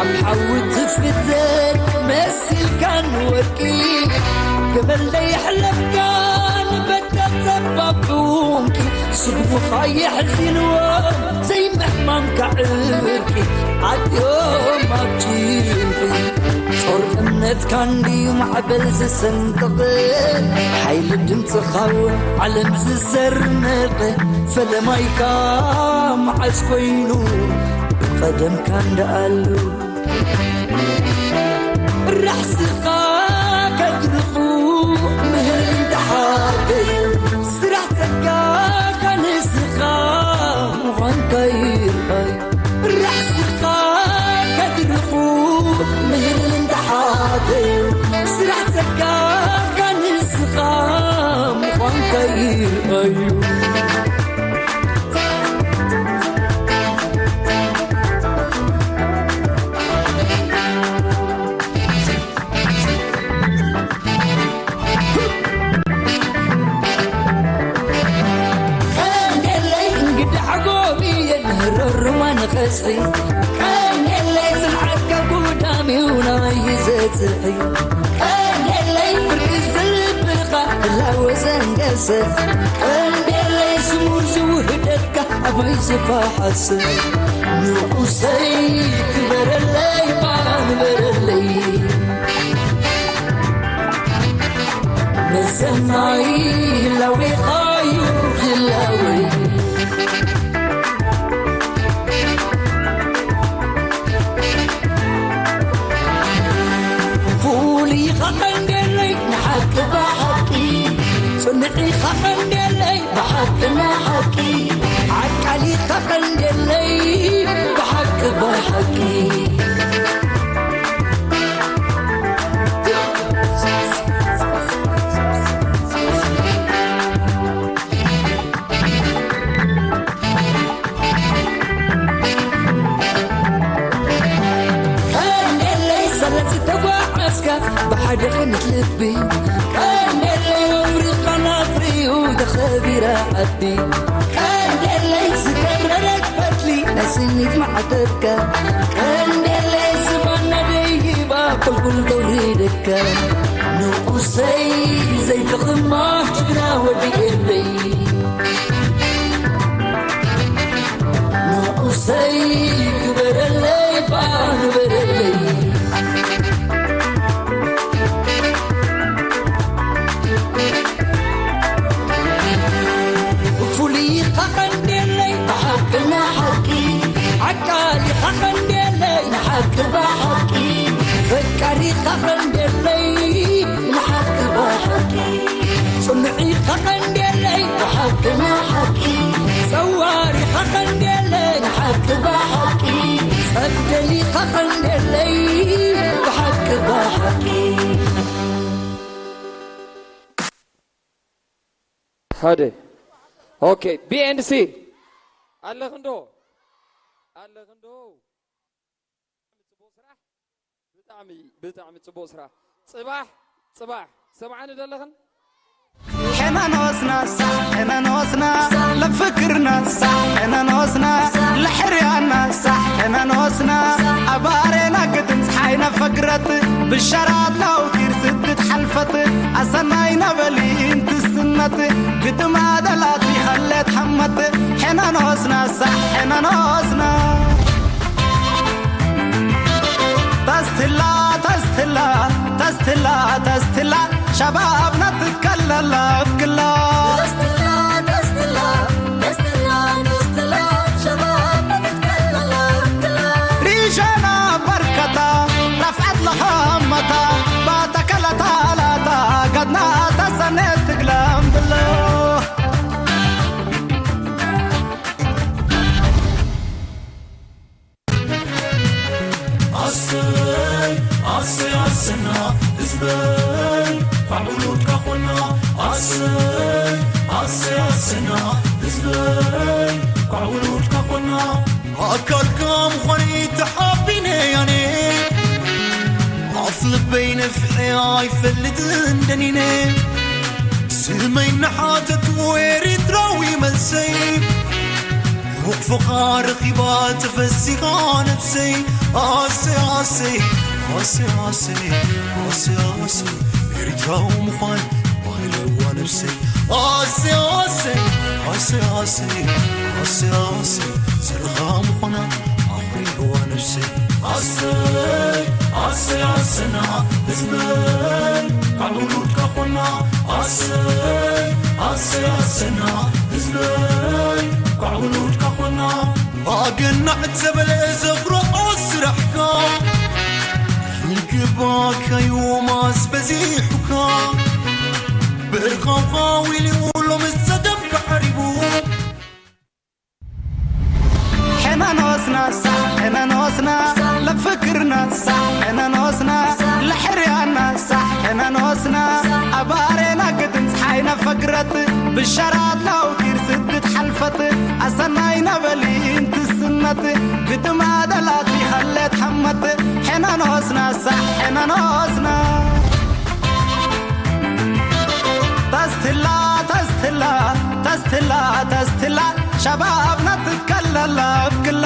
ኣብ ሓዊ ትፍተን መሲልካ ንወርቂ ገመል ደየሕለፍካ ንበዳል ጸባብ ዑንቂ ስጉምኻ የሕዚንዎም ዘይምሕማምካ ዕርቂ ኣትዮም ኣብ ጭንቂ ጾር እምነትካ እንድዩ ማዕበል ዝሰንጥቕ ሓይሊ ድምፅኻ እውን ዓለም ዝዘርንቕ ፈለማይካ መዓስ ኮይኑ ብቐደምካ እንዳኣሉ ራሕስኻ ከድርቑ ምህር እንዳሓደዩ ስራሕ ጸጋኻ ንስኻ ምዃንካ ይርኣዩ ራሕስኻ ከድርቑ ምህር እንዳሓደዩ ስራሕ ጸጋኻ ንስኻ ምዃንካ ይርኣዩ ኸስሪ ቀንየለይ ጽንዓትካ ጉዳምዩ ናባይ ዘጽሒ ቀንየለይ ብርቂ ዝልብኻ ህላወ ዘንገሰ ቀንየለይ ስሙር ዝውህደትካ ኣባይ ዝፈሓስ ንኡሰይ ክበረለይ ባንበረለይ መሰናይ ህላዌኻዩ ህላወይ ፍሉይ ኸቐንደለይ ንሓቂ ብሓቂ ጽንዒ ኸቐንደለይ ብሓቂ ንሓቂ ዓቃሊ ኸቐንደለይ ብሓቂ ብሓቂ ቀንደለይ ሰለ ዝተጓዓዝካ ብሓደ ቅንት ልቢ ቀንደለይ ኣፍሪቃና ፍሪኡ ተኸቢራ ዓዲ ቀንደለይ ዝተብረረት ፈትሊ ናይ ስኒት ማዕተብካ ቀንደለይ ዝባና ደይባ ቁልቁል ተውሪደካ ንኡሰይ ዘይትቕማሽ ጅግና ወዲ ኤረይ ንኡሰይ ክበረለይ ባንበረለይ ፍሉይ ኸቐንደለይ ብሓቅና ሓቂ ዓቃሊ ኸቐንደለይ ንሓቂ ብሓቂ ፈቃሪ ኸቐንደለይ ንሓቂ ብሓቂ ጽኑዒ ኸቐንደለይ ብሓቂ ንሓቂ ጸዋሪ ኸቐንደለይ ንሓቂ ብሓቂ ጸብደሊ ኸቐንደለይ ብሓቂ ብሓቂ ሓደ ኦኬ። ቢ ኤን ሲ ኣለኽንዶ ኣለኽንዶ ጽቡቕ ስራሕ። ብጣዕሚ ብጣዕሚ ጽቡቕ ስራሕ። ጽባሕ ጽባሕ ሰምዓኒ ደለኽን ሕነኖስና ሳሕ ሕነኖስና ለፍክርና ሳሕ ሕነኖስና ለሕርያና ሳሕ ሕነኖስና ኣባሬና ግድም ፀሓይ ነፈግረት ብሸራት ናውቲር ስድት ሓልፈት ኣሰናይ ነበሊ እንትስነት ግድም ኣደላት ይኸለት ሓመት ሕነኖስና ሳሕ ሕነኖስና ተስትላ ተስትላ ተስትላ ተስትላ ሸባብና ትትከለላ እብክላ ሪሸና በርከታ ረፍዐት ለኸመታ ባተከለታ ላታ ገድና ተሰኔት ትግለም ብሎ ኣሰይ ኣሰይ ኣሰና ህዝበይ ኳዕ ውሉድካ ኮና ኣሰይ ኣሰይ ኣሰና ህዝበይ ኳዕ ውሉድካ ኮና ኣካልካ ምዃነይ ተሓቢነ ኣነ ኣፍ ልበይ ነፍሐ ኣይፈልጥን ደኒነ ስመይ እናሓተትዎ ኤሪትራዊ መልሰይ ሩቕ ፍቓ ረኺባ ተፈሲኻ ነፍሰይ ኣሰይ ኣሰይ ኣሰይ ኣሰይ ኣሰይ ኣሰይ ኤሪትራዊ ምዃን ባህለዋ ነፍሰይ ኣሰይ ኣሰይ ኣሰይ ኣሰይ ኣሰይ ኣሰይ ዘርኻ ምዃና ኣኽሪርዋ ነፍሰይ ኣሰይ ኣሰይ ኣሰና ህዝበይ ካብ ውሉድካ ኮና ኣሰይ ኣሰይ ኣሰና ህዝበይ ካብ ውሉድካ ኮና ኣገናዕ ዘበለ ዘኽርዖ ስራሕካ ይግባእካዩ ማስ በዚሑካ ብርኻውካ ዊልዩ ሎምስ ጸገምካ ዓሪቡ ሕነኖስና ሳሕ ሕነኖስና ለፍክርና ሳሕ ሕነኖስና ለሕርያና ሳሕ ሕነኖስና ኣባሬና ግድን ፀሓይና ፈግረት ብሸራት ላውቲር ስድት ሓልፈት ኣሰናይ ነበሊ እንትስነት ግድም ኣደላት ይኸለት ሓመት ሕነኖስና ሳሕ ሕነኖስና ተስትላ ተስትላ ተስትላ ተስትላ ሸባብና ትትከለላ እብክላ